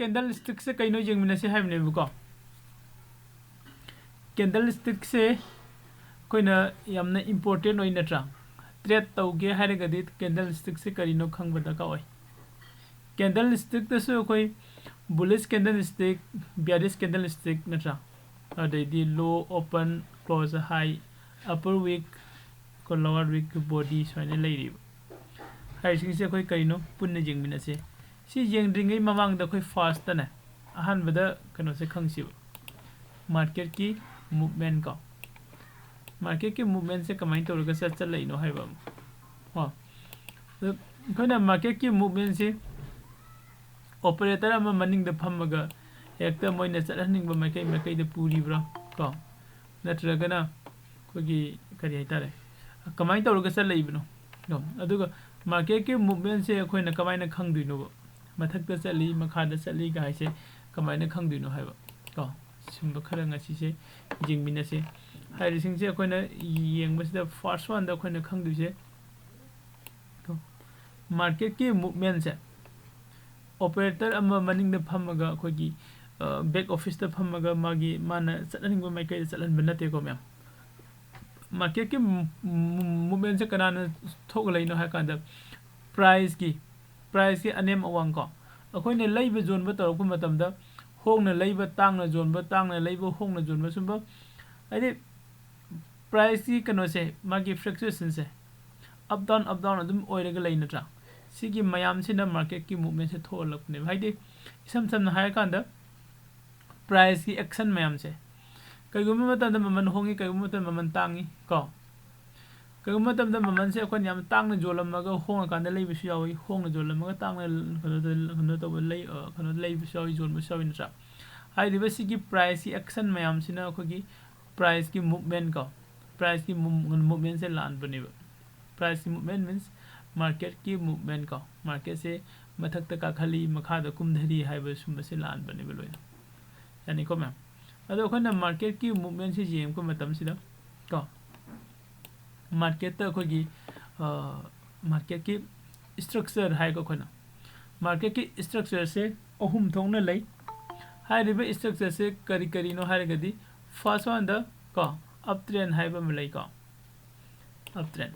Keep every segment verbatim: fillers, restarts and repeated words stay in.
Candle ꯁ꯭ꯇꯤꯛꯁꯦ ꯀꯩꯅꯣ ꯌꯦꯡꯃꯤꯟꯅꯁꯤ ꯍꯥꯏꯕꯅꯦꯕꯀꯣ꯫ Candle ꯁ꯭ꯇꯤꯛꯁꯦ ꯑꯩꯈꯣꯏꯅ ꯌꯥꯝꯅ ꯏꯝꯄꯣꯔꯇꯦꯟ ꯑꯣꯏ ꯅꯠꯇ꯭ꯔꯥ? ꯇ꯭ꯔꯦꯠ ꯇꯧꯒꯦ ꯍꯥꯏꯔꯒꯗꯤ ꯀꯦꯟꯗꯜ ꯁ꯭ꯇꯤꯛꯁꯦ ꯀꯔꯤꯅꯣ ꯈꯪꯕ ꯗꯔꯀꯥꯔ ꯑꯣꯏ꯫ ꯀꯦꯟꯗꯜ ꯁ꯭ꯇꯤꯛꯇꯁꯨ ꯑꯩꯈꯣꯏ bullish candlestick, bearish candlestick ꯅꯠꯇ꯭ꯔꯥ? ꯑꯗꯩꯗꯤ low open, close high, upper wick, lower wick body ꯁꯨꯃꯥꯏꯅ ꯂꯩꯔꯤꯕ꯫ ꯍꯥꯏꯔꯤꯁꯤꯡꯁꯦ ꯑꯩꯈꯣꯏ ꯀꯔꯤꯅꯣ ꯄꯨꯟꯅ ꯌꯦꯡꯃꯤꯟꯅꯁꯦ꯫ ꯁꯤ ꯌꯦꯡꯗ꯭ꯔꯤꯉꯩ ꯃꯃꯥꯡꯗ ꯑꯩꯈꯣꯏ ꯐꯥꯔꯁꯇꯅꯦ, ꯑꯍꯥꯟꯕꯗ ꯀꯩꯅꯣꯁꯦ ꯈꯪꯁꯤꯕ, ꯃꯥꯔꯀꯦꯠꯀꯤ ꯃꯨꯞꯃꯦꯟ ꯀꯣ꯫ ꯃꯥꯔꯀꯦꯠꯀꯤ ꯃꯨꯞꯃꯦꯟꯁꯦ ꯀꯃꯥꯏꯅ ꯇꯧꯔꯒ ꯆꯠ ꯆꯠꯂꯛꯏꯅꯣ ꯍꯥꯏꯕ ꯑꯃ ꯀꯣ꯫ ꯑꯗꯨ ꯑꯩꯈꯣꯏꯅ ꯃꯥꯔꯀꯦꯠꯀꯤ ꯃꯨꯞꯃꯦꯟꯁꯤ ꯑꯣꯄꯔꯦꯇꯔ ꯑꯃ ꯃꯅꯤꯡꯗ ꯐꯝꯃꯒ ꯍꯦꯛꯇ ꯃꯣꯏꯅ ꯆꯠꯍꯟꯅꯤꯡꯕ ꯃꯥꯏꯀꯩ ꯃꯥꯏꯀꯩꯗ ꯄꯨꯔꯤꯕ꯭ꯔꯥ ꯀꯣ? ꯅꯠꯇ꯭ꯔꯒꯅ ꯑꯩꯈꯣꯏꯒꯤ ꯀꯔꯤ ꯍꯥꯏꯇꯥꯔꯦ, ꯀꯃꯥꯏꯅ ꯇꯧꯔꯒ ꯆꯠꯂꯛꯏꯕꯅꯣ ꯀꯣ? ꯑꯗꯨꯒ ꯃꯥꯔꯀꯦꯠꯀꯤ ꯃꯨꯞꯃꯦꯟꯁꯦ ꯑꯩꯈꯣꯏꯅ ꯀꯃꯥꯏꯅ ꯈꯪꯗꯣꯏꯅꯣꯕ? ꯃꯊꯛꯇ ꯆꯠꯂꯤ, ꯃꯈꯥꯗ ꯆꯠꯂꯤꯒ ꯍꯥꯏꯁꯦ ꯀꯃꯥꯏꯅ ꯈꯪꯗꯣꯏꯅꯣ ꯍꯥꯏꯕ ꯀꯣ? ꯁꯤꯒꯨꯝꯕ ꯈꯔ ꯉꯁꯤꯁꯦ ꯌꯦꯡꯃꯤꯟꯅꯁꯦ꯫ ꯍꯥꯏꯔꯤꯁꯤꯡꯁꯦ ꯑꯩꯈꯣꯏꯅ ꯌꯦꯡꯕꯁꯤꯗ ꯐꯥꯔꯁ ꯋꯥꯟꯗ ꯑꯩꯈꯣꯏꯅ ꯈꯪꯗꯣꯏꯁꯦ ꯀꯣ, ꯃꯥꯔꯀꯦꯠꯀꯤ ꯃꯨꯞꯃꯦꯟꯁꯦ ꯑꯣꯄꯔꯦꯇꯔ ꯑꯃ ꯃꯅꯤꯡꯗ ꯐꯝꯃꯒ ꯑꯩꯈꯣꯏꯒꯤ ꯕꯦꯛ ꯑꯣꯐꯤꯁꯇ ꯐꯝꯃꯒ ꯃꯥꯒꯤ, ꯃꯥꯅ ꯆꯠꯍꯟꯅꯤꯡꯕ ꯃꯥꯏꯀꯩꯗ ꯆꯠꯍꯟꯕ ꯅꯠꯇꯦꯀꯣ ꯃꯌꯥꯝ꯫ ꯃꯥꯔꯀꯦꯠꯀꯤ ꯃꯨꯞꯃꯦꯟꯁꯦ ꯀꯅꯥꯅ ꯊꯣꯛꯍꯜꯂꯛꯏꯅꯣ ꯍꯥꯏ ꯀꯥꯟꯗ ꯄ꯭ꯔꯥꯏꯁꯀꯤ, ꯄ꯭ꯔꯥꯏꯁꯀꯤ ꯑꯅꯦꯝ ꯑꯋꯥꯡ ꯀꯣ, ꯑꯩꯈꯣꯏꯅ ꯂꯩꯕ ꯌꯣꯟꯕ ꯇꯧꯔꯛꯄ ꯃꯇꯝꯗ ꯍꯣꯡꯅ ꯂꯩꯕ, ꯇꯥꯡꯅ ꯌꯣꯟꯕ, ꯇꯥꯡꯅ ꯂꯩꯕ, ꯍꯣꯡꯅ ꯌꯣꯟꯕ, ꯁꯨꯝꯕ ꯍꯥꯏꯗꯤ ꯄ꯭ꯔꯥꯏꯁꯀꯤ ꯀꯩꯅꯣꯁꯦ, ꯃꯥꯒꯤ ꯐ꯭ꯂꯛꯆꯨꯌꯦꯁꯟꯁꯦ ꯑꯞ ꯗꯥꯎꯟ, ꯑꯞ ꯗꯥꯎꯟ ꯑꯗꯨꯝ ꯑꯣꯏꯔꯒ ꯂꯩ ꯅꯠꯇ꯭ꯔꯥ? ꯁꯤꯒꯤ ꯃꯌꯥꯝꯁꯤꯅ ꯃꯥꯔꯀꯦꯠꯀꯤ ꯃꯨꯞꯃꯦꯟꯁꯦ ꯊꯣꯛꯍꯜꯂꯛꯄꯅꯦꯕ꯫ ꯍꯥꯏꯗꯤ ꯏꯁꯝ ꯁꯝꯅ ꯍꯥꯏꯔꯀꯥꯟꯗ ꯄ꯭ꯔꯥꯏꯁꯀꯤ ꯑꯦꯛꯁꯟ ꯃꯌꯥꯝꯁꯦ, ꯀꯩꯒꯨꯝꯕ ꯃꯇꯝꯗ ꯃꯃꯜ ꯍꯣꯡꯉꯤ, ꯀꯩꯒꯨꯝꯕ ꯃꯇꯝꯗ ꯃꯃꯜ ꯇꯥꯡꯉꯤ ꯀꯣ꯫ ꯀꯩꯒꯨꯝꯕ ꯃꯇꯝꯗ ꯃꯃꯜꯁꯦ ꯑꯩꯈꯣꯏꯅ ꯌꯥꯝ ꯇꯥꯡꯅ ꯌꯣꯜꯂꯝꯃꯒ ꯍꯣꯡꯉꯀꯥꯟꯗ ꯂꯩꯕꯁꯨ ꯌꯥꯎꯏ, ꯍꯣꯡꯅ ꯌꯣꯜꯂꯝꯃꯒ ꯇꯥꯡꯅ ꯀꯩꯅꯣꯗ, ꯀꯩꯅꯣ ꯇꯧꯕ ꯂꯩ, ꯑ, ꯀꯩꯅꯣꯗ ꯂꯩꯕꯁꯨ ꯌꯥꯎꯏ, ꯌꯣꯟꯕꯁꯨ ꯌꯥꯎꯏ ꯅꯠꯇ꯭ꯔꯥ? ꯍꯥꯏꯔꯤꯕ ꯁꯤꯒꯤ ꯄ꯭ꯔꯥꯏꯁꯀꯤ ꯑꯦꯛꯁꯟ ꯃꯌꯥꯝꯁꯤꯅ ꯑꯩꯈꯣꯏꯒꯤ ꯄ꯭ꯔꯥꯏꯁꯀꯤ ꯃꯨꯞꯃꯦꯟ ꯀꯣ, ꯄ꯭ꯔꯥꯏꯁꯀꯤ ꯃꯨꯞꯃꯦꯟꯁꯦ ꯂꯥꯟꯕꯅꯦꯕ꯫ ꯄ꯭ꯔꯥꯏꯁꯀꯤ ꯃꯨꯞꯃꯦꯟ ꯃꯤꯟꯁ ꯃꯥꯔꯀꯦꯠꯀꯤ ꯃꯨꯞꯃꯦꯟ ꯀꯣ, ꯃꯥꯔꯀꯦꯠꯁꯦ ꯃꯊꯛꯇ ꯀꯥꯈꯠꯂꯤ, ꯃꯈꯥꯗ ꯀꯨꯝꯊꯔꯤ ꯍꯥꯏꯕ ꯁꯨꯝꯕꯁꯦ ꯂꯥꯟꯕꯅꯦꯕ ꯂꯣꯏꯅ꯫ ꯌꯥꯅꯤꯀꯣ ꯃꯌꯥꯝ? ꯑꯗꯣ ꯑꯩꯈꯣꯏꯅ ꯃꯥꯔꯀꯦꯠꯀꯤ ꯃꯨꯞꯃꯦꯟꯁꯦ ꯌꯦꯡꯉꯛꯄ ꯃꯇꯝꯁꯤꯗ ꯀꯣ, ꯃꯥꯔꯀꯦꯠꯇ ꯑꯩꯈꯣꯏꯒꯤ, ꯑ, ꯃꯥꯔꯀꯦꯠꯀꯤ ꯁ꯭ꯇ꯭ꯔꯛꯆꯔ ꯍꯥꯏꯀꯣ ꯑꯩꯈꯣꯏꯅ, ꯃꯥꯔꯀꯦꯠꯀꯤ ꯁ꯭ꯇ꯭ꯔꯛꯆꯔꯁꯦ ꯑꯍꯨꯝ ꯊꯣꯛꯅ ꯂꯩ꯫ ꯍꯥꯏꯔꯤꯕ structure ꯁꯦ ꯀꯔꯤ ꯀꯔꯤꯅꯣ ꯍꯥꯏꯔꯒꯗꯤ, first one ꯗ ꯀꯣ, up trend ꯍꯥꯏꯕ ꯑꯃ ꯂꯩꯀꯣ꯫ Up trend꯫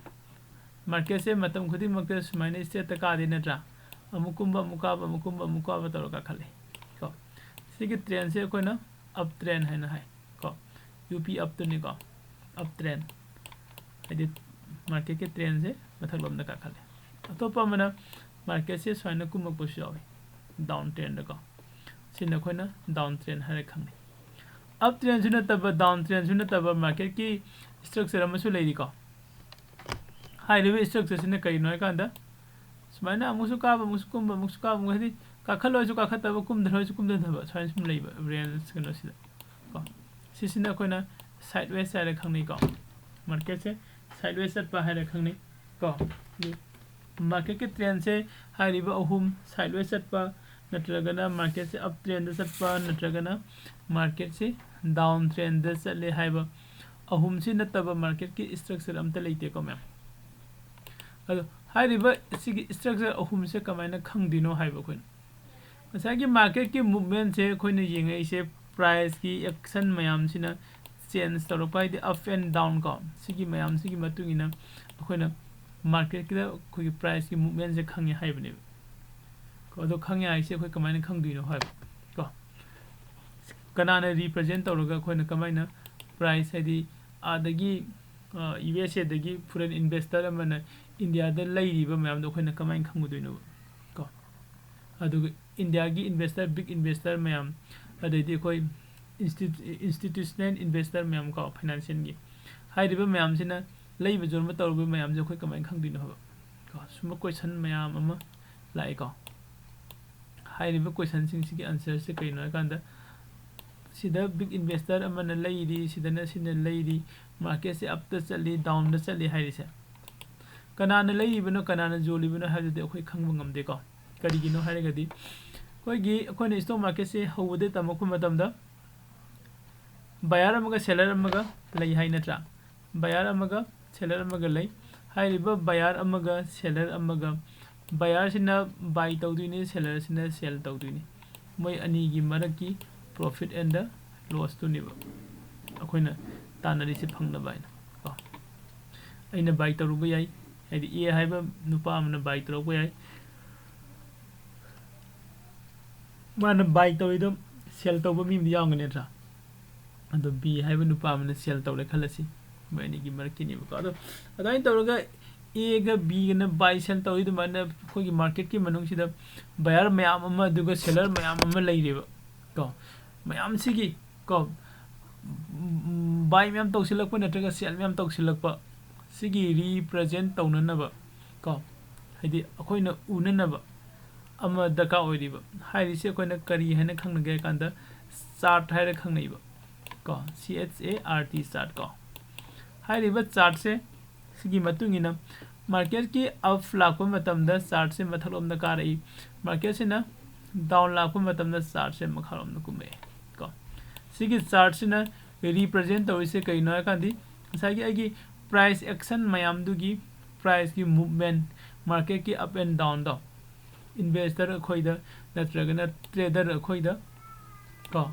Market ꯁꯦ ꯃꯇꯝ ꯈꯨꯗꯤꯡꯃꯛꯇ ꯁꯨꯃꯥꯏꯅ straight ꯇ ꯀꯥꯗꯦ ꯅꯠꯇ꯭ꯔꯥ? ꯑꯃꯨꯛ ꯀꯨꯝꯕ, ꯑꯃꯨꯛ ꯀꯥꯕ, ꯑꯃꯨꯛ ꯀꯨꯝꯕ, ꯑꯃꯨꯛ ꯀꯥꯕ ꯇꯧꯔ ꯀꯥꯈꯠꯂꯤ ꯀꯣ꯫ ꯁꯤꯒꯤ trend ꯁꯦ ꯑꯩꯈꯣꯏꯅ up trend ꯍꯥꯏꯅ ꯍꯥꯏ ꯀꯣ꯫ U P up ꯇꯨꯅꯤꯀꯣ꯫ Up trend꯫ ꯍꯥꯏꯗꯤ market ꯀꯤ trend ꯁꯦ ꯃꯊꯛꯂꯣꯝꯗ ꯀꯥꯈꯠꯂꯦ꯫ ꯑꯇꯣꯞꯄ ꯑꯃꯅ market ꯁꯦ ꯁꯨꯃꯥꯏꯅ ꯀꯨꯝꯃꯛꯄꯁꯨ ꯌꯥꯎꯏ, down trend ꯗꯀꯣ꯫ ꯁꯤꯅ ꯑꯩꯈꯣꯏꯅ down trend ꯍꯥꯏꯔ ꯈꯪꯅꯩ꯫ Up trend ꯁꯨ ꯅꯠꯇꯕ, down trend ꯁꯨ ꯅꯠꯇꯕ market ꯀꯤ structure ꯑꯃꯁꯨ ꯂꯩꯔꯤꯀꯣ꯫ ꯍꯥꯏꯔꯤꯕ structure ꯁꯤꯅ ꯀꯔꯤꯅꯣ ꯍꯥꯏꯀꯥꯟꯗ, ꯁꯨꯃꯥꯏꯅ ꯑꯃꯨꯛꯁꯨ ꯀꯥꯕ, ꯑꯃꯨꯛꯁꯨ ꯀꯨꯝꯕ, ꯑꯃꯨꯛꯁꯨ ꯀꯥꯕ, ꯑꯃꯨꯛ, ꯍꯥꯏꯗꯤ ꯀꯥꯈꯠꯂꯣꯏꯁꯨ ꯀꯥꯈꯠꯇꯕ, ꯀꯨꯝꯊꯔꯣꯏꯁꯨ ꯀꯨꯝꯊꯗꯕ, ꯁꯨꯃꯥꯏꯅ ꯁꯨꯝ ꯂꯩꯕ range ꯀꯩꯅꯣꯁꯤꯗ ꯀꯣ꯫ ꯁꯤꯁꯤꯅ ꯑꯩꯈꯣꯏꯅ sideways ꯍꯥꯏꯔ ꯈꯪꯅꯩꯀꯣ꯫ Market ꯁꯦ sideways ꯆꯠꯄ ꯍꯥꯏꯔ ꯈꯪꯅꯩ ꯀꯣ꯫ Market ꯀꯤ trend ꯁꯦ ꯍꯥꯏꯔꯤꯕ ꯑꯍꯨꯝ, sideways ꯆꯠꯄ, ꯅꯠꯇ꯭ꯔꯒꯅ market ꯁꯦ up trend ꯗ ꯆꯠꯄ, ꯅꯠꯇ꯭ꯔꯒꯅ market ꯁꯦ down trend ꯗ ꯆꯠꯂꯦ ꯍꯥꯏꯕ ꯑꯍꯨꯝꯁꯤ ꯅꯠꯇꯕ market ꯀꯤ structure ꯑꯝꯇ ꯂꯩꯇꯦꯀꯣ ꯃꯌꯥꯝ꯫ ꯑꯗꯣ ꯍꯥꯏꯔꯤꯕ ꯁꯤꯒꯤ structure ꯑꯍꯨꯝꯁꯦ ꯀꯃꯥꯏꯅ ꯈꯪꯗꯣꯏꯅꯣ ꯍꯥꯏꯕ ꯑꯩꯈꯣꯏꯅ, ꯉꯁꯥꯏꯒꯤ market ꯀꯤ movement ꯁꯦ ꯑꯩꯈꯣꯏꯅ ꯌꯦꯡꯉꯛꯏꯁꯦ price ꯀꯤ action ꯃꯌꯥꯝꯁꯤꯅ change ꯇꯧꯔꯛꯄ, ꯍꯥꯏꯗꯤ up and down ꯀꯣ, ꯁꯤꯒꯤ ꯃꯌꯥꯝꯁꯤꯒꯤ ꯃꯇꯨꯡ ꯏꯟꯅ ꯑꯩꯈꯣꯏꯅ market ꯀꯤꯗ ꯑꯩꯈꯣꯏꯒꯤ price ꯀꯤ movement ꯁꯦ ꯈꯪꯉꯦ ꯍꯥꯏꯕꯅꯦꯕ꯫ ꯀꯣ, ꯑꯗꯣ ꯈꯪꯉꯦ ꯍꯥꯏꯁꯦ ꯑꯩꯈꯣꯏ ꯀꯃꯥꯏꯅ ꯈꯪꯗꯣꯏꯅꯣ ꯍꯥꯏꯕ ꯀꯣ꯫ ꯀꯅꯥꯅ represent ꯇꯧꯔꯒ ꯑꯩꯈꯣꯏꯅ ꯀꯃꯥꯏꯅ price, ꯍꯥꯏꯗꯤ ꯑꯥꯗꯒꯤ, ꯑ, U S A ꯗꯒꯤ foreign investor ꯑꯃꯅ India ꯗ ꯂꯩꯔꯤꯕ ꯃꯌꯥꯝꯗꯣ ꯑꯩꯈꯣꯏꯅ ꯀꯃꯥꯏꯅ ꯈꯪꯒꯗꯣꯏꯅꯣꯕ ꯀꯣ? ꯑꯗꯨꯒ India ꯒꯤ investor, big investor ꯃꯌꯥꯝ, ꯑꯗꯩꯗꯤ ꯑꯩꯈꯣꯏ institu-, institutional investor ꯃꯌꯥꯝ ꯀꯣ, financial ꯒꯤ, ꯍꯥꯏꯔꯤꯕ ꯃꯌꯥꯝꯁꯤꯅ ꯂꯩꯕ ꯌꯣꯟꯕ ꯇꯧꯔꯤꯕ ꯃꯌꯥꯝꯁꯦ ꯑꯩꯈꯣꯏ ꯀꯃꯥꯏꯅ ꯈꯪꯗꯣꯏꯅꯣ ꯍꯥꯏꯕ ꯀꯣ? ꯁꯨꯝꯕ question ꯃꯌꯥꯝ ꯑꯃ ꯂꯥꯛꯑꯦꯀꯣ꯫ ꯍꯥꯏꯔꯤꯕ question ꯁꯤꯡꯁꯤꯒꯤ answer ꯁꯦ ꯀꯩꯅꯣ ꯍꯥꯏꯀꯥꯟꯗ, ꯁꯤꯗ big investor ꯑꯃꯅ ꯂꯩꯔꯤ, ꯁꯤꯗꯅ ꯁꯤꯅ ꯂꯩꯔꯤ, market ꯁꯦ up ꯇ ꯆꯠꯂꯤ, down ꯗ ꯆꯠꯂꯤ ꯍꯥꯏꯔꯤꯁꯦ꯫ ꯀꯅꯥꯅ ꯂꯩꯔꯤꯕꯅꯣ, ꯀꯅꯥꯅ ꯌꯣꯜꯂꯤꯕꯅꯣ ꯍꯥꯏꯕꯗꯨꯗꯤ ꯑꯩꯈꯣꯏ ꯈꯪꯕ ꯉꯝꯗꯦꯀꯣ꯫ ꯀꯔꯤꯒꯤꯅꯣ ꯍꯥꯏꯔꯒꯗꯤ, ꯑꯩꯈꯣꯏꯒꯤ, ꯑꯩꯈꯣꯏꯅ stock market ꯁꯦ ꯍꯧꯕꯗꯒꯤ ꯇꯝꯃꯛꯄ ꯃꯇꯝꯗ, buyer ꯑꯃꯒ seller ꯑꯃꯒ ꯂꯩ ꯍꯥꯏ ꯅꯠꯇ꯭ꯔꯥ? Buyer ꯑꯃꯒ seller ꯑꯃꯒ ꯂꯩ꯫ ꯍꯥꯏꯔꯤꯕ buyer ꯑꯃꯒ seller ꯑꯃꯒ, buyer ꯁꯤꯅ buy ꯇꯧꯗꯣꯏꯅꯤ, seller ꯁꯤꯅ sell ꯇꯧꯗꯣꯏꯅꯤ꯫ ꯃꯣꯏ ꯑꯅꯤꯒꯤ ꯃꯔꯛꯀꯤ profit and the loss ꯇꯨꯅꯦꯕ ꯑꯩꯈꯣꯏꯅ ꯇꯥꯟꯅꯔꯤꯁꯦ ꯐꯪꯅꯕ ꯍꯥꯏꯅ ꯀꯣ꯫ ꯑꯩꯅ buy ꯇꯧꯔꯨꯕ ꯌꯥꯏ, ꯍꯥꯏꯗꯤ A ꯍꯥꯏꯕ ꯅꯨꯄꯥ ꯑꯃꯅ buy ꯇꯧꯔꯛꯄ ꯌꯥꯏ꯫ ꯃꯥꯅ buy ꯇꯧꯔꯤꯗꯣ sell ꯇꯧꯕ ꯃꯤ ꯑꯃꯗꯤ ꯌꯥꯎꯔꯝꯒꯅꯤ ꯅꯠꯇ꯭ꯔꯥ? ꯑꯗꯣ B ꯍꯥꯏꯕ ꯅꯨꯄꯥ ꯑꯃꯅ sell ꯇꯧꯔꯦ ꯈꯜꯂꯁꯤ, ꯃꯣꯏ ꯑꯅꯤꯒꯤ ꯃꯔꯛꯀꯤꯅꯦꯕꯀꯣ꯫ ꯑꯗꯣ ꯑꯗꯨꯃꯥꯏꯅ ꯇꯧꯔꯒ Aꯒ Bꯒꯅ buy sell ꯇꯧꯔꯤ ꯑꯗꯨꯃꯥꯏꯅ ꯑꯩꯈꯣꯏꯒꯤ marketꯀꯤ ꯃꯅꯨꯡꯁꯤꯗ buyer ꯃꯌꯥꯝ ꯑꯃ ꯑꯗꯨꯒ seller ꯃꯌꯥꯝ ꯑꯃ ꯂꯩꯔꯦꯕ ꯀꯣ꯫ ꯃꯌꯥꯝꯁꯤꯒꯤ ꯀꯣ, ꯎꯝ, buy ꯃꯌꯥꯝ ꯇꯧꯁꯤꯜꯂꯛꯄ ꯅꯠꯇ꯭ꯔꯒ sell ꯃꯌꯥꯝ ꯇꯧꯁꯤꯜꯂꯛꯄ ꯁꯤꯒꯤ represent ꯇꯧꯅꯅꯕ ꯀꯣ, ꯍꯥꯏꯗꯤ ꯑꯩꯈꯣꯏꯅ ꯎꯅꯅꯕ ꯑꯃ ꯗꯔꯀꯥꯔ ꯑꯣꯏꯔꯤꯕ꯫ ꯍꯥꯏꯔꯤꯁꯦ ꯑꯩꯈꯣꯏꯅ ꯀꯔꯤ ꯍꯥꯏꯅ ꯈꯪꯅꯒꯦ ꯍꯥꯏ ꯀꯥꯟꯗ chart ꯍꯥꯏꯔ ꯈꯪꯅꯩꯕ ꯀꯣ, C H A R T chart ꯀꯣ꯫ ꯍꯥꯏꯔꯤꯕ chartꯁꯦ ꯁꯤꯒꯤ ꯃꯇꯨꯡ ꯏꯟꯅ marketꯀꯤ up ꯂꯥꯛꯄ ꯃꯇꯝꯗ chartꯁꯦ ꯃꯊꯛꯂꯣꯝꯗ ꯀꯥꯔꯛꯏ, marketꯁꯤꯅ down ꯂꯥꯛꯄ ꯃꯇꯝꯗ chartꯁꯦ ꯃꯈꯥꯔꯣꯝꯗ ꯀꯨꯝꯃꯛꯑꯦ ꯀꯣ꯫ ꯁꯤꯒꯤ chartꯁꯤꯅ represent ꯇꯧꯔꯤꯁꯦ ꯀꯩꯅꯣ ꯍꯥꯏ ꯀꯥꯟꯗꯤ ꯉꯁꯥꯏꯒꯤ ꯑꯩꯒꯤ price action ꯃꯌꯥꯝꯗꯨꯒꯤ priceꯀꯤ movement, marketꯀꯤ up and downꯗꯣ investor ꯑꯩꯈꯣꯏꯗ ꯅꯠꯇ꯭ꯔꯒꯅ trader ꯑꯩꯈꯣꯏꯗ ꯀꯣ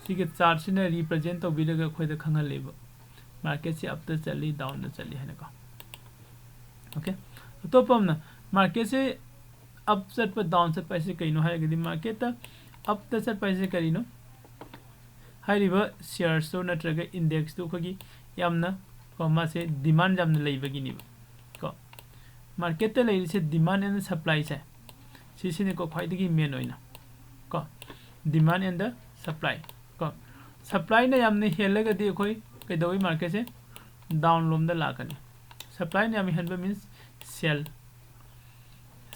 ꯁꯤꯒꯤ chartꯁꯤꯅ represent ꯇꯧꯕꯤꯔꯒ ꯑꯩꯈꯣꯏꯗ ꯈꯪꯍꯜꯂꯦꯕ marketꯁꯦ upꯇ ꯆꯠꯂꯤ downꯗ ꯆꯠꯂꯤ ꯍꯥꯏꯅꯀꯣ꯫ Okay, ꯑꯇꯣꯞꯄ ꯑꯃꯅ marketꯁꯦ up ꯆꯠꯄ down ꯆꯠꯄ ꯍꯥꯏꯁꯦ ꯀꯩꯅꯣ ꯍꯥꯏꯔꯒꯗꯤ marketꯇ upꯇ ꯆꯠꯄ ꯍꯥꯏꯁꯦ ꯀꯔꯤꯅꯣ? ꯍꯥꯏꯔꯤꯕ sharesꯇꯨ ꯅꯠꯇ꯭ꯔꯒ indexꯇꯨ ꯑꯩꯈꯣꯏꯒꯤ ꯌꯥꯝꯅ ꯀꯣ ꯃꯥꯁꯦ demand ꯌꯥꯝꯅ ꯂꯩꯕꯒꯤꯅꯦꯕ ꯀꯣ꯫ Marketꯇ ꯂꯩꯔꯤꯁꯦ demand and supplyꯁꯦ ꯁꯤꯁꯤꯅꯤꯀꯣ ꯈ꯭ꯋꯥꯏꯗꯒꯤ main ꯑꯣꯏꯅ ꯀꯣ, demand and the supply ꯀꯣ꯫ Supplyꯅ ꯌꯥꯝꯅ ꯍꯦꯜꯂꯒꯗꯤ ꯑꯩꯈꯣꯏ ꯀꯩꯗꯧꯏ? Marketꯁꯦ down ꯂꯣꯝꯗ ꯂꯥꯛꯀꯅꯤ꯫ Supplyꯅ ꯌꯥꯝ ꯍꯦꯟꯕ means sell꯫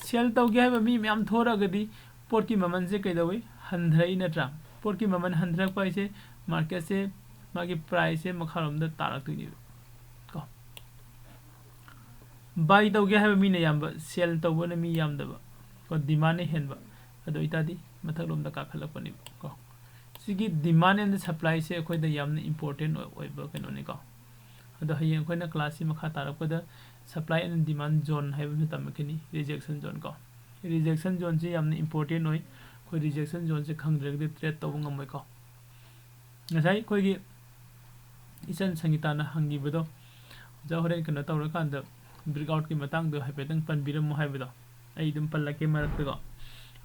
Sell ꯇꯧꯒꯦ ꯍꯥꯏꯕ ꯃꯤ ꯃꯌꯥꯝ ꯊꯣꯔꯛꯑꯒꯗꯤ ꯄꯣꯠꯀꯤ ꯃꯃꯜꯁꯦ ꯀꯩꯗꯧꯏ? ꯍꯟꯊꯔꯛꯏ ꯅꯠꯇ꯭ꯔꯥ? ꯄꯣꯠꯀꯤ ꯃꯃꯜ ꯍꯟꯊꯔꯛꯄ ꯍꯥꯏꯁꯦ marketꯁꯦ ꯃꯥꯒꯤ priceꯁꯦ ꯃꯈꯥꯔꯣꯝꯗ ꯇꯥꯔꯛꯇꯣꯏꯅꯦꯕ ꯀꯣ꯫ Buy ꯇꯧꯒꯦ ꯍꯥꯏꯕ ꯃꯤꯅ ꯌꯥꯝꯕ, sell ꯇꯧꯕꯅ ꯃꯤ ꯌꯥꯝꯗꯕ ꯀꯣ, demandꯅ ꯍꯦꯟꯕ, ꯑꯗꯨ ꯑꯣꯏꯇꯥꯔꯗꯤ ꯃꯊꯛꯂꯣꯝꯗ ꯀꯥꯈꯠꯂꯛꯄꯅꯦꯕ ꯀꯣ꯫ ꯁꯤꯒꯤ demand and supplyꯁꯦ ꯑꯩꯈꯣꯏꯗ ꯌꯥꯝꯅ important ꯑꯣꯏ-, ꯑꯣꯏꯕ ꯀꯩꯅꯣꯅꯤꯀꯣ꯫ ꯑꯗꯣ ꯍꯌꯦꯡ ꯑꯩꯈꯣꯏꯅ classꯁꯤ ꯃꯈꯥ ꯇꯥꯔꯛꯄꯗ supply and demand zone ꯍꯥꯏꯕ ꯑꯃꯁꯨ ꯇꯝꯃꯛꯀꯅꯤ, rejection zone ꯀꯣ꯫ Rejection zoneꯁꯤ ꯌꯥꯝꯅ important ꯑꯣꯏ꯫ ꯑꯩꯈꯣꯏ rejection zoneꯁꯦ ꯈꯪꯗ꯭ꯔꯒꯗꯤ trade ꯇꯧꯕ ꯉꯝꯃꯣꯏꯀꯣ꯫ ꯉꯁꯥꯏ ꯑꯩꯈꯣꯏꯒꯤ ꯏꯆꯟ ꯁꯪꯒꯤꯇꯥꯅ ꯍꯪꯈꯤꯕꯗꯣ, ꯑꯣꯖꯥ ꯍꯣꯔꯦꯟ ꯀꯩꯅꯣ ꯇꯧꯔꯀꯥꯟꯗ breakoutꯀꯤ ꯃꯇꯥꯡꯗꯣ ꯍꯥꯏꯐꯦꯠꯇꯪ ꯄꯟꯕꯤꯔꯝꯃꯣ ꯍꯥꯏꯕꯗꯣ, ꯑꯩ ꯑꯗꯨꯝ ꯄꯜꯂꯛꯀꯦ ꯃꯔꯛꯇꯀꯣ꯫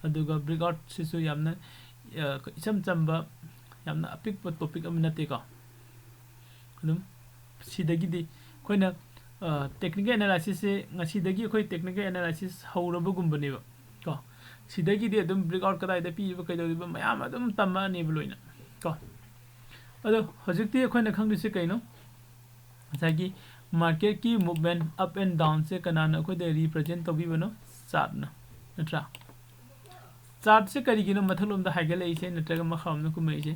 ꯑꯗꯨꯒ breakoutꯁꯤꯁꯨ ꯌꯥꯝꯅ, ꯑ, ꯏꯆꯝ ꯆꯝꯕ, ꯌꯥꯝꯅ ꯑꯄꯤꯛꯄ topic ꯑꯃ ꯅꯠꯇꯦꯀꯣ꯫ ꯑꯗꯨꯝ ꯁꯤꯗꯒꯤꯗꯤ ꯑꯩꯈꯣꯏꯅ, ꯑ, technical analysisꯁꯦ ꯉꯁꯤꯗꯒꯤ ꯑꯩꯈꯣꯏ technical analysis ꯍꯧꯔꯕꯒꯨꯝꯕꯅꯦꯕ ꯀꯣ꯫ ꯁꯤꯗꯒꯤꯗꯤ ꯑꯗꯨꯝ breakout ꯀꯗꯥꯏꯗ ꯄꯤꯔꯤꯕ, ꯀꯩꯗꯧꯔꯤꯕ, ꯃꯌꯥꯝ ꯑꯗꯨꯝ ꯇꯝꯃꯛꯑꯅꯦꯕ ꯂꯣꯏꯅ ꯀꯣ꯫ ꯑꯗꯣ ꯍꯧꯖꯤꯛꯇꯤ ꯑꯩꯈꯣꯏꯅ ꯈꯪꯗꯣꯏꯁꯦ ꯀꯩꯅꯣ? ꯉꯁꯥꯏꯒꯤ marketꯀꯤ movement up and downꯁꯦ ꯀꯅꯥꯅ ꯑꯩꯈꯣꯏꯗ represent ꯇꯧꯕꯤꯕꯅꯣ? Chartꯅ, ꯅꯠꯇ꯭ꯔꯥ? Chartꯁꯦ ꯀꯔꯤꯒꯤꯅꯣ ꯃꯊꯛꯂꯣꯝꯗ ꯍꯥꯏꯒꯠꯂꯛꯏꯁꯦ ꯅꯠꯇ꯭ꯔꯒ ꯃꯈꯥꯔꯣꯝꯗ ꯀꯨꯝꯃꯛꯏꯁꯦ?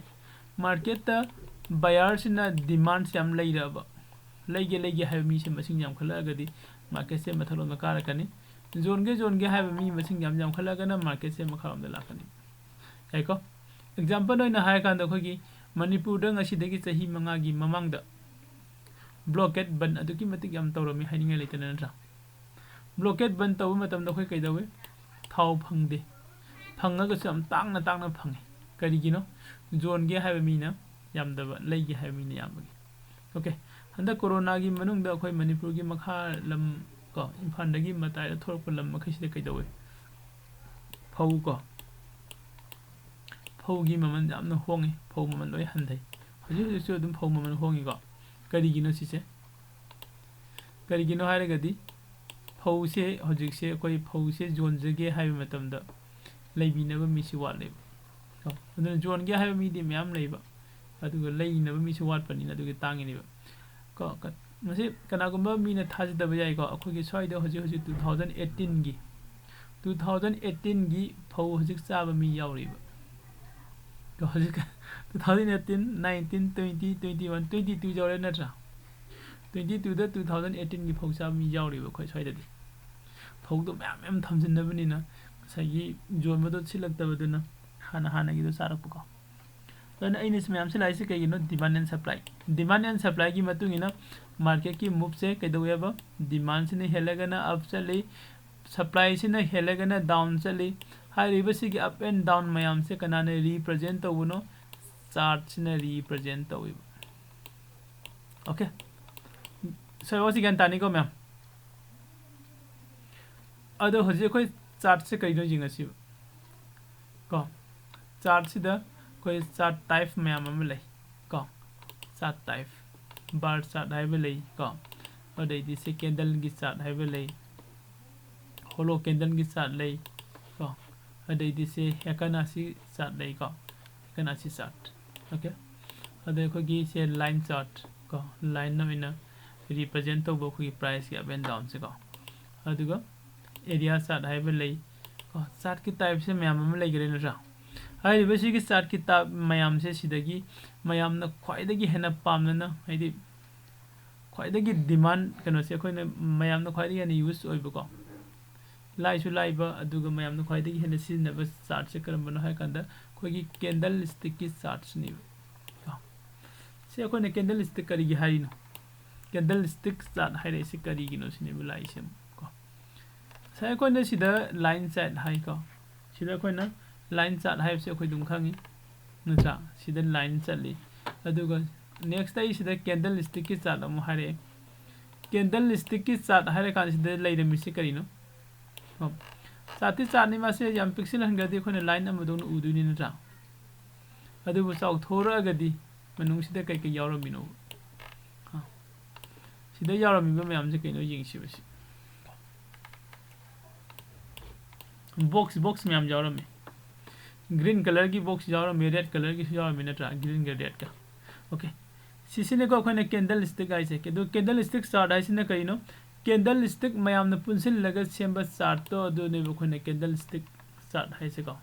Marketꯇ buyerꯁꯤꯅ demandꯁꯦ ꯌꯥꯝ ꯂꯩꯔꯛꯑꯕ, ꯂꯩꯒꯦ ꯂꯩꯒꯦ ꯍꯥꯏꯕ ꯃꯤꯁꯦ ꯃꯁꯤꯡ ꯌꯥꯝꯈꯠꯂꯛꯑꯒꯗꯤ marketꯁꯦ ꯃꯊꯛꯂꯣꯝꯗ ꯀꯥꯔꯛꯀꯅꯤ꯫ ꯌꯣꯟꯒꯦ ꯌꯣꯟꯒꯦ ꯍꯥꯏꯕ ꯃꯤ ꯃꯁꯤꯡ ꯌꯥꯝ ꯌꯥꯝꯈꯠꯂꯛꯑꯒꯅ marketꯁꯦ ꯃꯈꯥꯔꯣꯝꯗ ꯂꯥꯛꯀꯅꯤ꯫ ꯌꯥꯏꯀꯣ? Example ꯑꯣꯏꯅ ꯍꯥꯏꯔꯀꯥꯟꯗ ꯑꯩꯈꯣꯏꯒꯤ ꯃꯅꯤꯄꯨꯔꯗ ꯉꯁꯤꯗꯒꯤ ꯆꯍꯤ ꯃꯉꯥꯒꯤ ꯃꯃꯥꯡꯗ blockade ꯕꯟ ꯑꯗꯨꯛꯀꯤ ꯃꯇꯤꯛ ꯌꯥꯝ ꯇꯧꯔꯝꯃꯤ ꯍꯥꯏꯅꯤꯡꯉꯥꯏ ꯂꯩꯇꯅ, ꯅꯠꯇ꯭ꯔꯥ? Blockade ꯕꯟ ꯇꯧꯕ ꯃꯇꯝꯗ ꯑꯩꯈꯣꯏ ꯀꯩꯗꯧꯏ? ꯊꯥꯎ ꯐꯪꯗꯦ꯫ ꯐꯪꯉꯒꯁꯨ ꯌꯥꯝ ꯇꯥꯡꯅ ꯇꯥꯡꯅ ꯐꯪꯉꯤ꯫ ꯀꯔꯤꯒꯤꯅꯣ? ꯌꯣꯟꯒꯦ ꯍꯥꯏꯕ ꯃꯤꯅ ꯌꯥꯝꯗꯕ, ꯂꯩꯒꯦ ꯍꯥꯏꯕ ꯃꯤꯅ ꯌꯥꯝꯕꯒꯤ꯫ Okay, ꯍꯟꯗꯛ ꯀꯣꯔꯣꯅꯥꯒꯤ ꯃꯅꯨꯡꯗ ꯑꯩꯈꯣꯏ ꯃꯅꯤꯄꯨꯔꯒꯤ ꯃꯈꯥ ꯂꯝ ꯀꯣ, ꯏꯝꯐꯥꯜꯗꯒꯤ ꯃꯇꯥꯏꯗ ꯊꯣꯛꯂꯛꯄ ꯂꯝ ꯃꯈꯩꯁꯤꯗ ꯀꯩꯗꯧꯏ? ꯐꯧ ꯀꯣ, ꯐꯧꯒꯤ ꯃꯃꯜ ꯌꯥꯝꯅ ꯍꯣꯡꯉꯤ, ꯐꯧ ꯃꯃꯜ ꯂꯣꯏ ꯍꯟꯊꯩ꯫ ꯍꯧꯖꯤꯛ ꯍꯧꯖꯤꯛꯁꯨ ꯑꯗꯨꯝ ꯐꯧ ꯃꯃꯜ ꯍꯣꯡꯉꯤꯀꯣ꯫ ꯀꯔꯤꯒꯤꯅꯣ ꯁꯤꯁꯦ? ꯀꯔꯤꯒꯤꯅꯣ ꯍꯥꯏꯔꯒꯗꯤ ꯐꯧꯁꯦ, ꯍꯧꯖꯤꯛꯁꯦ ꯑꯩꯈꯣꯏ ꯐꯧꯁꯦ ꯌꯣꯟꯖꯒꯦ ꯍꯥꯏꯕ ꯃꯇꯝꯗ ꯂꯩꯕꯤꯅꯕ ꯃꯤꯁꯤ ꯋꯥꯠꯂꯦꯕ ꯀꯣ꯫ ꯑꯗꯨꯅ ꯌꯣꯟꯒꯦ ꯍꯥꯏꯕ ꯃꯤꯗꯤ ꯃꯌꯥꯝ ꯂꯩꯕ, ꯑꯗꯨꯒ ꯂꯩꯅꯕ ꯃꯤꯁꯨ ꯋꯥꯠꯄꯅꯤꯅ ꯑꯗꯨꯒꯤ ꯇꯥꯡꯉꯤꯅꯦꯕ ꯀꯣ꯫ ꯀ-, ꯃꯁꯤ ꯀꯅꯥꯒꯨꯝꯕ ꯃꯤꯅ ꯊꯥꯖꯗꯕ ꯌꯥꯏꯀꯣ, ꯑꯩꯈꯣꯏꯒꯤ ꯁ꯭ꯋꯥꯏꯗ ꯍꯧꯖꯤꯛ ꯍꯧꯖꯤꯛ two thousand eighteenꯒꯤ, two thousand eighteenꯒꯤ ꯐꯧ ꯍꯧꯖꯤꯛ ꯆꯥꯕ ꯃꯤ ꯌꯥꯎꯔꯤꯕ꯫ ꯀꯣ, ꯍꯧꯖꯤꯛ two thousand eighteen, nineteen, twenty, twenty-one, twenty-two ꯌꯧꯔꯦ ꯅꯠꯇ꯭ꯔꯥ? Twenty-twoꯗ two thousand eighteenꯒꯤ ꯐꯧ ꯆꯥꯕ ꯃꯤ ꯌꯥꯎꯔꯤꯕ ꯑꯩꯈꯣꯏ ꯁ꯭ꯋꯥꯏꯗꯗꯤ꯫ ꯐꯧꯗꯣ ꯃꯌꯥꯝ ꯃꯌꯥꯝ ꯊꯝꯖꯤꯟꯅꯕꯅꯤꯅ ꯉꯁꯥꯏꯒꯤ ꯌꯣꯟꯕꯗꯣ ꯁꯤꯠꯂꯛꯇꯕꯗꯨꯅ ꯍꯥꯟꯅ ꯍꯥꯟꯅꯒꯤꯗꯣ ꯆꯥꯔꯛꯄꯀꯣ꯫ ꯑꯗꯨꯅ ꯑꯩꯅ ꯁꯤ ꯃꯌꯥꯝꯁꯤ ꯂꯥꯛꯏꯁꯦ ꯀꯩꯒꯤꯅꯣ? Demand and supply꯫ Demand and supplyꯒꯤ ꯃꯇꯨꯡ ꯏꯟꯅ marketꯀꯤ moveꯁꯦ ꯀꯩꯗꯧꯋꯦꯕ? Demandꯁꯤꯅ ꯍꯦꯜꯂꯒꯅ up ꯆꯠꯂꯤ, supplyꯁꯤꯅ ꯍꯦꯜꯂꯒꯅ down ꯆꯠꯂꯤ, ꯍꯥꯏꯔꯤꯕꯁꯤꯒꯤ up and down ꯃꯌꯥꯝꯁꯦ ꯀꯅꯥꯅ represent ꯇꯧꯕꯅꯣ? Chartꯁꯤꯅ represent ꯇꯧꯏꯕ꯫ Okay, ꯁꯣꯏꯕꯁꯤ ꯒ꯭ꯌꯥꯟ ꯇꯥꯅꯤꯀꯣ ꯃꯌꯥꯝ? ꯑꯗꯣ ꯍꯧꯖꯤꯛ ꯑꯩꯈꯣꯏ chartꯁꯦ ꯀꯩꯅꯣ ꯌꯦꯡꯉꯁꯤꯕ꯫ ꯀꯣ, chartꯁꯤꯗ ꯑꯩꯈꯣꯏ chart type ꯃꯌꯥꯝ ꯑꯃ ꯂꯩ꯫ ꯀꯣ, chart type, bar chart ꯍꯥꯏꯕ ꯂꯩ꯫ ꯀꯣ, ꯑꯗꯩꯗꯤ ꯁꯤ candleꯒꯤ chart ꯍꯥꯏꯕ ꯂꯩ, hollow candleꯒꯤ chart ꯂꯩ꯫ ꯀꯣ, ꯑꯗꯩꯗꯤ ꯁꯤ Fibonacci chart ꯂꯩ꯫ ꯀꯣ, Fibonacci chart꯫ Okay, ꯑꯗ ꯑꯩꯈꯣꯏꯒꯤ ꯁꯦ line chart꯫ ꯀꯣ, lineꯅ ꯑꯣꯏꯅ represent ꯇꯧꯕ ꯑꯩꯈꯣꯏꯒꯤ priceꯀꯤ up and downꯁꯦ꯫ ꯀꯣ, ꯑꯗꯨꯒ area chart ꯍꯥꯏꯕ ꯂꯩ꯫ ꯀꯣ, chartꯀꯤ typeꯁꯦ ꯃꯌꯥꯝ ꯑꯃ ꯂꯩꯈ꯭ꯔꯦ ꯅꯠꯇ꯭ꯔꯥ? ꯍꯥꯏꯔꯤꯕ ꯁꯤꯒꯤ chartꯀꯤ type ꯃꯌꯥꯝꯁꯦ ꯁꯤꯗꯒꯤ ꯃꯌꯥꯝꯅ ꯈ꯭ꯋꯥꯏꯗꯒꯤ ꯍꯦꯟꯅ ꯄꯥꯝꯅꯅ, ꯍꯥꯏꯗꯤ ꯈ꯭ꯋꯥꯏꯗꯒꯤ demand ꯀꯩꯅꯣꯁꯦ, ꯑꯩꯈꯣꯏꯅ ꯃꯌꯥꯝꯅ ꯈ꯭ꯋꯥꯏꯗꯒꯤ ꯍꯦꯟꯅ use ꯑꯣꯏꯕꯀꯣ, ꯂꯥꯏꯁꯨ ꯂꯥꯏꯕ, ꯑꯗꯨꯒ ꯃꯌꯥꯝꯅ ꯈ꯭ꯋꯥꯏꯗꯒꯤ ꯍꯦꯟꯅ ꯁꯤꯖꯤꯟꯅꯕ chartꯁꯦ ꯀꯔꯝꯕꯅꯣ ꯍꯥꯏ ꯀꯥꯟꯗ ꯑꯩꯈꯣꯏꯒꯤ candlestickꯀꯤ chartꯁꯤꯅꯦꯕ꯫ ꯀꯣ, ꯁꯤ ꯑꯩꯈꯣꯏꯅ candlestick ꯀꯔꯤꯒꯤ ꯍꯥꯏꯔꯤꯅꯣ? Candlestick chart ꯍꯥꯏꯔꯛꯏꯁꯤ ꯀꯔꯤꯒꯤꯅꯣ ꯁꯤꯅꯦꯕ ꯂꯥꯛꯏꯁꯦ꯫ ꯀꯣ, ꯉꯁꯥꯏ ꯑꯩꯈꯣꯏꯅ ꯁꯤꯗ line chart ꯍꯥꯏꯀꯣ, ꯁꯤꯗ ꯑꯩꯈꯣꯏꯅ line chart ꯍꯥꯏꯕꯁꯦ ꯑꯩꯈꯣꯏ ꯑꯗꯨꯝ ꯈꯪꯉꯤ ꯅꯠꯇ꯭ꯔꯥ? ꯁꯤꯗ line ꯆꯠꯂꯤ꯫ ꯑꯗꯨꯒ next ꯑꯩ ꯁꯤꯗ candlestickꯀꯤ chart ꯑꯃꯨꯛ ꯍꯥꯏꯔꯛꯑꯦ꯫ Candlestickꯀꯤ chart ꯍꯥꯏꯔꯀꯥꯟꯁꯤꯗ ꯂꯩꯔꯝꯃꯤꯁꯤ ꯀꯔꯤꯅꯣ? ꯑꯣ, chartꯇꯤ chartꯅꯤ, ꯃꯥꯁꯦ ꯌꯥꯝ ꯄꯤꯛꯁꯤꯜꯍꯟꯈ꯭ꯔꯗꯤ ꯑꯩꯈꯣꯏꯅ line ꯑꯃꯗꯧꯅ ꯎꯗꯣꯏꯅꯤ ꯅꯠꯇ꯭ꯔꯥ? ꯑꯗꯨꯕꯨ ꯆꯥꯎꯊꯣꯔꯛꯑꯒꯗꯤ ꯃꯅꯨꯡꯁꯤꯗ ꯀꯩꯀꯩ ꯌꯥꯎꯔꯝꯃꯤꯅꯣ? ꯑꯥ, ꯁꯤꯗ ꯌꯥꯎꯔꯝꯃꯤꯕ ꯃꯌꯥꯝꯁꯦ ꯀꯩꯅꯣ ꯌꯦꯡꯁꯤꯕ ꯁꯤ꯫ Box, box ꯃꯌꯥꯝ ꯌꯥꯎꯔꯝꯃꯤ꯫ Green colourꯒꯤ box ꯌꯥꯎꯔꯝꯃꯤ, red colourꯒꯤꯁꯨ ꯌꯥꯎꯔꯝꯃꯤ ꯅꯠꯇ꯭ꯔꯥ? Greenꯒ redꯀ꯫ Okay, ꯁꯤꯁꯤꯅꯦꯀꯣ ꯑꯩꯈꯣꯏꯅ candlestick ꯍꯥꯏꯁꯦ꯫ ꯑꯗꯨ candlestick chart ꯍꯥꯏꯁꯤꯅ ꯀꯔꯤꯅꯣ? Candlestick ꯃꯌꯥꯝꯅ ꯄꯨꯟꯁꯤꯜꯂꯒ ꯁꯦꯝꯕ chartꯇꯣ ꯑꯗꯨꯅꯦꯕ ꯑꯩꯈꯣꯏꯅ candlestick chart ꯍꯥꯏꯁꯦꯀꯣ,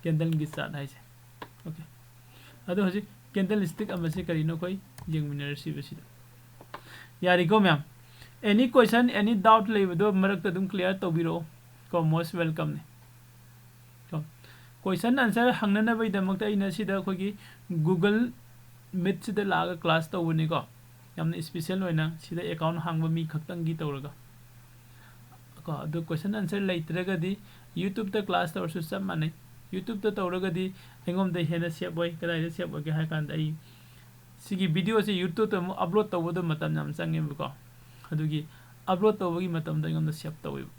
candleꯒꯤ chart ꯍꯥꯏꯁꯦ꯫ Okay, ꯑꯗꯣ ꯍꯧꯖꯤꯛ candlestick ꯑꯃꯁꯦ ꯀꯔꯤꯅꯣ ꯑꯩꯈꯣꯏ ꯌꯦꯡꯃꯤꯟꯅꯔꯁꯤꯕ ꯁꯤꯗ꯫ ꯌꯥꯔꯤꯀꯣ ꯃꯌꯥꯝ? Any question, any doubt ꯂꯩꯕꯗꯣ ꯃꯔꯛꯇ ꯑꯗꯨꯝ clear ꯇꯧꯕꯤꯔꯛꯑꯣ ꯀꯣ, most welcomeꯅꯦ꯫ ꯀꯣ, question answer ꯍꯪꯅꯅꯕꯒꯤꯗꯃꯛꯇ ꯑꯩꯅ ꯁꯤꯗ ꯑꯩꯈꯣꯏꯒꯤ Google Meetꯁꯤꯗ ꯂꯥꯛꯑꯒ class ꯇꯧꯕꯅꯤꯀꯣ꯫ ꯌꯥꯝꯅ special ꯑꯣꯏꯅ ꯁꯤꯗ account ꯍꯥꯡꯕ ꯃꯤ ꯈꯛꯇꯪꯒꯤ ꯇꯧꯔꯒ꯫ ꯑꯗꯨ question answer ꯂꯩꯇ꯭ꯔꯒꯗꯤ YouTube-ꯇ class ꯇꯧꯔꯁꯨ ꯆꯞ ꯃꯥꯟꯅꯩ꯫ YouTube-ꯇ ꯇꯧꯔꯒꯗꯤ ꯑꯩꯉꯣꯟꯗ ꯍꯦꯟꯅ save ꯑꯣꯏ꯫ ꯀꯗꯥꯏꯗ save ꯑꯣꯏꯒꯦ ꯍꯥꯏ ꯀꯥꯟꯗ ꯑꯩ ꯁꯤꯒꯤ video-ꯁꯦ YouTube-ꯇ ꯑꯃꯨꯛ upload ꯇꯧꯕꯗꯣ ꯃꯇꯝ ꯌꯥꯝ ꯆꯪꯉꯦꯕꯀꯣ꯫ ꯑꯗꯨꯒꯤ upload ꯇꯧꯕꯒꯤ ꯃꯇꯝꯗꯣ ꯑꯩꯉꯣꯟꯗ save ꯇꯧꯋꯦꯕ꯫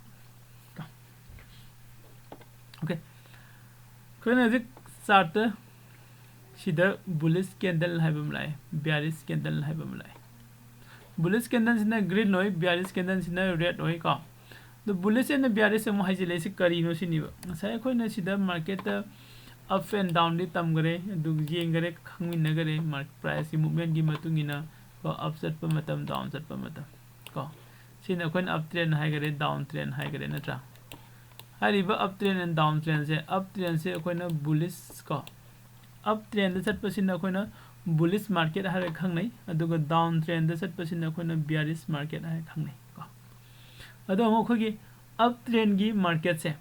OK꯫ ꯑꯩꯈꯣꯏꯅ ꯍꯧꯖꯤꯛ chart-ꯇ ꯁꯤꯗ bullish candle ꯍꯥꯏꯕ ꯑꯃ ꯂꯥꯛꯑꯦ, bearish candle ꯍꯥꯏꯕ ꯑꯃ ꯂꯥꯛꯑꯦ꯫ Bullish candle-ꯁꯤꯅ green ꯑꯣꯏ, bearish candle-ꯁꯤꯅ red ꯑꯣꯏ ꯀꯣ꯫ ꯑꯗꯣ bullish and bearish ꯑꯃꯨꯛ ꯍꯥꯏꯖꯤꯜꯂꯛꯏꯁꯤ ꯀꯔꯤꯅꯣ ꯁꯤꯅꯤꯕ꯫ ꯉꯁꯥꯏ ꯑꯩꯈꯣꯏꯅ ꯁꯤꯗ market-ꯇ up and down-ꯗꯤ ꯇꯝꯈꯔꯦ, ꯑꯗꯨ ꯌꯦꯡꯈꯔꯦ, ꯈꯪꯃꯤꯟꯅꯈꯔꯦ, mar-, price-ꯀꯤ movement-ꯀꯤ ꯃꯇꯨꯡ ꯏꯟꯅ ꯀꯣ, up ꯆꯠꯄ ꯃꯇꯝ, down ꯆꯠꯄ ꯃꯇꯝ ꯀꯣ꯫ ꯁꯤꯅ ꯑꯩꯈꯣꯏꯅ up trend ꯍꯥꯏꯈꯔꯦ, down trend ꯍꯥꯏꯈꯔꯦ ꯅꯠꯇ꯭ꯔꯥ? ꯍꯥꯏꯔꯤꯕ up trend and down trend-ꯁꯦ, up trend-ꯁꯦ ꯑꯩꯈꯣꯏꯅ bullish ꯀꯣ, up trend-ꯗ ꯆꯠꯄꯁꯤꯅ ꯑꯩꯈꯣꯏꯅ bullish market ꯍꯥꯏꯔꯒ ꯈꯪꯅꯩ, ꯑꯗꯨꯒ down trend-ꯗ ꯆꯠꯄꯁꯤꯅ ꯑꯩꯈꯣꯏꯅ bearish market ꯍꯥꯏꯔꯒ ꯈꯪꯅꯩ ꯀꯣ꯫ ꯑꯗꯣ ꯑꯃꯨꯛ ꯑꯩꯈꯣꯏꯒꯤ up trend-ꯒꯤ market-ꯁꯦ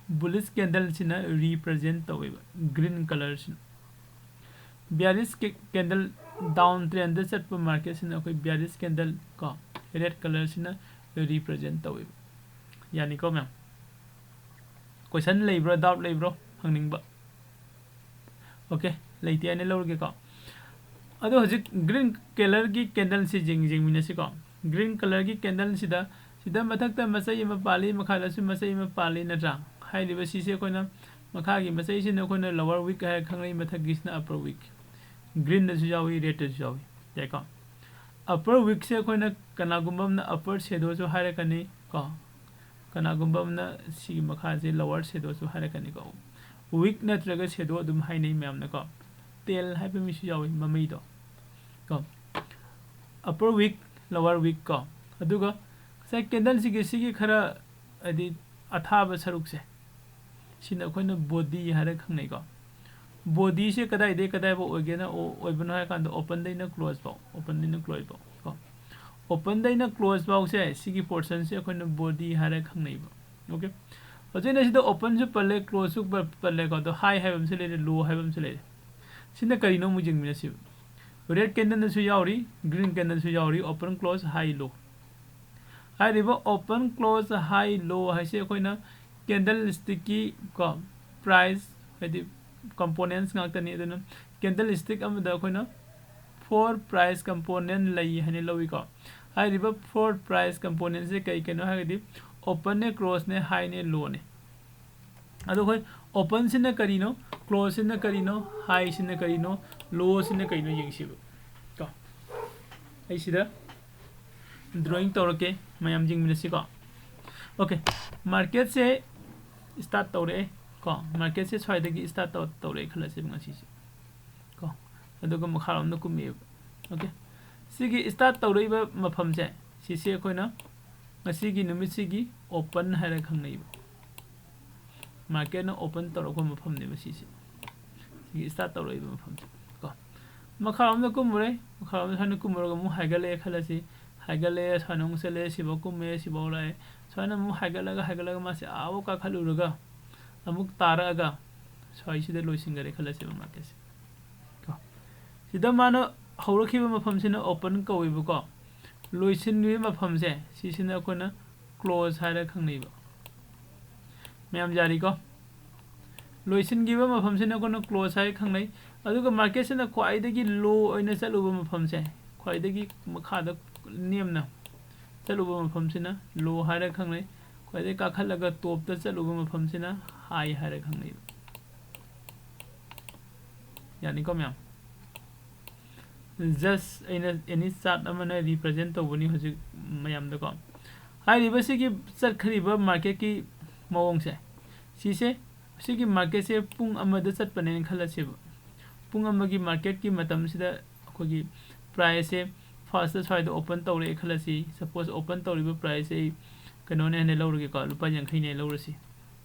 bullish candle-ꯁꯤꯅ represent ꯇꯧꯋꯦꯕ, green colour-ꯁꯤꯅ꯫ Bearish ca-, candle, down trend-ꯗ ꯆꯠꯄ market-ꯁꯤꯅ ꯑꯩꯈꯣꯏ bearish candle ꯀꯣ, red colour-ꯁꯤꯅ represent ꯇꯧꯋꯦꯕ꯫ ꯌꯥꯅꯤꯀꯣ ꯃꯌꯥꯝ? Question ꯂꯩꯕ꯭ꯔꯣ, doubt ꯂꯩꯕ꯭ꯔꯣ, ꯍꯪꯅꯤꯡꯕ? OK, ꯂꯩꯇꯦ ꯍꯥꯏꯅ ꯂꯧꯔꯒꯦꯀꯣ꯫ ꯑꯗꯣ ꯍꯧꯖꯤꯛ green colour-ꯒꯤ candle-ꯁꯤ ꯌꯦꯡ-, ꯌꯦꯡꯃꯤꯟꯅꯁꯤꯀꯣ꯫ Green colour-ꯒꯤ candle-ꯁꯤꯗ, ꯁꯤꯗ ꯃꯊꯛꯇ ꯃꯆꯩ ꯑꯃ ꯄꯥꯜꯂꯤ, ꯃꯈꯥꯗꯁꯨ ꯃꯆꯩ ꯑꯃ ꯄꯥꯜꯂꯤ ꯅꯠꯇ꯭ꯔꯥ? ꯍꯥꯏꯔꯤꯕ ꯁꯤꯁꯦ ꯑꯩꯈꯣꯏꯅ, ꯃꯈꯥꯒꯤ ꯃꯆꯩꯁꯤꯅ ꯑꯩꯈꯣꯏꯅ lower wick ꯍꯥꯏꯔ ꯈꯪꯅꯩ, ꯃꯊꯛꯀꯤꯁꯤꯅ upper wick꯫ Green-ꯗꯁꯨ ꯌꯥꯎꯏ, red-ꯇꯁꯨ ꯌꯥꯎꯏ꯫ ꯌꯥꯏꯀꯣ? Upper wick-ꯁꯦ ꯑꯩꯈꯣꯏꯅ ꯀꯅꯥꯒꯨꯝꯕ ꯑꯃꯅ upper shadow-ꯁꯨ ꯍꯥꯏꯔꯛꯀꯅꯤ ꯀꯣ꯫ ꯀꯅꯥꯒꯨꯝꯕ ꯑꯃꯅ ꯁꯤꯒꯤ ꯃꯈꯥꯁꯦ lower shadow-ꯁꯨ ꯍꯥꯏꯔꯛꯀꯅꯤꯀꯣ꯫ Wick ꯅꯠꯇ꯭ꯔꯒ shadow ꯑꯗꯨꯝ ꯍꯥꯏꯅꯩ ꯃꯌꯥꯝꯅꯀꯣ꯫ Tail ꯍꯥꯏꯕ ꯃꯤꯁꯨ ꯌꯥꯎꯏ, ꯃꯃꯩꯗꯣ ꯀꯣ꯫ Upper wick, lower wick ꯀꯣ꯫ ꯑꯗꯨꯒ ꯉꯁꯥꯏ candle-ꯁꯤꯒꯤ, ꯁꯤꯒꯤ ꯈꯔ ꯍꯥꯏꯗꯤ ꯑꯊꯥꯕ ꯁꯔꯨꯛꯁꯦ, ꯁꯤꯅ ꯑꯩꯈꯣꯏꯅ body ꯍꯥꯏꯔꯒ ꯈꯪꯅꯩꯀꯣ꯫ Body-ꯁꯦ ꯀꯗꯥꯏꯗꯩ ꯀꯗꯥꯏꯐꯥꯎ ꯑꯣꯏꯒꯦꯅ, ꯑꯣ-, ꯑꯣꯏꯕꯅꯣ ꯍꯥꯏ ꯀꯥꯟꯗ open-ꯗꯩꯅ close ꯐꯥꯎ, open-ꯗꯩꯅ close ꯐꯥꯎ ꯀꯣ꯫ Open-ꯗꯩꯅ close ꯐꯥꯎꯁꯦ, ꯁꯤꯒꯤ portion-ꯁꯦ ꯑꯩꯈꯣꯏꯅ body ꯍꯥꯏꯔꯒ ꯈꯪꯅꯩꯕ꯫ OK? ꯍꯧꯖꯤꯛ ꯑꯩꯅ ꯁꯤꯗ open-ꯁꯨ ꯄꯜꯂꯦ, close-ꯁꯨ ꯄ-, ꯄꯜꯂꯦꯀꯣ꯫ ꯑꯗꯣ high ꯍꯥꯏꯕ ꯑꯃꯁꯨ ꯂꯩꯔꯦ, low ꯍꯥꯏꯕ ꯑꯃꯁꯨ ꯂꯩꯔꯦ꯫ ꯁꯤꯅ ꯀꯔꯤꯅꯣ ꯑꯃꯨꯛ ꯌꯦꯡꯃꯤꯟꯅꯁꯤꯕ꯫ Red candle-ꯅꯁꯨ ꯌꯥꯎꯔꯤ, green candle-ꯁꯨ ꯌꯥꯎꯔꯤ, open, close, high, low꯫ ꯍꯥꯏꯔꯤꯕ open, close, high, low ꯍꯥꯏꯁꯦ ꯑꯩꯈꯣꯏꯅ candlestickꯀꯤ ꯀꯣ price, ꯍꯥꯏꯗꯤ components ꯉꯥꯛꯇꯅꯤ꯫ ꯑꯗꯨꯅ candlestick ꯑꯃꯗ ꯑꯩꯈꯣꯏꯅ four price component ꯂꯩ ꯍꯥꯏꯅ ꯂꯧꯏꯀꯣ꯫ ꯍꯥꯏꯔꯤꯕ four price componentꯁꯦ ꯀꯩ ꯀꯩꯅꯣ ꯍꯥꯏꯔꯒꯗꯤ openꯅꯦ, closeꯅꯦ, highꯅꯦ, lowꯅꯦ꯫ ꯑꯗꯣ ꯑꯩꯈꯣꯏ openꯁꯤꯅ ꯀꯔꯤꯅꯣ, closeꯁꯤꯅ ꯀꯔꯤꯅꯣ, highꯁꯤꯅ ꯀꯔꯤꯅꯣ, lowꯁꯤꯅ ꯀꯔꯤꯅꯣ ꯌꯦꯡꯁꯤꯕ ꯀꯣ꯫ ꯑꯩ ꯁꯤꯗ drawing ꯇꯧꯔꯛꯀꯦ, ꯃꯌꯥꯝ ꯌꯦꯡꯃꯤꯟꯅꯁꯤꯀꯣ꯫ Okay, marketꯁꯦ start ꯇꯧꯔꯛꯑꯦ ꯀꯣ꯫ Marketꯁꯦ ꯁ꯭ꯋꯥꯏꯗꯒꯤ start ꯇꯧ-, ꯇꯧꯔꯛꯑꯦ ꯈꯜꯂꯁꯦꯕ ꯉꯁꯤꯁꯦ ꯀꯣ꯫ ꯑꯗꯨꯒ ꯃꯈꯥꯔꯣꯝꯗ ꯀꯨꯝꯃꯛꯑꯦꯕ꯫ Okay, ꯁꯤꯒꯤ start ꯇꯧꯔꯛꯏꯕ ꯃꯐꯝꯁꯦ, ꯁꯤꯁꯦ ꯑꯩꯈꯣꯏꯅ ꯉꯁꯤꯒꯤ ꯅꯨꯃꯤꯠꯁꯤꯒꯤ open ꯍꯥꯏꯔꯒ ꯈꯪꯅꯩꯕ꯫ Marketꯅ open ꯇꯧꯔꯛꯄ ꯃꯐꯝꯅꯦꯕ ꯁꯤꯁꯦ꯫ ꯁꯤꯒꯤ start ꯇꯧꯔꯛꯏꯕ ꯃꯐꯝꯁꯦ ꯀꯣ꯫ ꯃꯈꯥꯔꯣꯝꯗ ꯀꯨꯝꯃꯨꯔꯦ, ꯃꯈꯥꯔꯣꯝꯗ ꯁꯨꯃꯥꯏꯅ ꯀꯨꯝꯃꯨꯔꯒ ꯑꯃꯨꯛ ꯍꯥꯏꯒꯠꯂꯛꯑꯦ ꯈꯜꯂꯁꯤ꯫ ꯍꯥꯏꯒꯠꯂꯛꯑꯦ, ꯁꯨꯃꯥꯏꯅ ꯑꯃꯨꯛ ꯆꯠꯂꯛꯑꯦ, ꯁꯤꯐꯥꯎ ꯀꯨꯝꯃꯛꯑꯦ, ꯁꯤꯐꯥꯎ ꯂꯥꯛꯑꯦ꯫ ꯁꯨꯃꯥꯏꯅ ꯑꯃꯨꯛ ꯍꯥꯏꯒꯠꯂꯒ, ꯍꯥꯏꯒꯠꯂꯒ ꯃꯥꯁꯦ ꯑꯥꯐꯥꯎ ꯀꯥꯈꯠꯂꯨꯔꯒ ꯑꯃꯨꯛ ꯇꯥꯔꯛꯑꯒ ꯁ꯭ꯋꯥꯏꯁꯤꯗ ꯂꯣꯏꯁꯤꯟꯈꯔꯦ ꯈꯜꯂꯁꯦꯕ marketꯁꯦ ꯀꯣ꯫ ꯁꯤꯗ ꯃꯥꯅ ꯍꯧꯔꯛꯈꯤꯕ ꯃꯐꯝꯁꯤꯅ open ꯀꯧꯋꯦꯕꯀꯣ꯫ ꯂꯣꯏꯁꯤꯟꯈꯤꯕ ꯃꯐꯝꯁꯦ, ꯁꯤꯁꯤꯅ ꯑꯩꯈꯣꯏꯅ close ꯍꯥꯏꯔꯒ ꯈꯪꯅꯩꯕ꯫ ꯃꯌꯥꯝ ꯌꯥꯔꯤꯀꯣ? ꯂꯣꯏꯁꯤꯟꯈꯤꯕ ꯃꯐꯝꯁꯤꯅ ꯑꯩꯈꯣꯏꯅ close ꯍꯥꯏꯔꯒ ꯈꯪꯅꯩ꯫ ꯑꯗꯨꯒ marketꯁꯤꯅ ꯈ꯭ꯋꯥꯏꯗꯒꯤ low ꯑꯣꯏꯅ ꯆꯠꯂꯨꯕ ꯃꯐꯝꯁꯦ, ꯈ꯭ꯋꯥꯏꯗꯒꯤ ꯃꯈꯥꯗ ꯅꯦꯝꯅ ꯆꯠꯂꯨꯕ ꯃꯐꯝꯁꯤꯅ low ꯍꯥꯏꯔꯒ ꯈꯪꯅꯩ꯫ ꯈ꯭ꯋꯥꯏꯗꯒꯤ ꯀꯥꯈꯠꯂꯒ topꯇ ꯆꯠꯂꯨꯕ ꯃꯐꯝꯁꯤꯅ high ꯍꯥꯏꯔꯒ ꯈꯪꯅꯩꯕ꯫ ꯌꯥꯅꯤꯀꯣ ꯃꯌꯥꯝ? Just ꯑꯩꯅ any chart ꯑꯃꯅ represent ꯇꯧꯕꯅꯤ ꯍꯧꯖꯤꯛ ꯃꯌꯥꯝꯗꯀꯣ꯫ ꯍꯥꯏꯔꯤꯕꯁꯤꯒꯤ ꯆꯠꯈ꯭ꯔꯤꯕ marketꯀꯤ ꯃꯑꯣꯡꯁꯦ, ꯁꯤꯁꯦ, ꯁꯤꯒꯤ marketꯁꯦ ꯄꯨꯡ ꯑꯃꯗ ꯆꯠꯄꯅꯦꯅ ꯈꯜꯂꯁꯦꯕ꯫ ꯄꯨꯡ ꯑꯃꯒꯤ marketꯀꯤ ꯃꯇꯝꯁꯤꯗ ꯑꯩꯈꯣꯏꯒꯤ priceꯁꯦ firstꯇ ꯁ꯭ꯋꯥꯏꯗ open ꯇꯧꯔꯛꯑꯦ ꯈꯜꯂꯁꯤ꯫ Suppose open ꯇꯧꯔꯤꯕ priceꯁꯦ ꯑꯩ ꯀꯩꯅꯣꯅꯦ ꯍꯥꯏꯅ ꯂꯧꯔꯒꯦꯀꯣ, ꯂꯨꯄꯥ ꯌꯥꯡꯈꯩꯅꯦ ꯂꯧꯔꯁꯤ꯫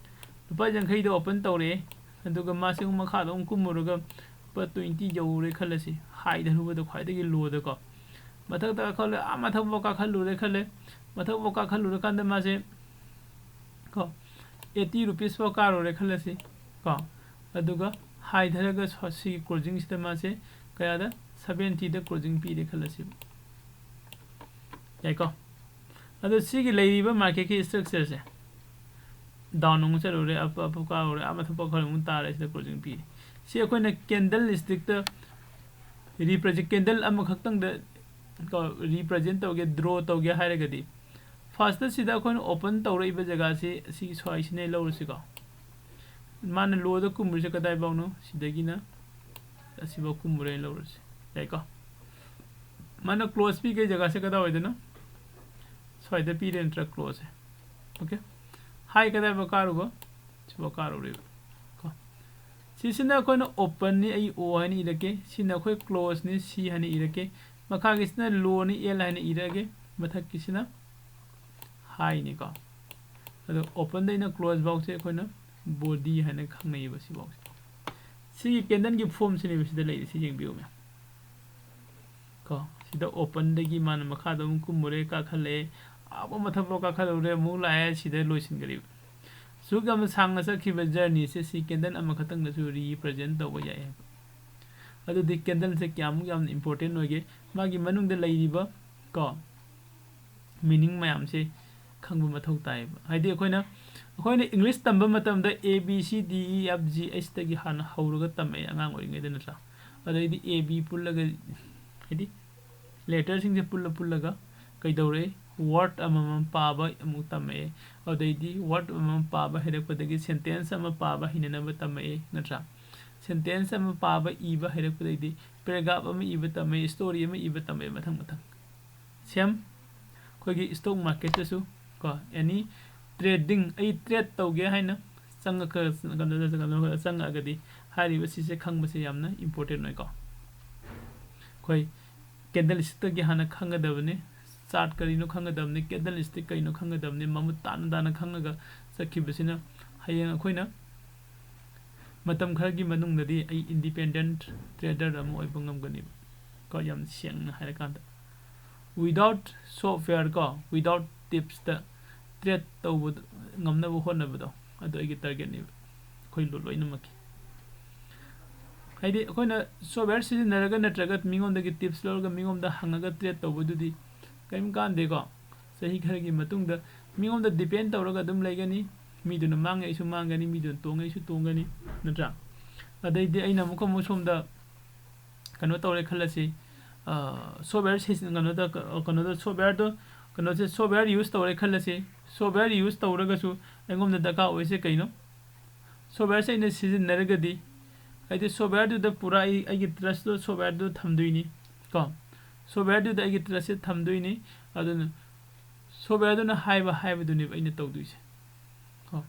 ꯂꯨꯄꯥ ꯌꯥꯡꯈꯩꯗ open ꯇꯧꯔꯛꯑꯦ, ꯑꯗꯨꯒ ꯃꯥꯁꯦ ꯑꯃꯨꯛ ꯃꯈꯥꯗ ꯑꯃꯨꯛ ꯀꯨꯝꯃꯨꯔꯒ ꯂꯨꯄꯥ twenty ꯌꯧꯔꯦ ꯈꯜꯂꯁꯤ, high ꯊꯥꯔꯨꯕꯗ ꯈ꯭ꯋꯥꯏꯗꯒꯤ lowꯗꯀꯣ꯫ ꯃꯊꯛꯇ ꯀꯥꯈꯠꯂꯦ, ꯑꯥ ꯃꯊꯛꯐꯥꯎ ꯀꯥꯈꯠꯂꯨꯔꯦ ꯈꯜꯂꯦ꯫ ꯃꯊꯛꯐꯥꯎ ꯀꯥꯈꯠꯂꯨꯔꯀꯥꯟꯗ ꯃꯥꯁꯦ ꯀꯣ eighty rupeesꯐꯥꯎ ꯀꯥꯔꯨꯔꯦ ꯈꯜꯂꯁꯤ ꯀꯣ꯫ ꯑꯗꯨꯒ high ꯊꯥꯔꯒ ꯁꯣ-, ꯁꯤꯒꯤ closingꯁꯤꯗ ꯃꯥꯁꯦ ꯀꯌꯥꯗ? Seventyꯗ closing ꯄꯤꯔꯦ ꯈꯜꯂꯁꯤ꯫ ꯌꯥꯏꯀꯣ? ꯑꯗꯣ ꯁꯤꯒꯤ ꯂꯩꯔꯤꯕ marketꯀꯤ structureꯁꯦ down ꯑꯃꯨꯛ ꯆꯠꯂꯨꯔꯦ, up, up ꯀꯥꯔꯨꯔꯦ, ꯑꯥ ꯃꯊꯛ ꯄꯣꯛꯈꯔ ꯑꯃꯨꯛ ꯇꯥꯔꯦ, ꯁꯤꯗ closing ꯄꯤꯔꯤ꯫ ꯁꯤ ꯑꯩꯈꯣꯏꯅ candlestickꯇ represent, candle ꯑꯃꯈꯛꯇꯪꯗ ꯀꯣ represent ꯇꯧꯒꯦ, draw ꯇꯧꯒꯦ ꯍꯥꯏꯔꯒꯗꯤ firstꯇ ꯁꯤꯗ ꯑꯩꯈꯣꯏꯅ open ꯇꯧꯔꯛꯏꯕ ꯖꯒꯥꯁꯤ ꯁꯤꯒꯤ ꯁ꯭ꯋꯥꯏꯁꯤꯅ ꯂꯧꯔꯁꯤꯀꯣ꯫ ꯃꯥꯅ lowꯗ ꯀꯨꯝꯃꯨꯔꯤꯁꯦ ꯀꯗꯥꯏꯐꯥꯎꯅꯣ? ꯁꯤꯗꯒꯤꯅ ꯑꯁꯤꯐꯥꯎ ꯀꯨꯝꯃꯨꯔꯦꯅ ꯂꯧꯔꯁꯤ, ꯌꯥꯏꯀꯣ? ꯃꯥꯅ close ꯄꯤꯒꯦ ꯖꯒꯥꯁꯦ ꯀꯗꯥꯏ ꯑꯣꯏꯗꯣꯏꯅꯣ? ꯁ꯭ꯋꯥꯏꯗ ꯄꯤꯔꯦ ꯅꯠꯇ꯭ꯔꯥ closeꯁꯦ? Okay, high ꯀꯗꯥꯏꯐꯥꯎ ꯀꯥꯔꯨꯕ? ꯁꯤꯐꯥꯎ ꯀꯥꯔꯨꯔꯦꯕ ꯀꯣ꯫ ꯁꯤꯁꯤꯅ ꯑꯩꯈꯣꯏꯅ openꯅꯤ, ꯑꯩ O ꯍꯥꯏꯅ ꯏꯔꯛꯀꯦ꯫ ꯁꯤꯅ ꯑꯩꯈꯣꯏ closeꯅꯤ, C ꯍꯥꯏꯅ ꯏꯔꯛꯀꯦ꯫ ꯃꯈꯥꯒꯤꯁꯤꯅ lowꯅꯤ, L ꯍꯥꯏꯅ ꯏꯔꯛꯑꯒꯦ꯫ ꯃꯊꯛꯀꯤꯁꯤꯅ highꯅꯤꯀꯣ꯫ ꯑꯗꯣ openꯗꯩꯅ close ꯐꯥꯎꯁꯦ ꯑꯩꯈꯣꯏꯅ body ꯍꯥꯏꯅ ꯈꯪꯅꯩꯌꯦꯕ ꯁꯤꯐꯥꯎꯁꯦ꯫ ꯁꯤꯒꯤ candleꯒꯤ formꯁꯤꯅꯦꯕ ꯁꯤꯗ ꯂꯩꯔꯤꯁꯤ, ꯌꯦꯡꯕꯤꯌꯨ ꯃꯌꯥꯝ꯫ ꯀꯣ, ꯁꯤꯗ openꯗꯒꯤ ꯃꯥꯅ ꯃꯈꯥꯗ ꯑꯃꯨꯛ ꯀꯨꯝꯃꯨꯔꯦ, ꯀꯥꯈꯠꯂꯛꯑꯦ, ꯑꯥ ꯃꯊꯛꯐꯥꯎ ꯀꯥꯈꯠꯂꯨꯔꯦ, ꯑꯃꯨꯛ ꯂꯥꯛꯑꯦ, ꯁꯤꯗ ꯂꯣꯏꯁꯤꯟꯈ꯭ꯔꯦꯕ꯫ ꯁꯨꯛ ꯌꯥꯝꯅ ꯁꯥꯡꯅ ꯆꯠꯈꯤꯕ journeyꯁꯦ ꯁꯤ candle ꯑꯃꯈꯛꯇꯪꯗꯁꯨ represent ꯇꯧꯕ ꯌꯥꯏ ꯍꯥꯏꯕ꯫ ꯑꯗꯨꯗꯤ candleꯁꯦ ꯀꯌꯥꯃꯨꯛ ꯌꯥꯝꯅ important ꯑꯣꯏꯒꯦ, ꯃꯥꯒꯤ ꯃꯅꯨꯡꯗ ꯂꯩꯔꯤꯕ ꯀꯣ meaning ꯃꯌꯥꯝꯁꯦ ꯈꯪꯕ ꯃꯊꯧ ꯇꯥꯏꯌꯦꯕ꯫ ꯍꯥꯏꯗꯤ ꯑꯩꯈꯣꯏꯅ, ꯑꯩꯈꯣꯏꯅ English ꯇꯝꯕ ꯃꯇꯝꯗ A B C D E F G H ꯇꯒꯤ ꯍꯥꯟꯅ ꯍꯧꯔꯒ ꯇꯝꯃꯛꯑꯦ ꯑꯉꯥꯡ ꯑꯣꯏꯔꯤꯉꯩꯗ, ꯅꯠꯇ꯭ꯔꯥ? ꯑꯗꯩꯗꯤ A B ꯄꯨꯜꯂꯒ, ꯍꯥꯏꯗꯤ letterꯁꯤꯡꯁꯦ ꯄꯨꯜꯂ ꯄꯨꯜꯂꯒ ꯀꯩꯗꯧꯔꯦ? Word ꯑꯃꯃꯝ ꯄꯥꯕ ꯑꯃꯨꯛ ꯇꯝꯃꯛꯑꯦ꯫ ꯑꯗꯩꯗꯤ word ꯑꯃꯃꯝ ꯄꯥꯕ ꯍꯩꯔꯛꯄꯗꯒꯤ sentence ꯑꯃ ꯄꯥꯕ ꯍꯩꯅꯅꯕ ꯇꯝꯃꯛꯑꯦ, ꯅꯠꯇ꯭ꯔꯥ? Sentence ꯑꯃ ꯄꯥꯕ ꯏꯕ ꯍꯩꯔꯛꯄꯗꯩꯗꯤ paragraph ꯑꯃ ꯏꯕ ꯇꯝꯃꯛꯑꯦ, story ꯑꯃ ꯏꯕ ꯇꯝꯃꯛꯑꯦ, ꯃꯊꯪ ꯃꯊꯪ꯫ Same ꯑꯩꯈꯣꯏꯒꯤ stock marketꯇꯁꯨ ꯀꯣ, any trading, ꯑꯩ trade ꯇꯧꯒꯦ ꯍꯥꯏꯅ ꯆꯪꯉꯛꯑꯒꯗꯤ ꯍꯥꯏꯔꯤꯕ ꯁꯤꯁꯦ ꯈꯪꯕꯁꯦ ꯌꯥꯝꯅ important ꯑꯣꯏꯀꯣ꯫ ꯑꯩꯈꯣꯏ candlestickꯇꯒꯤ ꯍꯥꯟꯅ ꯈꯪꯒꯗꯕꯅꯤ, chart ꯀꯔꯤꯅꯣ ꯈꯪꯒꯗꯕꯅꯤ, candlestick ꯀꯔꯤꯅꯣ ꯈꯪꯒꯗꯕꯅꯤ, ꯃꯃꯨꯠ ꯇꯥꯅ ꯇꯥꯅ ꯈꯪꯉꯒ ꯆꯠꯈꯤꯕꯁꯤꯅ ꯍꯌꯦꯡ ꯑꯩꯈꯣꯏꯅ ꯃꯇꯝ ꯈꯔꯒꯤ ꯃꯅꯨꯡꯗꯗꯤ ꯑꯩ independent trader ꯑꯃ ꯑꯣꯏꯕ ꯉꯝꯒꯅꯦꯕ ꯀꯣ, ꯌꯥꯝ ꯁꯦꯡꯅ ꯍꯥꯏꯔꯀꯥꯟꯗ꯫ Without software ꯀꯣ, without tipsꯇ trade ꯇꯧꯕ ꯉꯝꯅꯕ ꯍꯣꯠꯅꯕꯗꯣ, ꯑꯗꯨ ꯑꯩꯒꯤ targetꯅꯦꯕ, ꯑꯩꯈꯣꯏ ꯂꯣ-, ꯂꯣꯏꯅꯃꯛꯀꯤ꯫ ꯍꯥꯏꯗꯤ ꯑꯩꯈꯣꯏꯅ software ꯁꯤꯖꯤꯟꯅꯔꯒ ꯅꯠꯇ꯭ꯔꯒ ꯃꯤꯉꯣꯟꯗꯒꯤ tips ꯂꯧꯔꯒ ꯃꯤꯉꯣꯟꯗ ꯍꯪꯉꯒ trade ꯇꯧꯕꯗꯨꯗꯤ ꯀꯔꯤꯝ ꯀꯥꯟꯗꯦꯀꯣ꯫ ꯆꯍꯤ ꯈꯔꯒꯤ ꯃꯇꯨꯡꯗ ꯃꯤꯉꯣꯟꯗ depend ꯇꯧꯔꯒ ꯑꯗꯨꯝ ꯂꯩꯒꯅꯤ꯫ ꯃꯤꯗꯨꯅ ꯃꯥꯡꯉꯦ ꯑꯩꯁꯨ ꯃꯥꯡꯒꯅꯤ, ꯃꯤꯗꯨꯅ ꯇꯣꯡꯉꯦ ꯑꯩꯁꯨ ꯇꯣꯡꯒꯅꯤ, ꯅꯠꯇ꯭ꯔꯥ? ꯑꯗꯩꯗꯤ ꯑꯩꯅ ꯑꯃꯨꯛꯀ ꯑꯃꯨꯛ ꯁꯣꯝꯗ ꯀꯩꯅꯣ ꯇꯧꯔꯦ ꯈꯜꯂꯁꯤ, software ꯁꯤꯖꯤꯟ-, ꯀꯩꯅꯣꯗ, ꯀꯩꯅꯣꯗ softwareꯗꯣ, ꯀꯩꯅꯣꯁꯦ software use ꯇꯧꯔꯦ ꯈꯜꯂꯁꯤ꯫ Software use ꯇꯧꯔꯒꯁꯨ ꯑꯩꯉꯣꯟꯗ ꯗꯔꯀꯥꯔ ꯑꯣꯏꯔꯤꯁꯦ ꯀꯩꯅꯣ? Softwareꯁꯦ ꯑꯩꯅ ꯁꯤꯖꯤꯟꯅꯔꯒꯗꯤ, ꯍꯥꯏꯗꯤ softwareꯗꯨꯗ ꯄꯨꯔꯥ ꯑꯩ, ꯑꯩꯒꯤ trustꯇꯣ softwareꯗꯨꯗ ꯊꯝꯗꯣꯏꯅꯤ ꯀꯣ꯫ Softwareꯗꯨꯗ ꯑꯩꯒꯤ trustꯁꯦ ꯊꯝꯗꯣꯏꯅꯤ꯫ ꯑꯗꯨꯅ softwareꯗꯨꯅ ꯍꯥꯏꯕ ꯍꯥꯏꯕꯗꯨꯅꯦꯕ ꯑꯩꯅ ꯇꯧꯗꯣꯏꯁꯦ ꯀꯣ꯫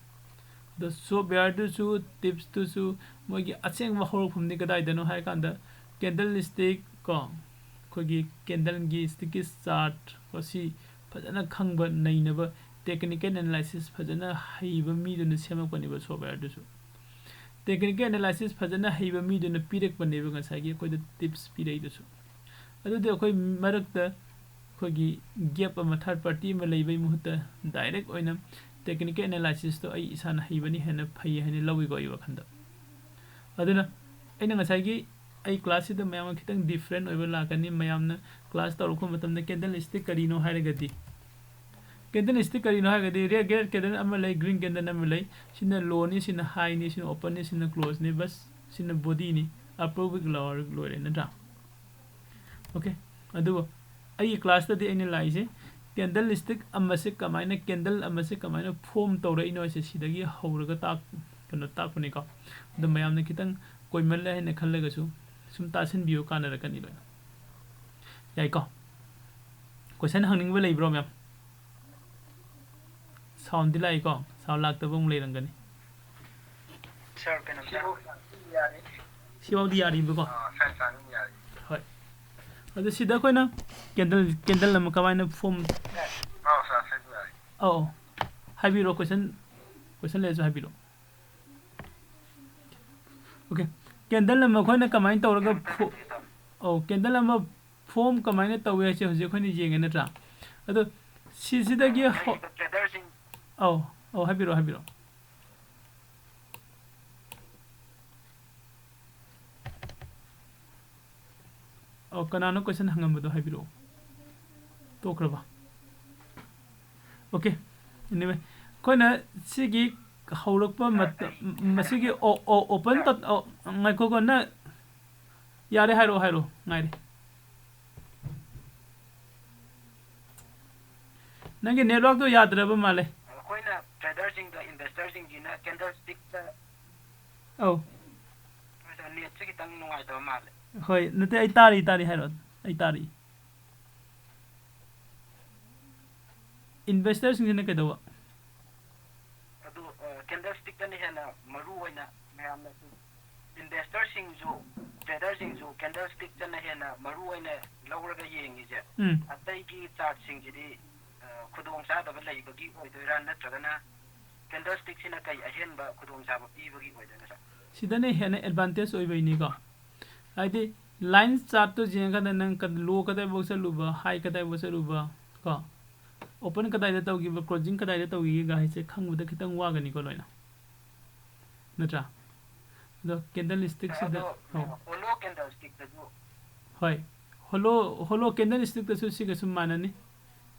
ꯑꯗꯣ softwareꯗꯨꯁꯨ, tipsꯇꯨꯁꯨ ꯃꯣꯏꯒꯤ ꯑꯁꯦꯡꯕ ꯍꯧꯔꯛꯐꯝꯗꯤ ꯀꯗꯥꯏꯗꯅꯣ ꯍꯥꯏꯔꯀꯥꯟꯗ, candlestick ꯀꯣ, ꯑꯩꯈꯣꯏꯒꯤ candleꯒꯤ sticky chart ꯀꯣ, ꯁꯤ ꯐꯖꯅ ꯈꯪꯕ, ꯅꯩꯅꯕ, technical analysis ꯐꯖꯅ ꯍꯩꯕ ꯃꯤꯗꯨꯅ ꯁꯦꯝꯃꯛꯄꯅꯦꯕ softwareꯗꯨꯁꯨ꯫ Technical analysis ꯐꯖꯅ ꯍꯩꯕ ꯃꯤꯗꯨꯅ ꯄꯤꯔꯛꯄꯅꯦꯕ ꯉꯁꯥꯏꯒꯤ ꯑꯩꯈꯣꯏꯗ tips ꯄꯤꯔꯛꯏꯗꯨꯁꯨ꯫ ꯑꯗꯨꯗꯤ ꯑꯩꯈꯣꯏ ꯃꯔꯛꯇ ꯑꯩꯈꯣꯏꯒꯤ gap ꯑꯃ, third party ꯑꯃ ꯂꯩꯕꯩ ꯃꯍꯨꯠꯇ direct ꯑꯣꯏꯅ technical analysisꯇꯣ ꯑꯩ ꯏꯁꯥꯅ ꯍꯩꯕꯅꯤ ꯍꯦꯟꯅ ꯐꯩ ꯍꯥꯏꯅ ꯂꯧꯏꯀꯣ ꯑꯩ ꯋꯥꯈꯜꯗ꯫ ꯑꯗꯨꯅ ꯑꯩꯅ ꯉꯁꯥꯏꯒꯤ ꯑꯩ classꯁꯤꯗ ꯃꯌꯥꯝꯒ ꯈꯤꯇꯪ different ꯑꯣꯏꯕ ꯂꯥꯛꯀꯅꯤ꯫ ꯃꯌꯥꯝꯅ class ꯇꯧꯔꯛꯄ ꯃꯇꯝꯗ candlestick ꯀꯔꯤꯅꯣ ꯍꯥꯏꯔꯒꯗꯤ, candlestick ꯀꯔꯤꯅꯣ ꯍꯥꯏꯔꯒꯗꯤ, red, red candle ꯑꯃ ꯂꯩ, green candle ꯑꯃ ꯂꯩ, ꯁꯤꯅ lowꯅꯤ, ꯁꯤꯅ highꯅꯤ, ꯁꯤꯅ openꯅꯤ, ꯁꯤꯅ closeꯅꯤ, ꯕꯁ ꯁꯤꯅ bodyꯅꯤ, upper wick, lower wick ꯂꯣꯏꯔꯦ, ꯅꯠꯇ꯭ꯔꯥ? Okay, ꯑꯗꯨꯕꯨ ꯑꯩꯒꯤ classꯇꯗꯤ ꯑꯩꯅ ꯂꯥꯛꯏꯁꯦ candlestick ꯑꯃꯁꯦ ꯀꯃꯥꯏꯅ, candle ꯑꯃꯁꯦ ꯀꯃꯥꯏꯅ form ꯇꯧꯔꯛꯏꯅꯣ ꯍꯥꯏꯁꯦ ꯁꯤꯗꯒꯤ ꯍꯧꯔꯒ ꯇꯥꯛ-, ꯀꯩꯅꯣ ꯇꯥꯛꯄꯅꯤꯀꯣ꯫ ꯑꯗꯣ ꯃꯌꯥꯝꯅ ꯈꯤꯇꯪ ꯀꯣꯏꯃꯜꯂꯦ ꯍꯥꯏꯅ ꯈꯜꯂꯒꯁꯨ ꯁꯨꯝ ꯇꯥꯁꯤꯟꯕꯤꯌꯨ, ꯀꯥꯟꯅꯔꯛꯀꯅꯤ ꯂꯣꯏꯅ꯫ ꯌꯥꯏꯀꯣ? Question ꯍꯪꯅꯤꯡꯕ ꯂꯩꯕ꯭ꯔꯣ ꯃꯌꯥꯝ? Soundꯗꯤ ꯂꯥꯛꯏꯀꯣ? Sound ꯂꯥꯛꯇꯕ ꯑꯃꯨꯛ ꯂꯩꯔꯝꯒꯅꯤ꯫ Sir, ꯀꯩꯅꯣꯝꯇ ꯁꯤꯐꯥꯎꯗꯤ ꯌꯥꯔꯤꯕꯀꯣ? ꯑꯥ, sir, ꯆꯥꯅꯤꯡ ꯌꯥꯔꯤ꯫ ꯍꯣꯏ꯫ ꯑꯗꯨ ꯁꯤꯗ ꯑꯩꯈꯣꯏꯅ candle, candle ꯑꯃ ꯀꯃꯥꯏꯅ form ꯑꯥ, sir, sir, ꯌꯥꯔꯤ꯫ ꯑꯧ, ꯍꯥꯏꯕꯤꯔꯣ, question, question ꯂꯩꯔꯁꯨ ꯍꯥꯏꯕꯤꯔꯣ꯫ Okay, candle ꯑꯃ ꯑꯩꯈꯣꯏꯅ ꯀꯃꯥꯏꯅ ꯇꯧꯔꯒ ꯐꯣ-, ꯑꯧ, candle ꯑꯃ form ꯀꯃꯥꯏꯅ ꯇꯧꯏ ꯍꯥꯏꯁꯦ ꯍꯧꯖꯤꯛ ꯑꯩꯈꯣꯏꯅ ꯌꯦꯡꯉꯦ, ꯅꯠꯇ꯭ꯔꯥ? ꯑꯗꯣ ꯁꯤꯁꯤꯗꯒꯤ ꯍꯧ-, ꯑꯧ, ꯑꯧ, ꯍꯥꯏꯕꯤꯔꯣ, ꯍꯥꯏꯕꯤꯔꯣ꯫ ꯑꯧ, ꯀꯅꯥꯅꯣ question ꯍꯪꯉꯝꯕꯗꯣ ꯍꯥꯏꯕꯤꯔꯛꯑꯣ꯫ ꯇꯣꯛꯈ꯭ꯔꯕ? Okay, anyway, ꯑꯩꯈꯣꯏꯅ ꯁꯤꯒꯤ ꯍꯧꯔꯛꯄ ꯃꯇꯝ, ꯃꯁꯤꯒꯤ ꯑꯣ ꯑꯣ ꯑꯣꯄꯟ ꯇꯧ, ꯑꯣ, ꯉꯥꯏꯈꯣꯀꯣ, ꯅꯪ ꯌꯥꯔꯦ, ꯍꯥꯏꯔꯛꯑꯣ, ꯍꯥꯏꯔꯛꯑꯣ, ꯉꯥꯏꯔꯦ꯫ ꯅꯪꯒꯤ ꯅꯦꯠꯋꯥꯛꯇꯣ ꯌꯥꯗ꯭ꯔꯕ ꯃꯥꯜꯂꯦ꯫ ꯑꯩꯈꯣꯏꯅ ꯇ꯭ꯔꯦꯗꯔꯁꯤꯡꯗ, ꯏꯟꯚꯦꯁꯇꯔꯁꯤꯡꯁꯤꯅ ꯀꯦꯟꯗꯜ ꯁ꯭ꯇꯤꯛꯇ ꯑꯧ꯫ ꯅꯦꯠꯁꯦ ꯈꯤꯇꯪ ꯅꯨꯡꯉꯥꯏꯇꯕ ꯃꯥꯜꯂꯦ꯫ ꯍꯣꯏ, ꯅꯠꯇꯦ, ꯑꯩ ꯇꯥꯔꯤ, ꯇꯥꯔꯤ, ꯍꯥꯏꯔꯛꯑꯣ, ꯑꯩ ꯇꯥꯔꯤ꯫ ꯏꯟꯚꯦꯁꯇꯔꯁꯤꯡꯁꯤꯅ ꯀꯩꯗꯧꯕ? ꯑꯗꯨ, ꯑ, ꯀꯦꯟꯗꯜ ꯁ꯭ꯇꯤꯛꯇꯅ ꯍꯦꯟꯅ ꯃꯔꯨ ꯑꯣꯏꯅ ꯃꯌꯥꯝꯅꯁꯨ, ꯏꯟꯚꯦꯁꯇꯔꯁꯤꯡꯁꯨ, ꯇ꯭ꯔꯦꯗꯔꯁꯤꯡꯁꯨ ꯀꯦꯟꯗꯜ ꯁ꯭ꯇꯤꯛꯇꯅ ꯍꯦꯟꯅ ꯃꯔꯨ ꯑꯣꯏꯅ ꯂꯧꯔꯒ ꯌꯦꯡꯉꯤꯁꯦ꯫ ꯎꯝ꯫ ꯑꯇꯩꯒꯤ ꯆꯥꯔꯠꯁꯤꯡꯁꯤꯗꯤ, ꯑ, ꯈꯨꯗꯣꯡꯆꯥꯗꯕ ꯂꯩꯕꯒꯤ ꯑꯣꯏꯗꯣꯏꯔꯥ, ꯅꯠꯇ꯭ꯔꯒꯅ ꯀꯦꯟꯗꯜ ꯁ꯭ꯇꯤꯛꯁꯤꯅ ꯀꯩ ꯑꯍꯦꯟꯕ ꯈꯨꯗꯣꯡꯆꯥꯕ ꯄꯤꯕꯒꯤ ꯑꯣꯏꯗꯣꯏꯅꯣ, ꯁꯥꯔ? ꯁꯤꯗꯅ ꯍꯦꯟꯅ ꯑꯦꯗꯚꯥꯟꯇꯦꯖ ꯑꯣꯏꯕꯩꯅꯤꯀꯣ꯫ ꯍꯥꯏꯗꯤ, ꯂꯥꯏꯟ ꯆꯥꯔꯠꯇꯣ ꯌꯦꯡꯉꯀꯥꯟꯗ ꯅꯪ ꯀ-, ꯂꯣ ꯀꯗꯥꯏꯐꯥꯎ ꯆꯠꯂꯨꯕ, ꯍꯥꯏ ꯀꯗꯥꯏꯐꯥꯎ ꯆꯠꯂꯨꯕ, ꯀꯣ, ꯑꯣꯄꯟ ꯀꯗꯥꯏꯗ ꯇꯧꯈꯤꯕ, ꯀ꯭ꯂꯣꯖꯤꯡ ꯀꯗꯥꯏꯗ ꯇꯧꯈꯤꯒꯦꯒ ꯍꯥꯏꯁꯦ ꯈꯪꯕꯗ ꯈꯤꯇꯪ ꯋꯥꯒꯅꯤꯀꯣ ꯂꯣꯏꯅ, ꯅꯠꯇ꯭ꯔꯥ? ꯑꯗꯣ ꯀꯦꯟꯗꯜ ꯁ꯭ꯇꯤꯛꯁꯤꯗ, ꯑꯗꯣ, ꯑꯧ꯫ ꯍꯣꯂꯣ ꯀꯦꯟꯗꯜ ꯁ꯭ꯇꯤꯛꯇꯁꯨ꯫ ꯍꯣꯏ, ꯍꯣꯂꯣ, ꯍꯣꯂꯣ ꯀꯦꯟꯗꯜ ꯁ꯭ꯇꯤꯛꯇꯁꯨ ꯁꯤꯒꯁꯨ ꯃꯥꯟꯅꯅꯤ꯫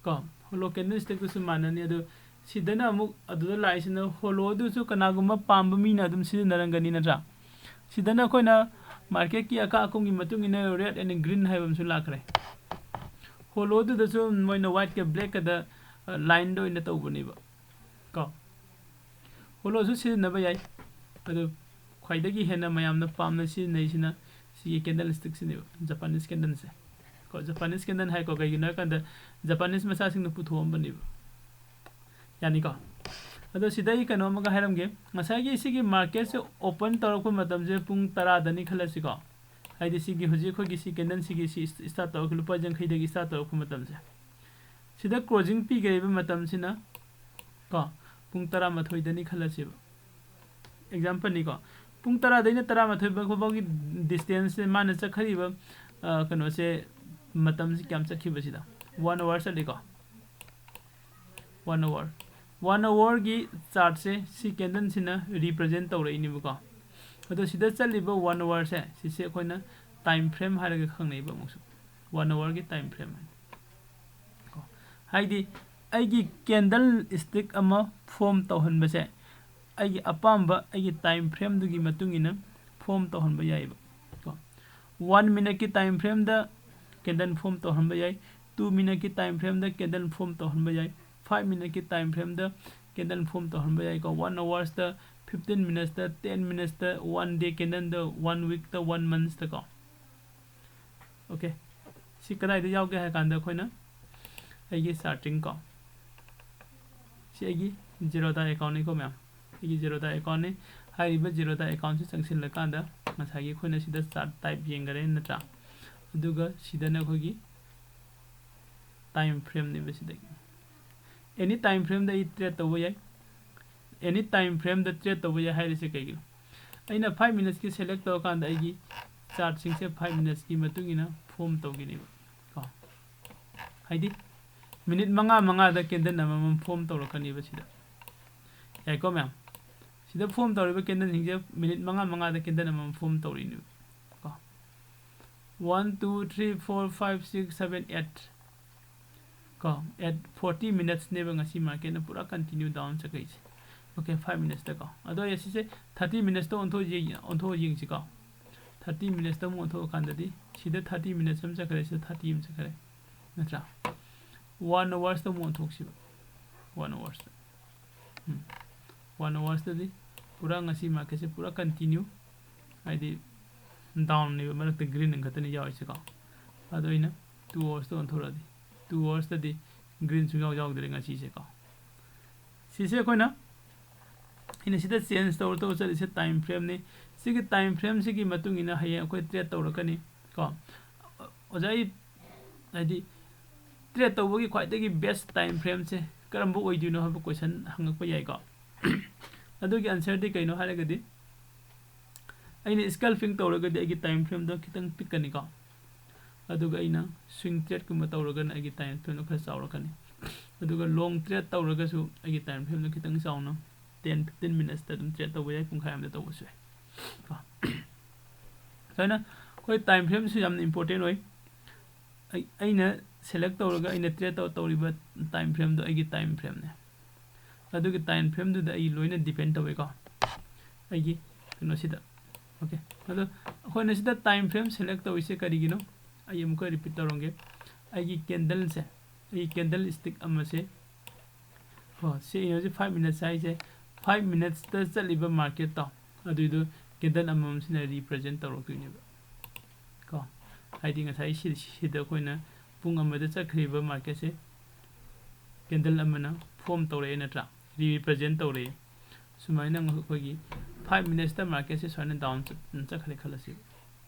ꯀꯣ, ꯍꯣꯂꯣ ꯀꯦꯟꯗꯜ ꯁ꯭ꯇꯤꯛꯇꯁꯨ ꯃꯥꯟꯅꯅꯤ꯫ ꯑꯗꯨ ꯁꯤꯗꯅ ꯑꯃꯨꯛ ꯑꯗꯨꯗ ꯂꯥꯛꯏꯁꯤꯅ ꯍꯣꯂꯣꯗꯨꯁꯨ ꯀꯅꯥꯒꯨꯝꯕ ꯄꯥꯝꯕ ꯃꯤꯅ ꯑꯗꯨꯝ ꯁꯤꯖꯤꯟꯅꯔꯝꯒꯅꯤ, ꯅꯠꯇ꯭ꯔꯥ? ꯁꯤꯗꯅ ꯑꯩꯈꯣꯏꯅ ꯃꯥꯔꯀꯦꯠꯀꯤ ꯑꯀꯥ ꯑꯀꯨꯝꯒꯤ ꯃꯇꯨꯡ ꯏꯟꯅ ꯔꯦꯗ ꯑꯦꯟ ꯒ꯭ꯔꯤꯟ ꯍꯥꯏꯕ ꯑꯃꯁꯨ ꯂꯥꯛꯈ꯭ꯔꯦ꯫ ꯍꯣꯂꯣꯗꯨꯗꯁꯨ ꯃꯣꯏꯅ ꯋꯥꯏꯠꯀ ꯕ꯭ꯂꯦꯛꯀꯗ, ꯑ, ꯂꯥꯏꯟꯗ ꯑꯣꯏꯅ ꯇꯧꯕꯅꯦꯕ꯫ ꯀꯣ, ꯍꯣꯂꯣꯁꯨ ꯁꯤꯖꯤꯟꯅꯕ ꯌꯥꯏ꯫ ꯑꯗꯨ ꯈ꯭ꯋꯥꯏꯗꯒꯤ ꯍꯦꯟꯅ ꯃꯌꯥꯝꯅ ꯄꯥꯝꯅ ꯁꯤꯖꯤꯟꯅꯩꯁꯤꯅ ꯁꯤꯒꯤ ꯀꯦꯟꯗꯜ ꯁ꯭ꯇꯤꯛꯁꯤꯅꯦꯕ, ꯖꯄꯥꯅꯤꯁ ꯀꯦꯟꯗꯜꯁꯦ꯫ ꯀꯣ, ꯖꯄꯥꯅꯤꯁ ꯀꯦꯟꯗꯜ ꯍꯥꯏꯀꯣ, ꯀꯩꯒꯤꯅꯣ ꯍꯥꯏꯀꯥꯟꯗ ꯖꯄꯥꯅꯤꯁ ꯃꯆꯥꯁꯤꯡꯅ ꯄꯨꯊꯣꯛꯑꯝꯕꯅꯦꯕ꯫ ꯌꯥꯅꯤꯀꯣ? ꯑꯗꯣ ꯁꯤꯗ ꯑꯩ ꯀꯩꯅꯣ ꯑꯃꯒ ꯍꯥꯏꯔꯝꯒꯦ꯫ ꯉꯁꯥꯏꯒꯤ ꯁꯤꯒꯤ ꯃꯥꯔꯀꯦꯠꯁꯦ ꯑꯣꯄꯟ ꯇꯧꯔꯛꯄ ꯃꯇꯝꯁꯦ ꯄꯨꯡ ꯇꯔꯥꯗꯅꯤ ꯈꯜꯂꯁꯤꯀꯣ꯫ ꯍꯥꯏꯗꯤ ꯁꯤꯒꯤ ꯍꯧꯖꯤꯛ ꯑꯩꯈꯣꯏꯒꯤ ꯁꯤ ꯀꯦꯟꯗꯜ ꯁꯤꯒꯤ ꯁꯤ ꯏꯁ-, ꯏꯁꯇꯥꯔꯠ ꯇꯧꯔꯛꯄ, ꯂꯨꯄꯥ ꯌꯥꯡꯈꯩꯗꯒꯤ ꯏꯁꯇꯥꯔꯠ ꯇꯧꯔꯛꯄ ꯃꯇꯝꯁꯦ꯫ ꯁꯤꯗ ꯀ꯭ꯂꯣꯖꯤꯡ ꯄꯤꯈ꯭ꯔꯤꯕ ꯃꯇꯝꯁꯤꯅ ꯀꯣ, ꯄꯨꯡ ꯇꯔꯥꯃꯥꯊꯣꯏꯗꯅꯤ ꯈꯜꯂꯁꯦꯕ꯫ ꯑꯦꯛꯖꯥꯝꯄꯜꯅꯤꯀꯣ꯫ ꯄꯨꯡ ꯇꯔꯥꯗꯩꯅ ꯇꯔꯥꯃꯥꯊꯣꯏ ꯐꯥꯎꯕꯒꯤ ꯗꯤꯁꯇꯦꯟꯁꯁꯦ ꯃꯥꯅ ꯆꯠꯈ꯭ꯔꯤꯕ, ꯑ, ꯀꯩꯅꯣꯁꯦ, ꯃꯇꯝꯁꯤ ꯀꯌꯥꯝ ꯆꯠꯈꯤꯕꯁꯤꯗ? One hour ꯆꯠꯂꯤꯀꯣ꯫ One hour꯫ One hourꯒꯤ ꯆꯥꯔꯠꯁꯦ ꯁꯤ ꯀꯦꯟꯗꯜꯁꯤꯅ ꯔꯤꯄ꯭ꯔꯖꯦꯟ ꯇꯧꯔꯛꯏꯅꯦꯕꯀꯣ꯫ ꯑꯗꯣ ꯁꯤꯗ ꯆꯠꯂꯤꯕ one hourꯁꯦ, ꯁꯤꯁꯦ ꯑꯩꯈꯣꯏꯅ ꯇꯥꯏꯝ ꯐ꯭ꯔꯦꯝ ꯍꯥꯏꯔꯒ ꯈꯪꯅꯩꯕ ꯑꯃꯨꯛꯁꯨ꯫ One hourꯒꯤ ꯇꯥꯏꯝ ꯐ꯭ꯔꯦꯝ ꯍꯥꯏꯅ꯫ ꯀꯣ꯫ ꯍꯥꯏꯗꯤ, ꯑꯩꯒꯤ candlestick ꯑꯃ form ꯇꯧꯍꯟꯕꯁꯦ ꯑꯩꯒꯤ ꯑꯄꯥꯝꯕ ꯑꯩꯒꯤ time frameꯗꯨꯒꯤ ꯃꯇꯨꯡ ꯏꯟꯅ form ꯇꯧꯍꯟꯕ ꯌꯥꯏꯑꯕ ꯀꯣ꯫ One minuteꯀꯤ time frameꯗ candle form ꯇꯧꯍꯟꯕ ꯌꯥꯏ, two minuteꯀꯤ time frameꯗ candle form ꯇꯧꯍꯟꯕ ꯌꯥꯏ, five minuteꯀꯤ time frameꯗ candle form ꯇꯧꯍꯟꯕ ꯌꯥꯏꯀꯣ꯫ One hoursꯇ, fifteen minutesꯇ, ten minutesꯇ, one day candleꯗ, one weekꯇ, one monthsꯇ ꯀꯣ꯫ Okay, ꯁꯤ ꯀꯗꯥꯏꯗ ꯌꯥꯎꯒꯦ ꯍꯥꯏ ꯀꯥꯟꯗ ꯑꯩꯈꯣꯏꯅ ꯑꯩꯒꯤ charting ꯀꯣ, ꯁꯤ ꯑꯩꯒꯤ Zerodha accountꯅꯤꯀꯣ ꯃꯌꯥꯝ, ꯑꯩꯒꯤ Zerodha accountꯅꯤ꯫ ꯍꯥꯏꯔꯤꯕ Zerodha accountꯁꯤ ꯆꯪꯁꯤꯜꯂꯀꯥꯟꯗ ꯉꯁꯥꯏꯒꯤ ꯑꯩꯈꯣꯏꯅ ꯁꯤꯗ chart type ꯌꯦꯡꯈꯔꯦ ꯅꯠꯇ꯭ꯔꯥ? ꯑꯗꯨꯒ ꯁꯤꯗꯅ ꯑꯩꯈꯣꯏꯒꯤ time frameꯅꯦꯕ ꯁꯤꯗꯒꯤ꯫ Any time frameꯗ ꯑꯩ trade ꯇꯧꯕ ꯌꯥꯏ꯫ Any time frameꯗ trade ꯇꯧꯕ ꯌꯥꯏ ꯍꯥꯏꯔꯤꯁꯦ ꯀꯩꯒꯤꯅꯣ? ꯑꯩꯅ five minutesꯀꯤ select ꯇꯧꯔꯀꯥꯟꯗ ꯑꯩꯒꯤ chartꯁꯤꯡꯁꯦ five minutesꯀꯤ ꯃꯇꯨꯡ ꯏꯟꯅ form ꯇꯧꯒꯅꯦꯕ ꯀꯣ꯫ ꯍꯥꯏꯗꯤ minute ꯃꯉꯥ ꯃꯉꯥꯗ candle ꯑꯃꯃꯝ form ꯇꯧꯔꯛꯀꯅꯦꯕ ꯁꯤꯗ꯫ ꯌꯥꯏꯀꯣ ꯃꯌꯥꯝ? ꯁꯤꯗ form ꯇꯧꯔꯤꯕ candleꯁꯤꯡꯁꯦ minute ꯃꯉꯥ ꯃꯉꯥꯗ candle ꯑꯃꯃꯝ form ꯇꯧꯔꯤꯅꯦꯕ ꯀꯣ꯫ One, two, three, four, five, six, seven, eight ꯀꯣ꯫ At forty minutesꯅꯦꯕ ꯉꯁꯤ marketꯅ ꯄꯨꯔꯥ continue down ꯆꯠꯈꯩꯁꯦ꯫ Okay, five minutesꯇ ꯀꯣ꯫ ꯑꯗꯣ ꯑꯩ ꯁꯤꯁꯦ thirty minutesꯇ ꯑꯣꯟꯊꯣꯛ ꯌꯦꯡ-, ꯑꯣꯟꯊꯣꯛꯑ ꯌꯦꯡꯁꯤꯀꯣ꯫ Thirty minutesꯇ ꯑꯃꯨꯛ ꯑꯣꯟꯊꯣꯛꯑꯀꯥꯟꯗꯗꯤ ꯁꯤꯗ thirty minutes ꯑꯃ ꯆꯠꯈ꯭ꯔꯦ, ꯁꯤꯗ thirty ꯑꯃ ꯆꯠꯈ꯭ꯔꯦ, ꯅꯠꯇ꯭ꯔꯥ? One hoursꯇ ꯑꯃꯨꯛ ꯑꯣꯟꯊꯣꯛꯁꯤꯕ꯫ One hoursꯇ꯫ ꯎꯝ꯫ One hoursꯇꯗꯤ ꯄꯨꯔꯥ ꯉꯁꯤ marketꯁꯦ ꯄꯨꯔꯥ continue, ꯍꯥꯏꯗꯤ downꯅꯦꯕ, ꯃꯔꯛꯇ green ꯈꯛꯇꯅꯤ ꯌꯥꯎꯔꯤꯁꯦꯀꯣ꯫ ꯑꯗꯣ ꯑꯩꯅ two hoursꯇ ꯑꯣꯟꯊꯣꯔꯛꯑꯗꯤ, two hoursꯇꯗꯤ green ꯁꯨꯡꯌꯥꯎ ꯌꯥꯎꯗ꯭ꯔꯦ ꯉꯁꯤꯁꯦꯀꯣ꯫ ꯁꯤꯁꯦ ꯑꯩꯈꯣꯏꯅ, ꯑꯩꯅ ꯁꯤꯗ change ꯇꯧꯔ ꯇꯧꯔ ꯆꯠꯂꯤꯁꯦ time frameꯅꯤ꯫ ꯁꯤꯒꯤ time frameꯁꯤꯒꯤ ꯃꯇꯨꯡ ꯏꯟꯅ ꯍꯌꯦꯡ ꯑꯩꯈꯣꯏ trade ꯇꯧꯔꯛꯀꯅꯤ ꯀꯣ꯫ ꯑꯣꯖꯥ, ꯑꯩ ꯍꯥꯏꯗꯤ trade ꯇꯧꯕꯒꯤ ꯈ꯭ꯋꯥꯏꯗꯒꯤ best time frameꯁꯦ ꯀꯔꯝꯕ ꯑꯣꯏꯗꯣꯏꯅꯣ ꯍꯥꯏꯕ question ꯍꯪꯉꯛꯄ ꯌꯥꯏꯀꯣ꯫ ꯑꯗꯨꯒꯤ answerꯗꯤ ꯀꯩꯅꯣ ꯍꯥꯏꯔꯒꯗꯤ, ꯑꯩꯅ scalping ꯇꯧꯔꯒꯗꯤ ꯑꯩꯒꯤ time frameꯗꯣ ꯈꯤꯇꯪ ꯄꯤꯛꯀꯅꯤꯀꯣ꯫ ꯑꯗꯨꯒ ꯑꯩꯅ swing tradeꯀꯨꯝꯕ ꯇꯧꯔꯒꯅ ꯑꯩꯒꯤ time frameꯗꯣ ꯈꯔ ꯆꯥꯎꯔꯛꯀꯅꯤ꯫ ꯑꯗꯨꯒ long trade ꯇꯧꯔꯒꯁꯨ ꯑꯩꯒꯤ time frameꯗꯣ ꯈꯤꯇꯪ ꯆꯥꯎꯅ ten fifteen minutesꯇ ꯑꯗꯨꯝ trade ꯇꯧꯕ ꯌꯥꯏ, ꯄꯨꯡꯈꯥꯏ ꯑꯃꯗ ꯇꯧꯕꯁꯨ ꯌꯥꯏ ꯀꯣ꯫ ꯁꯨꯃꯥꯏꯅ ꯑꯩꯈꯣꯏ time frameꯁꯨ ꯌꯥꯝꯅ important ꯑꯣꯏ꯫ ꯑꯩ-, ꯑꯩꯅ select ꯇꯧꯔꯒ ꯑꯩꯅ trade ꯇꯧ ꯇꯧꯔꯤꯕ time frameꯗꯣ ꯑꯩꯒꯤ time frameꯅꯦ꯫ ꯑꯗꯨꯒꯤ time frameꯗꯨꯗ ꯑꯩ ꯂꯣꯏꯅ depend ꯇꯧꯋꯦꯀꯣ, ꯑꯩꯒꯤ ꯀꯩꯅꯣꯁꯤꯗ꯫ Okay, ꯑꯗꯣ ꯑꯩꯈꯣꯏꯅ ꯁꯤꯗ time frame select ꯇꯧꯔꯤꯁꯦ ꯀꯔꯤꯒꯤꯅꯣ? ꯑꯩ ꯑꯃꯨꯛꯀ repeat ꯇꯧꯔꯝꯒꯦ꯫ ꯑꯩꯒꯤ candleꯁꯦ, ꯑꯩꯒꯤ candlestick ꯑꯃꯁꯦ, ꯀꯣ, ꯁꯤ ꯑꯩꯅ ꯍꯧꯖꯤꯛ five minutes ꯍꯥꯏꯁꯦ, five minutesꯇ ꯆꯠꯂꯤꯕ marketꯇꯣ, ꯑꯗꯨꯏꯗꯣ candle ꯑꯃꯃꯝꯁꯤꯅ represent ꯇꯧꯔꯛꯇꯣꯏꯅꯦꯕ꯫ ꯀꯣ, ꯍꯥꯏꯗꯤ ꯉꯁꯥꯏ ꯁꯤ-, ꯁꯤꯗ ꯑꯩꯈꯣꯏꯅ ꯄꯨꯡ ꯑꯃꯗ ꯆꯠꯈ꯭ꯔꯤꯕ marketꯁꯦ candle ꯑꯃꯅ form ꯇꯧꯔꯛꯑꯦ ꯅꯠꯇ꯭ꯔꯥ? Represent ꯇꯧꯔꯛꯑꯦ꯫ ꯁꯨꯃꯥꯏꯅ ꯑꯩꯈꯣꯏꯒꯤ five minutesꯇ marketꯁꯦ ꯁꯨꯃꯥꯏꯅ down ꯆꯠ-, ꯆꯠꯈ꯭ꯔꯦ ꯈꯜꯂꯁꯦꯕ꯫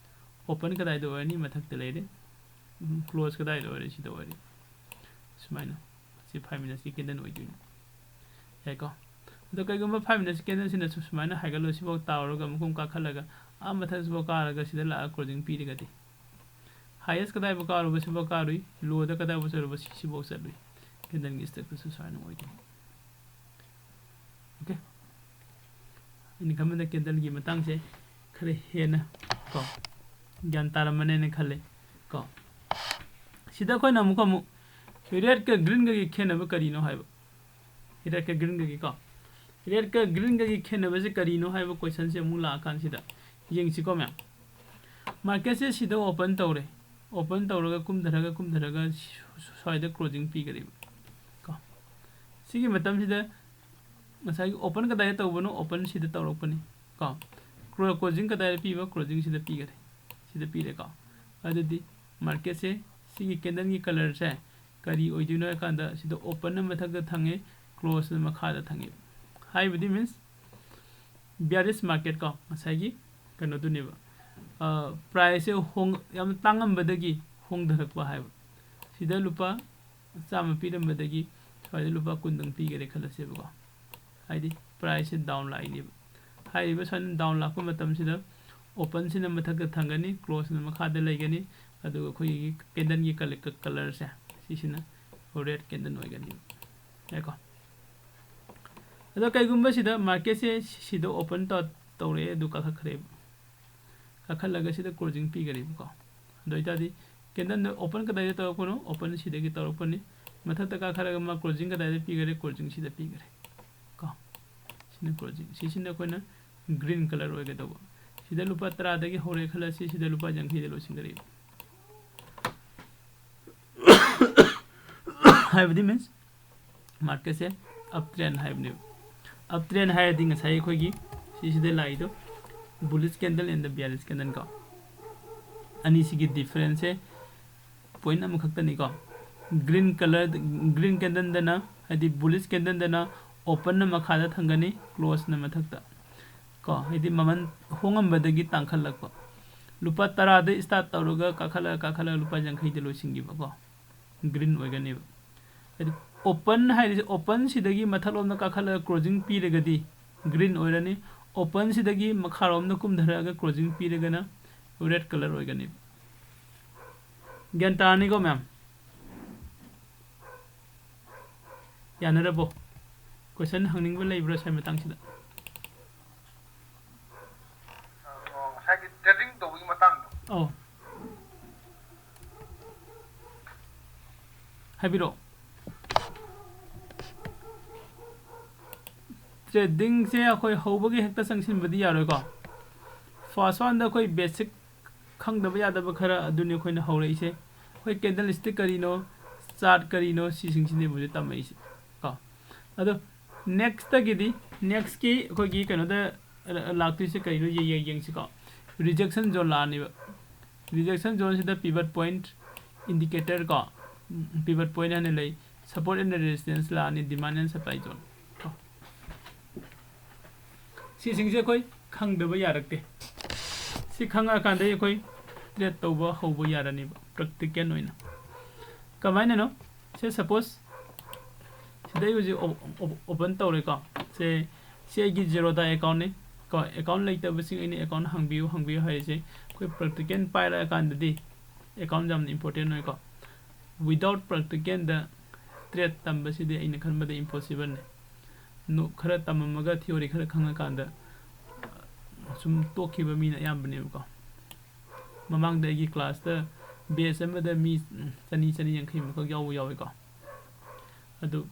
Open ꯀꯗꯥꯏꯗ ꯑꯣꯏꯔꯅꯤ? ꯃꯊꯛꯇ ꯂꯩꯔꯦ꯫ ꯎꯝ, close ꯀꯗꯥꯏꯗ ꯑꯣꯏꯔꯦ? ꯁꯤꯗ ꯑꯣꯏꯔꯦ꯫ ꯁꯨꯃꯥꯏꯅ꯫ ꯁꯤ five minutesꯀꯤ candle ꯑꯣꯏꯗꯣꯏꯅꯤ꯫ ꯌꯥꯏꯀꯣ? ꯑꯗꯣ ꯀꯩꯒꯨꯝꯕ five minutes candleꯁꯤꯅ ꯁꯨ-, ꯁꯨꯃꯥꯏꯅ ꯍꯥꯏꯒꯠꯂꯣ, ꯁꯤꯐꯥꯎ ꯇꯥꯔꯨꯔꯒ ꯃꯈꯣꯡ ꯀꯥꯈꯠꯂꯒ ꯑꯥ ꯃꯊꯛꯁꯤꯐꯥꯎ ꯀꯥꯔꯒ ꯁꯤꯗ ꯂꯥꯛꯑꯒ closing ꯄꯤꯔꯒꯗꯤ, highest ꯀꯗꯥꯏꯐꯥꯎ ꯀꯥꯔꯨꯕ ꯁꯤꯐꯥꯎ ꯀꯥꯔꯨꯏ, lowꯗ ꯀꯗꯥꯏꯐꯥꯎ ꯆꯠꯂꯨꯕ ꯁꯤ-, ꯁꯤꯐꯥꯎ ꯆꯠꯂꯨꯏ꯫ Candleꯒꯤ structureꯁꯨ ꯁꯨꯃꯥꯏꯅ ꯑꯣꯏꯗꯣꯏꯅꯤ꯫ Okay? ꯑꯩꯅ ꯈꯟꯕꯗ candleꯒꯤ ꯃꯇꯥꯡꯁꯦ ꯈꯔ ꯍꯦꯟꯅ ꯀꯣ ꯒ꯭ꯌꯥꯟ ꯇꯥꯔꯝꯃꯅꯦꯅ ꯈꯜꯂꯦ ꯀꯣ꯫ ꯁꯤꯗ ꯑꯩꯈꯣꯏꯅ ꯑꯃꯨꯛꯀ ꯑꯃꯨꯛ redꯀ greenꯒꯒꯤ ꯈꯦꯠꯅꯕ ꯀꯔꯤꯅꯣ ꯍꯥꯏꯕ꯫ Redꯀ greenꯒꯒꯤ ꯀꯣ꯫ Redꯀ greenꯒꯒꯤ ꯈꯦꯠꯅꯕꯁꯦ ꯀꯔꯤꯅꯣ ꯍꯥꯏꯕ questionꯁꯦ ꯑꯃꯨꯛ ꯂꯥꯛꯑꯀꯥꯟꯁꯤꯗ ꯌꯦꯡꯁꯤꯀꯣ ꯃꯌꯥꯝ꯫ Marketꯁꯦ ꯁꯤꯗ open ꯇꯧꯔꯦ꯫ Open ꯇꯧꯔꯒ ꯀꯨꯝꯊꯔꯒ, ꯀꯨꯝꯊꯔꯒ ꯁ꯭ꯋꯥꯏꯗ closing ꯄꯤꯈꯔꯦꯕ ꯀꯣ꯫ ꯁꯤꯒꯤ ꯃꯇꯝꯁꯤꯗ ꯉꯁꯥꯏꯒꯤ open ꯀꯗꯥꯏꯗ ꯇꯧꯕꯅꯣ? Open ꯁꯤꯗ ꯇꯧꯔꯛꯄꯅꯤ ꯀꯣ꯫ Clo-, closing ꯀꯗꯥꯏꯗ ꯄꯤꯕ? Closing ꯁꯤꯗ ꯄꯤꯈꯔꯦ꯫ ꯁꯤꯗ ꯄꯤꯔꯦꯀꯣ꯫ ꯑꯗꯨꯗꯤ marketꯁꯦ ꯁꯤꯒꯤ candleꯒꯤ colourꯁꯦ ꯀꯔꯤ ꯑꯣꯏꯗꯣꯏꯅꯣ ꯍꯥꯏ ꯀꯥꯟꯗ ꯁꯤꯗ openꯅ ꯃꯊꯛꯇ ꯊꯪꯉꯦ, closeꯅ ꯃꯈꯥꯗ ꯊꯪꯉꯦ꯫ ꯍꯥꯏꯕꯗꯤ means bearish market ꯀꯣ, ꯉꯁꯥꯏꯒꯤ ꯀꯩꯅꯣꯗꯨꯅꯦꯕ꯫ ꯑ, priceꯁꯦ ꯍꯣꯡ-, ꯌꯥꯝ ꯇꯥꯡꯉꯝꯕꯗꯒꯤ ꯍꯣꯡꯊꯔꯛꯄ ꯍꯥꯏꯕ꯫ ꯁꯤꯗ ꯂꯨꯄꯥ ꯆꯥꯝꯃ ꯄꯤꯔꯝꯕꯗꯒꯤ ꯁ꯭ꯋꯥꯏꯗ ꯂꯨꯄꯥ ꯀꯨꯟꯗꯪ ꯄꯤꯈꯔꯦ ꯈꯜꯂꯁꯦꯕꯀꯣ꯫ ꯍꯥꯏꯗꯤ priceꯁꯦ down ꯂꯥꯛꯏꯅꯦꯕ꯫ ꯍꯥꯏꯔꯤꯕ ꯁꯨꯃꯥꯏꯅ down ꯂꯥꯛꯄ ꯃꯇꯝꯁꯤꯗ openꯁꯤꯅ ꯃꯊꯛꯇ ꯊꯪꯒꯅꯤ, closeꯅ ꯃꯈꯥꯗ ꯂꯩꯒꯅꯤ, ꯑꯗꯨꯒ ꯑꯩꯈꯣꯏꯒꯤ candleꯒꯤ colour-, colourꯁꯦ ꯁꯤꯁꯤꯅ red candle ꯑꯣꯏꯒꯅꯤ꯫ ꯌꯥꯏꯀꯣ? ꯑꯗꯣ ꯀꯩꯒꯨꯝꯕ ꯁꯤꯗ marketꯁꯦ ꯁꯤꯗ open ꯇꯧ-, ꯇꯧꯔꯛꯑꯦ, ꯑꯗꯨ ꯀꯥꯈꯠꯈ꯭ꯔꯦꯕ꯫ ꯀꯥꯈꯠꯂꯒ ꯁꯤꯗ closing ꯄꯤꯈꯔꯦꯕꯀꯣ꯫ ꯑꯗꯨ ꯑꯣꯏꯇꯥꯔꯗꯤ ꯀꯦꯟꯗꯜꯗ ꯑꯣꯄꯟ ꯀꯗꯥꯏꯗ ꯇꯧꯔꯛꯄꯅꯣ? ꯑꯣꯄꯟ ꯁꯤꯗꯒꯤ ꯇꯧꯔꯛꯄꯅꯤ꯫ ꯃꯊꯛꯇ ꯀꯥꯈꯠꯂꯒ ꯃꯥ ꯀ꯭ꯂꯣꯖꯤꯡ ꯀꯗꯥꯏꯗ ꯄꯤꯈꯔꯦ? ꯀ꯭ꯂꯣꯖꯤꯡ ꯁꯤꯗ ꯄꯤꯈꯔꯦ꯫ ꯀꯣ, ꯁꯤꯅ ꯀ꯭ꯂꯣꯖꯤꯡ꯫ ꯁꯤꯁꯤꯅ ꯑꯩꯈꯣꯏꯅ ꯒ꯭ꯔꯤꯟ ꯀꯂꯔ ꯑꯣꯏꯒꯗꯧꯕ꯫ ꯁꯤꯗ ꯂꯨꯄꯥ ꯇꯔꯥꯗꯒꯤ ꯍꯧꯔꯦ ꯈꯜꯂꯁꯤ, ꯁꯤꯗ ꯂꯨꯄꯥ ꯌꯥꯡꯈꯩꯗ ꯂꯣꯏꯁꯤꯟꯈ꯭ꯔꯦ꯫ ꯍꯥꯏꯕꯗꯤ ꯃꯤꯟꯁ ꯃꯥꯔꯀꯦꯠꯁꯦ ꯑꯞ ꯇ꯭ꯔꯦꯟ ꯍꯥꯏꯕꯅꯦꯕ꯫ ꯑꯞ ꯇ꯭ꯔꯦꯟ ꯍꯥꯏꯔꯗꯤ ꯉꯁꯥꯏ ꯑꯩꯈꯣꯏꯒꯤ ꯁꯤꯁꯤꯗ ꯂꯥꯛꯏꯗꯣ bullish candle and the bearish candle ꯀꯣ, ꯑꯅꯤꯁꯤꯒꯤ ꯗꯤꯐ꯭ꯔꯦꯟꯁꯁꯦ ꯄꯣꯏꯟ ꯑꯃꯈꯛꯇꯅꯤꯀꯣ꯫ ꯒ꯭ꯔꯤꯟ ꯀꯂꯔ, ꯒ꯭ꯔꯤꯟ ꯀꯦꯟꯗꯜꯗꯅ, ꯍꯥꯏꯗꯤ bullish candleꯗꯅ ꯑꯣꯄꯟꯅ ꯃꯈꯥꯗ ꯊꯝꯒꯅꯤ, ꯀ꯭ꯂꯣꯖꯅ ꯃꯊꯛꯇ ꯀꯣ, ꯍꯥꯏꯗꯤ ꯃꯃꯜ ꯍꯣꯡꯉꯝꯕꯗꯒꯤ ꯇꯥꯡꯈꯠꯂꯛꯄ꯫ ꯂꯨꯄꯥ ꯇꯔꯥꯗ ꯁ꯭ꯇꯥꯔꯠ ꯇꯧꯔꯒ ꯀꯥꯈꯠꯂꯒ ꯀꯥꯈꯠꯂꯒ ꯂꯨꯄꯥ ꯌꯥꯡꯈꯩꯗ ꯂꯣꯏꯁꯤꯟꯈꯤꯕꯀꯣ, ꯒ꯭ꯔꯤꯟ ꯑꯣꯏꯒꯅꯦꯕ꯫ ꯍꯥꯏꯗꯤ ꯑꯣꯄꯟ ꯍꯥꯏꯔꯤꯁꯦ, ꯑꯣꯄꯟꯁꯤꯗꯒꯤ ꯃꯊꯛꯂꯣꯝꯗ ꯀꯥꯈꯠꯂꯒ ꯀ꯭ꯂꯣꯖꯤꯡ ꯄꯤꯔꯒꯗꯤ ꯒ꯭ꯔꯤꯟ ꯑꯣꯏꯔꯅꯤ, ꯑꯣꯄꯟꯁꯤꯗꯒꯤ ꯃꯈꯥꯔꯣꯝꯗ ꯀꯨꯝꯊꯔꯛꯑꯒ ꯀ꯭ꯂꯣꯖꯤꯡ ꯄꯤꯔꯒꯅ ꯔꯦꯗ ꯀꯂꯔ ꯑꯣꯏꯒꯅꯦꯕ꯫ ꯒ꯭ꯌꯥꯟ ꯇꯥꯔꯅꯤꯀꯣ ꯃꯌꯥꯝ? ꯌꯥꯅꯔꯕꯣ? ꯀꯣꯏꯁꯟ ꯍꯪꯅꯤꯡꯕ ꯂꯩꯕ꯭ꯔꯥ ꯁ꯭ꯋꯥꯏ ꯃꯇꯥꯡꯁꯤꯗ? ꯑꯣ, ꯉꯁꯥꯏꯒꯤ ꯇ꯭ꯔꯦꯗꯤꯡ ꯇꯧꯕꯒꯤ ꯃꯇꯥꯡꯗꯣ꯫ ꯑꯧ꯫ ꯍꯥꯏꯕꯤꯔꯛꯑꯣ꯫ ꯇ꯭ꯔꯦꯗꯤꯡꯁꯦ ꯑꯩꯈꯣꯏ ꯍꯧꯕꯒꯤ ꯍꯦꯛꯇ ꯆꯪꯁꯤꯟꯕꯗꯤ ꯌꯥꯔꯣꯏꯀꯣ꯫ ꯐꯥꯔꯁ ꯋꯥꯟꯗ ꯑꯩꯈꯣꯏ ꯕꯦꯁꯤꯛ ꯈꯪꯗꯕ ꯌꯥꯗꯕ ꯈꯔ ꯑꯗꯨꯅꯤ ꯑꯩꯈꯣꯏꯅ ꯍꯧꯔꯛꯏꯁꯦ꯫ ꯑꯩꯈꯣꯏ ꯀꯦꯟꯗꯜ ꯁ꯭ꯇꯤꯛ ꯀꯔꯤꯅꯣ, ꯆꯥꯔꯠ ꯀꯔꯤꯅꯣ, ꯁꯤꯁꯤꯡꯁꯤꯅꯦꯕ ꯍꯧꯖꯤꯛ ꯇꯝꯃꯛꯏꯁꯦ ꯀꯣ꯫ ꯑꯗꯣ ꯅꯦꯛꯁꯇꯒꯤꯗꯤ, ꯅꯦꯛꯁꯀꯤ ꯑꯩꯈꯣꯏꯒꯤ ꯀꯩꯅꯣꯗ ꯂꯥꯛꯇꯣꯏꯁꯦ ꯀꯔꯤꯅꯣ ꯌꯦ-, ꯌꯦ-, ꯌꯦꯡꯁꯤꯀꯣ꯫ ꯔꯤꯖꯦꯛꯁꯟ ꯖꯣꯟ ꯂꯥꯛꯑꯅꯦꯕ꯫ ꯔꯤꯖꯦꯛꯁꯟ ꯖꯣꯟꯁꯤꯗ ꯄꯤꯚꯠ ꯄꯣꯏꯟꯠ ꯏꯟꯗꯤꯀꯦꯇꯔ ꯀꯣ, ꯄꯤꯚꯠ ꯄꯣꯏꯟꯠ ꯍꯥꯏꯅ ꯂꯩ, ꯁꯄꯣꯔꯠ ꯑꯦꯟ ꯔꯦꯁꯤꯁꯇꯦꯟꯁ ꯂꯥꯛꯑꯅꯤ, ꯗꯤꯃꯥꯟ ꯑꯦꯟ ꯁꯄ꯭ꯂꯥꯏ ꯖꯣꯟ ꯀꯣ꯫ ꯁꯤꯁꯤꯡꯁꯦ ꯑꯩꯈꯣꯏ ꯈꯪꯗꯕ ꯌꯥꯔꯛꯇꯦ꯫ ꯁꯤ ꯈꯪꯉꯛꯑꯀꯥꯟꯗ ꯑꯩꯈꯣꯏ ꯇ꯭ꯔꯦꯗ ꯇꯧꯕ ꯍꯧꯕ ꯌꯥꯔꯅꯤꯕ ꯄ꯭ꯔꯦꯛꯇꯤꯀꯦꯜ ꯑꯣꯏꯅ꯫ ꯀꯃꯥꯏꯅꯅꯣ? ꯁꯦ ꯁꯄꯣꯁ ꯁꯤꯗ ꯑꯩ ꯍꯧꯖꯤꯛ ꯑꯣ-, ꯑꯣ-, ꯑꯣꯄꯟ ꯇꯧꯔꯦꯀꯣ꯫ ꯁꯦ, ꯁꯤ ꯑꯩꯒꯤ ꯖꯦꯔꯣꯗꯥ ꯑꯦꯀꯥꯎꯟꯅꯤ ꯀꯣ꯫ ꯑꯦꯀꯥꯎꯟ ꯂꯩꯇꯕꯁꯤꯡ ꯑꯩꯅ ꯑꯦꯀꯥꯎꯟ ꯍꯥꯡꯕꯤꯌꯨ, ꯍꯥꯡꯕꯤꯌꯨ ꯍꯥꯏꯔꯤꯁꯦ ꯑꯩꯈꯣꯏ ꯄ꯭ꯔꯦꯛꯇꯤꯀꯦꯜ ꯄꯥꯏꯔꯛꯑꯀꯥꯟꯗꯗꯤ ꯑꯦꯀꯥꯎꯟ ꯌꯥꯝꯅ ꯏꯝꯄꯣꯔꯇꯦꯟ ꯑꯣꯏꯀꯣ꯫ Without ꯄ꯭ꯔꯦꯛꯇꯤꯀꯦꯜꯗ ꯇ꯭ꯔꯦꯗ ꯇꯝꯕꯁꯤꯗꯤ ꯑꯩꯅ ꯈꯟꯕꯗ ꯏꯝꯄꯣꯁꯤꯕꯜꯅꯤ꯫ ꯅꯣ-, ꯈꯔ ꯇꯝꯃꯝꯃꯒ ꯊꯤꯑꯣꯔꯤ ꯈꯔ ꯈꯪꯉꯀꯥꯟꯗ ꯁꯨꯝ ꯇꯣꯛꯈꯤꯕ ꯃꯤꯅ ꯑꯌꯥꯝꯕꯅꯦꯕꯀꯣ꯫ ꯃꯃꯥꯡꯗ ꯑꯩꯒꯤ ꯀ꯭ꯂꯥꯁꯇ batch ꯑꯃꯗ ꯃꯤ ꯆꯅꯤ, ꯆꯅꯤ ꯌꯥꯡꯈꯩ ꯃꯨꯛꯈꯛ ꯌꯥꯎꯕ ꯌꯥꯎꯋꯤꯀꯣ꯫ ꯑꯗꯨ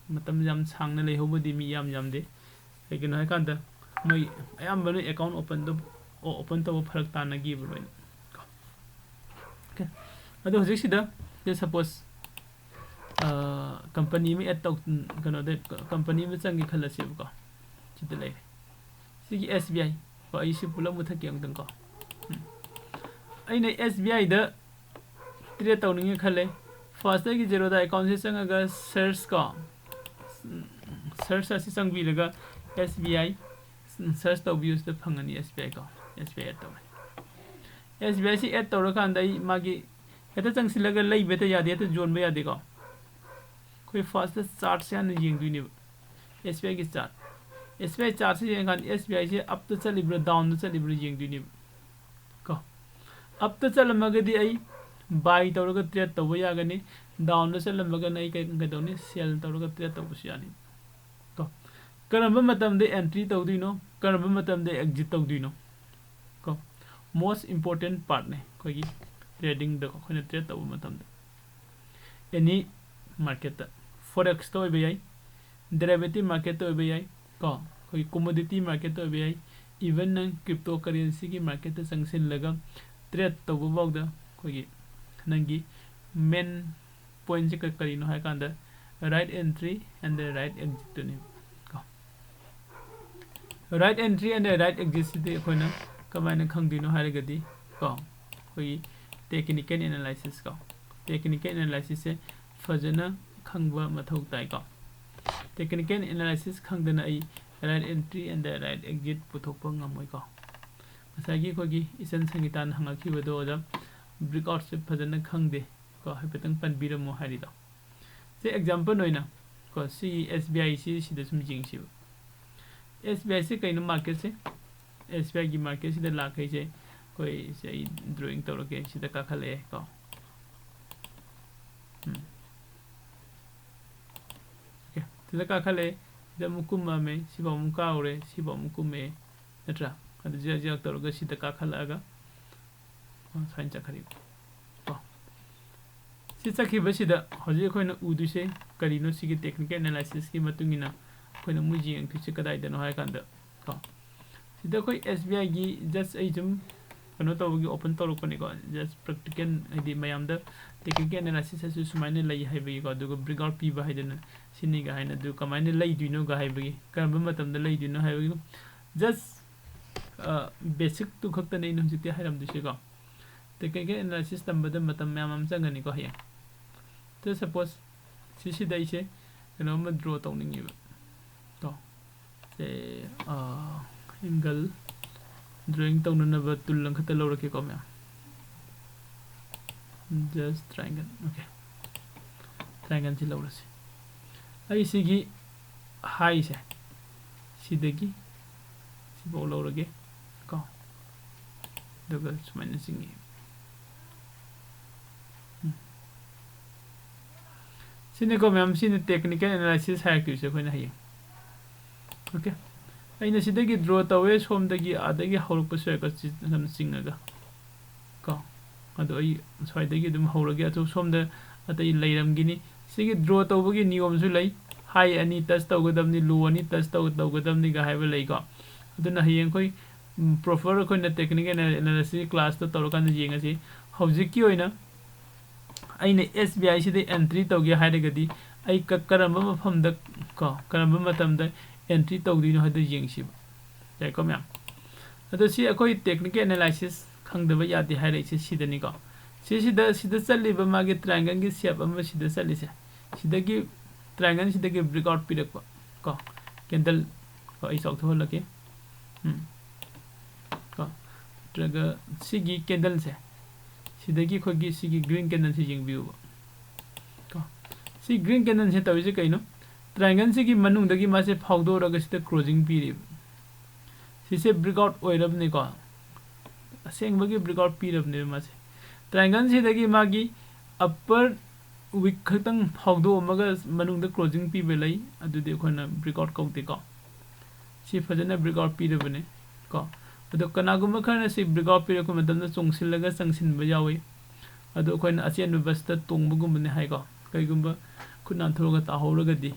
ꯃꯇꯝ ꯌꯥꯝ ꯁꯥꯡꯅ ꯂꯩꯍꯧꯕꯗꯤ ꯃꯤ ꯌꯥꯝ ꯌꯥꯝꯗꯦ꯫ ꯀꯩꯒꯤꯅꯣ ꯍꯥꯏꯀꯥꯟꯗ ꯃꯣꯏ ꯑꯌꯥꯝꯕꯅ account open ꯇꯧ-, open ꯇꯧꯕ ꯐꯔꯛ ꯇꯥꯅꯈꯤꯕ ꯂꯣꯏꯅ ꯀꯣ꯫ Okay꯫ ꯑꯗꯣ ꯍꯧꯖꯤꯛꯁꯤꯗ, say suppose, ꯑ, company ꯑꯃ add ꯇꯧ-, ꯀꯩꯅꯣꯗ, company ꯑꯃ ꯆꯪꯒꯦ ꯈꯜꯂꯁꯦꯕꯀꯣ꯫ ꯁꯤꯗ ꯂꯩꯔꯦ꯫ ꯁꯤꯒꯤ S B I꯫ ꯀꯣ, ꯑꯩ ꯁꯤ ꯄꯨꯂꯞ ꯃꯨꯊꯠꯀꯦ ꯑꯃꯨꯛꯇꯪ ꯀꯣ꯫ ꯎꯝ꯫ ꯑꯩꯅ S B I the trade ꯇꯧꯅꯤꯡꯉꯦ ꯈꯜꯂꯦ꯫ First ꯇꯒꯤ zero ꯗ account ꯁꯦ ꯆꯪꯉꯒ search ꯀꯣ꯫ ꯎꯝ, search ꯑꯁꯤ ꯆꯪꯕꯤꯔꯒ S B I search ꯇꯧꯕꯤꯌꯨ꯫ ꯁꯤꯗ ꯐꯪꯒꯅꯤ S B I ꯀꯣ꯫ S B I add ꯇꯧꯔꯦ꯫ S B I ꯁꯤ add ꯇꯧꯔꯀꯥꯟꯗ ꯑꯩ ꯃꯥꯒꯤ ꯍꯦꯛꯇ ꯆꯪꯁꯤꯜꯂꯒ ꯂꯩꯕ ꯍꯦꯛꯇ ꯌꯥꯗꯦ, ꯍꯦꯛꯇ ꯌꯣꯟꯕ ꯌꯥꯗꯦꯀꯣ꯫ ꯑꯩꯈꯣꯏ first ꯇ chart ꯁꯦ ꯍꯥꯟꯅ ꯌꯦꯡꯗꯣꯏꯅꯦꯕ꯫ S B I ꯒꯤ chart꯫ S B I chart ꯁꯦ ꯌꯦꯡꯉꯀꯥꯟꯗ S B I say up ꯇ ꯆꯠꯂꯤꯕ꯭ꯔꯥ, down ꯗ ꯆꯠꯂꯤꯕ꯭ꯔꯥ ꯌꯦꯡꯗꯣꯏꯅꯦꯕ꯫ ꯀꯣ꯫ Up ꯇ ꯆꯠꯂꯝꯃꯒꯗꯤ ꯑꯩ buy ꯇꯧꯔꯒ trade ꯇꯧꯕ ꯌꯥꯒꯅꯤ꯫ Down ꯗ ꯆꯠꯂꯝꯃꯒꯅ ꯑꯩ ꯀꯩ-, ꯀꯩꯗꯧꯅꯤ? Sell ꯇꯧꯔꯒ trade ꯇꯧꯕꯁꯨ ꯌꯥꯅꯤ꯫ ꯀꯣ꯫ ꯀꯔꯝꯕ ꯃꯇꯝꯗ entry ꯇꯧꯗꯣꯏꯅꯣ? ꯀꯔꯝꯕ ꯃꯇꯝꯗ exit ꯇꯧꯗꯣꯏꯅꯣ? ꯀꯣ꯫ Most important part ꯅꯦ ꯑꯩꯈꯣꯏꯒꯤ trading ꯗ ꯑꯩꯈꯣꯏꯅ trade ꯇꯧꯕ ꯃꯇꯝꯗ꯫ Any market ꯇ, forex ꯇ ꯑꯣꯏꯕ ꯌꯥꯏ, derivative market ꯇ ꯑꯣꯏꯕ ꯌꯥꯏ, ꯀꯣ, ꯑꯩꯈꯣꯏꯒꯤ commodity market ꯇ ꯑꯣꯏꯕ ꯌꯥꯏ, even ꯅꯪ cryptocurrency ꯒꯤ market ꯇ ꯆꯪꯁꯤꯜꯂꯒ trade ꯇꯧꯕ ꯐꯥꯎꯗ ꯑꯩꯈꯣꯏꯒꯤ ꯅꯪꯒꯤ main point ꯁꯦ ꯀ-, ꯀꯔꯤꯅꯣ ꯍꯥꯏ ꯀꯥꯟꯗ right entry and the right exit ꯇꯨꯅꯦꯕ ꯀꯣ꯫ Right entry and the right exit ꯁꯤꯗꯤ ꯑꯩꯈꯣꯏꯅ ꯀꯃꯥꯏꯅ ꯈꯪꯗꯣꯏꯅꯣ ꯍꯥꯏꯔꯒꯗꯤ ꯀꯣ, ꯑꯩꯈꯣꯏꯒꯤ technical analysis ꯀꯣ, technical analysis ꯁꯦ ꯐꯖꯅ ꯈꯪꯕ ꯃꯊꯧ ꯇꯥꯏꯀꯣ꯫ Technical analysis ꯈꯪꯗꯅ ꯑꯩ right entry and the right exit ꯄꯨꯊꯣꯛꯄ ꯉꯝꯃꯣꯏꯀꯣ꯫ ꯉꯁꯥꯏꯒꯤ ꯑꯩꯈꯣꯏꯒꯤ ꯏꯆꯟ ꯁꯪꯒꯤꯇꯥꯅ ꯍꯪꯉꯛꯈꯤꯕꯗꯣ ꯑꯣꯖꯥ, breakout ꯁꯦ ꯐꯖꯅ ꯈꯪꯗꯦ ꯀꯣ, ꯍꯥꯏꯐꯦꯠꯇꯪ ꯄꯟꯕꯤꯔꯝꯃꯣ ꯍꯥꯏꯔꯤꯗꯣ꯫ ꯁꯤ example ꯑꯣꯏꯅ ꯀꯣ, ꯁꯤꯒꯤ S B I ꯁꯤ ꯁꯤꯗ ꯁꯨꯝ ꯌꯦꯡꯁꯤꯕ꯫ S B I ꯁꯤ ꯀꯩꯅꯣ market say? S B I ꯒꯤ market ꯁꯤꯗ ꯂꯥꯛꯈꯩꯁꯦ ꯑꯩꯈꯣꯏ ꯁꯤ ꯑꯩ drawing ꯇꯧꯔꯛꯀꯦ꯫ ꯁꯤꯗ ꯀꯥꯈꯠꯂꯛꯑꯦ ꯀꯣ꯫ ꯎꯝ꯫ Okay, ꯁꯤꯗ ꯀꯥꯈꯠꯂꯛꯑꯦ꯫ ꯁꯤꯗ ꯑꯃꯨꯛ ꯀꯨꯝꯃꯛꯑꯝꯃꯦ꯫ ꯁꯤꯐꯥꯎ ꯑꯃꯨꯛ ꯀꯥꯎꯔꯦ꯫ ꯁꯤꯐꯥꯎ ꯑꯃꯨꯛ ꯀꯨꯝꯃꯛꯑꯦ꯫ ꯅꯠꯇ꯭ꯔꯥ? ꯑꯗꯨ ꯖꯤꯔꯛ ꯖꯤꯔꯛ ꯇꯧꯔꯒ ꯁꯤꯗ ꯀꯥꯈꯠꯂꯛꯑꯒ ꯁꯨꯃꯥꯏꯅ ꯆꯠꯈ꯭ꯔꯤꯕ꯫ ꯁꯤ ꯆꯠꯈꯤꯕꯁꯤꯗ ꯍꯧꯖꯤꯛ ꯑꯩꯈꯣꯏꯅ ꯎꯗꯣꯏꯁꯦ ꯀꯔꯤꯅꯣ? ꯁꯤꯒꯤ technical analysisꯀꯤ ꯃꯇꯨꯡ ꯏꯟꯅ ꯑꯩꯈꯣꯏꯅ ꯑꯃꯨꯛ ꯌꯦꯡꯗꯣꯏꯁꯦ ꯀꯗꯥꯏꯗꯅꯣ ꯍꯥꯏ ꯀꯥꯟꯗ ꯀꯣ, ꯁꯤꯗ ꯑꯩꯈꯣꯏ SBIꯒꯤ just ꯑꯩ ꯁꯨꯝ ꯀꯩꯅꯣ ꯇꯧꯕꯒꯤ open ꯇꯧꯔꯛꯄꯅꯤꯀꯣ꯫ Just practical, ꯍꯥꯏꯗꯤ ꯃꯌꯥꯝꯗ technical analysis ꯍꯥꯏꯁꯨ ꯁꯨꯃꯥꯏꯅ ꯂꯩ ꯍꯥꯏꯕꯒꯤꯀꯣ, ꯑꯗꯨꯒ breakout ꯄꯤꯕ ꯍꯥꯏꯗꯅ ꯁꯤꯅꯤꯒ ꯍꯥꯏꯅ, ꯑꯗꯨ ꯀꯃꯥꯏꯅ ꯂꯩꯗꯣꯏꯅꯣꯒ ꯍꯥꯏꯕꯒꯤ, ꯀꯔꯝꯕ ꯃꯇꯝꯗ ꯂꯩꯗꯣꯏꯅꯣ ꯍꯥꯏꯕꯒꯤ just, ꯑ, basicꯇꯨ ꯈꯛꯇꯅꯦ ꯑꯩꯅ ꯍꯧꯖꯤꯛꯇꯤ ꯍꯥꯏꯔꯝꯗꯣꯏꯁꯦꯀꯣ꯫ Technical analysis ꯇꯝꯕꯗ ꯃꯇꯝ ꯃꯌꯥꯝ ꯑꯃ ꯆꯪꯒꯅꯤꯀꯣ ꯍꯌꯦꯡ꯫ So suppose ꯁꯤꯁꯤꯗ ꯑꯩꯁꯦ ꯀꯩꯅꯣꯝꯃ draw ꯇꯧꯅꯤꯡꯉꯦꯕ ꯀꯣ꯫ ꯁꯦ, ꯑ, angle drawing ꯇꯧꯅꯅꯕ tool ꯑꯃꯈꯛꯇ ꯂꯧꯔꯛꯀꯦꯀꯣ ꯃꯌꯥꯝ꯫ Just triangle, okay꯫ Triangleꯁꯤ ꯂꯧꯔꯁꯤ꯫ ꯑꯩ ꯁꯤꯒꯤ highꯁꯦ ꯁꯤꯗꯒꯤ ꯁꯤꯐꯥꯎ ꯂꯧꯔꯒꯦ ꯀꯣ꯫ ꯑꯗꯨꯒ ꯁꯨꯃꯥꯏꯅ ꯆꯤꯡꯉꯤ꯫ ꯎꯝ꯫ ꯁꯤꯅꯤꯀꯣ ꯃꯌꯥꯝ, ꯁꯤꯅ technical analysis ꯍꯥꯏꯔꯛꯇꯣꯏꯁꯦ ꯑꯩꯈꯣꯏꯅ ꯍꯌꯦꯡ꯫ Okay꯫ ꯑꯩꯅ ꯁꯤꯗꯒꯤ draw ꯇꯧꯋꯦ, ꯁꯣꯝꯗꯒꯤ ꯑꯥꯗꯒꯤ ꯍꯧꯔꯛꯄꯁꯨ ꯌꯥꯏꯀꯣ, ꯁꯤ ꯑꯗꯨꯝ ꯆꯤꯡꯉꯒ ꯀꯣ꯫ ꯑꯗꯣ ꯑꯩ ꯁ꯭ꯋꯥꯏꯗꯒꯤ ꯑꯗꯨꯝ ꯍꯧꯔꯒꯦ꯫ ꯑꯗꯣ ꯁꯣꯝꯗ ꯑꯇꯩ ꯂꯩꯔꯝꯒꯤꯅꯤ꯫ ꯁꯤꯒꯤ draw ꯇꯧꯕꯒꯤ ꯅꯤꯌꯣꯝꯁꯨ ꯂꯩ꯫ High ꯑꯅꯤ touch ꯇꯧꯒꯗꯕꯅꯤ, low ꯑꯅꯤ touch ꯇꯧ-, ꯇꯧꯒꯗꯕꯅꯤꯒ ꯍꯥꯏꯕ ꯂꯩꯀꯣ꯫ ꯑꯗꯨꯅ ꯍꯌꯦꯡ ꯑꯩꯈꯣꯏ, ꯎꯝ, proper ꯑꯩꯈꯣꯏꯅ technical analysis classꯇ ꯇꯧꯔꯀꯥꯟꯗ ꯌꯦꯡꯉꯁꯤ꯫ ꯍꯧꯖꯤꯛꯀꯤ ꯑꯣꯏꯅ ꯑꯩꯅ SBIꯁꯤꯗ entry ꯇꯧꯒꯦ ꯍꯥꯏꯔꯒꯗꯤ ꯑꯩ ꯀ-, ꯀꯔꯝꯕ ꯃꯐꯝꯗ ꯀꯣ, ꯀꯔꯝꯕ ꯃꯇꯝꯗ entry ꯇꯧꯗꯣꯏꯅꯣ ꯍꯥꯏꯗꯣ ꯌꯦꯡꯁꯤꯕ꯫ ꯌꯥꯏꯀꯣ ꯃꯌꯥꯝ? ꯑꯗꯣ ꯁꯤ ꯑꯩꯈꯣꯏ technical analysis ꯈꯪꯗꯕ ꯌꯥꯗꯦ ꯍꯥꯏꯔꯛꯏꯁꯦ ꯁꯤꯗꯅꯤꯀꯣ꯫ ꯁꯤꯁꯤꯗ, ꯁꯤꯗ ꯆꯠꯂꯤꯕ ꯃꯥꯒꯤ triangleꯒꯤ shape ꯑꯃ ꯁꯤꯗ ꯆꯠꯂꯤꯁꯦ꯫ ꯁꯤꯗꯒꯤ triangleꯁꯤꯗꯒꯤ breakout ꯄꯤꯔꯛꯄ ꯀꯣ꯫ Candle ꯀꯣ, ꯑꯩ ꯆꯥꯎꯊꯣꯛꯍꯜꯂꯛꯀꯦ꯫ ꯎꯝ꯫ ꯀꯣ꯫ ꯅꯠꯇ꯭ꯔꯒ ꯁꯤꯒꯤ candleꯁꯦ, ꯁꯤꯗꯒꯤ ꯑꯩꯈꯣꯏꯒꯤ ꯁꯤꯒꯤ green candleꯁꯦ ꯌꯦꯡꯕꯤꯌꯨꯕ꯫ ꯀꯣ꯫ ꯁꯤ green candleꯁꯦ ꯇꯧꯔꯤꯁꯦ ꯀꯩꯅꯣ? Triangleꯁꯤꯒꯤ ꯃꯅꯨꯡꯗꯒꯤ ꯃꯥꯁꯦ ꯐꯥꯎꯗꯣꯔꯒ ꯁꯤꯗ closing ꯄꯤꯔꯤꯕ꯫ ꯁꯤꯁꯦ breakout ꯑꯣꯏꯔꯕꯅꯤꯀꯣ꯫ ꯑꯁꯦꯡꯕꯒꯤ breakout ꯄꯤꯔꯕꯅꯦꯕ ꯃꯥꯁꯦ꯫ Triangleꯁꯤꯗꯒꯤ ꯃꯥꯒꯤ upper wick ꯈꯛꯇꯪ ꯐꯥꯎꯗꯣꯛꯑꯝꯃꯒ ꯃꯅꯨꯡꯗ closing ꯄꯤꯕ ꯂꯩ, ꯑꯗꯨꯗꯤ ꯑꯩꯈꯣꯏꯅ breakout ꯀꯧꯗꯦꯀꯣ꯫ ꯁꯤ ꯐꯖꯅ breakout ꯄꯤꯔꯕꯅꯦ ꯀꯣ꯫ ꯑꯗꯣ ꯀꯅꯥꯒꯨꯝꯕ ꯈꯔꯅ ꯁꯤ breakout ꯄꯤꯔꯛꯄ ꯃꯇꯝꯗ ꯆꯣꯡꯁꯤꯜꯂꯒ ꯆꯪꯁꯤꯟꯕ ꯌꯥꯎꯏ꯫ ꯑꯗꯣ ꯑꯩꯈꯣꯏꯅ ꯑꯆꯦꯟꯕ ꯕꯁꯇ ꯇꯣꯡꯕꯒꯨꯝꯕꯅꯦ ꯍꯥꯏꯀꯣ꯫ ꯀꯩꯒꯨꯝꯕ ꯈꯨꯠ ꯅꯥꯟꯊꯣꯛꯑꯒ ꯇꯥꯍꯧꯔꯒꯗꯤ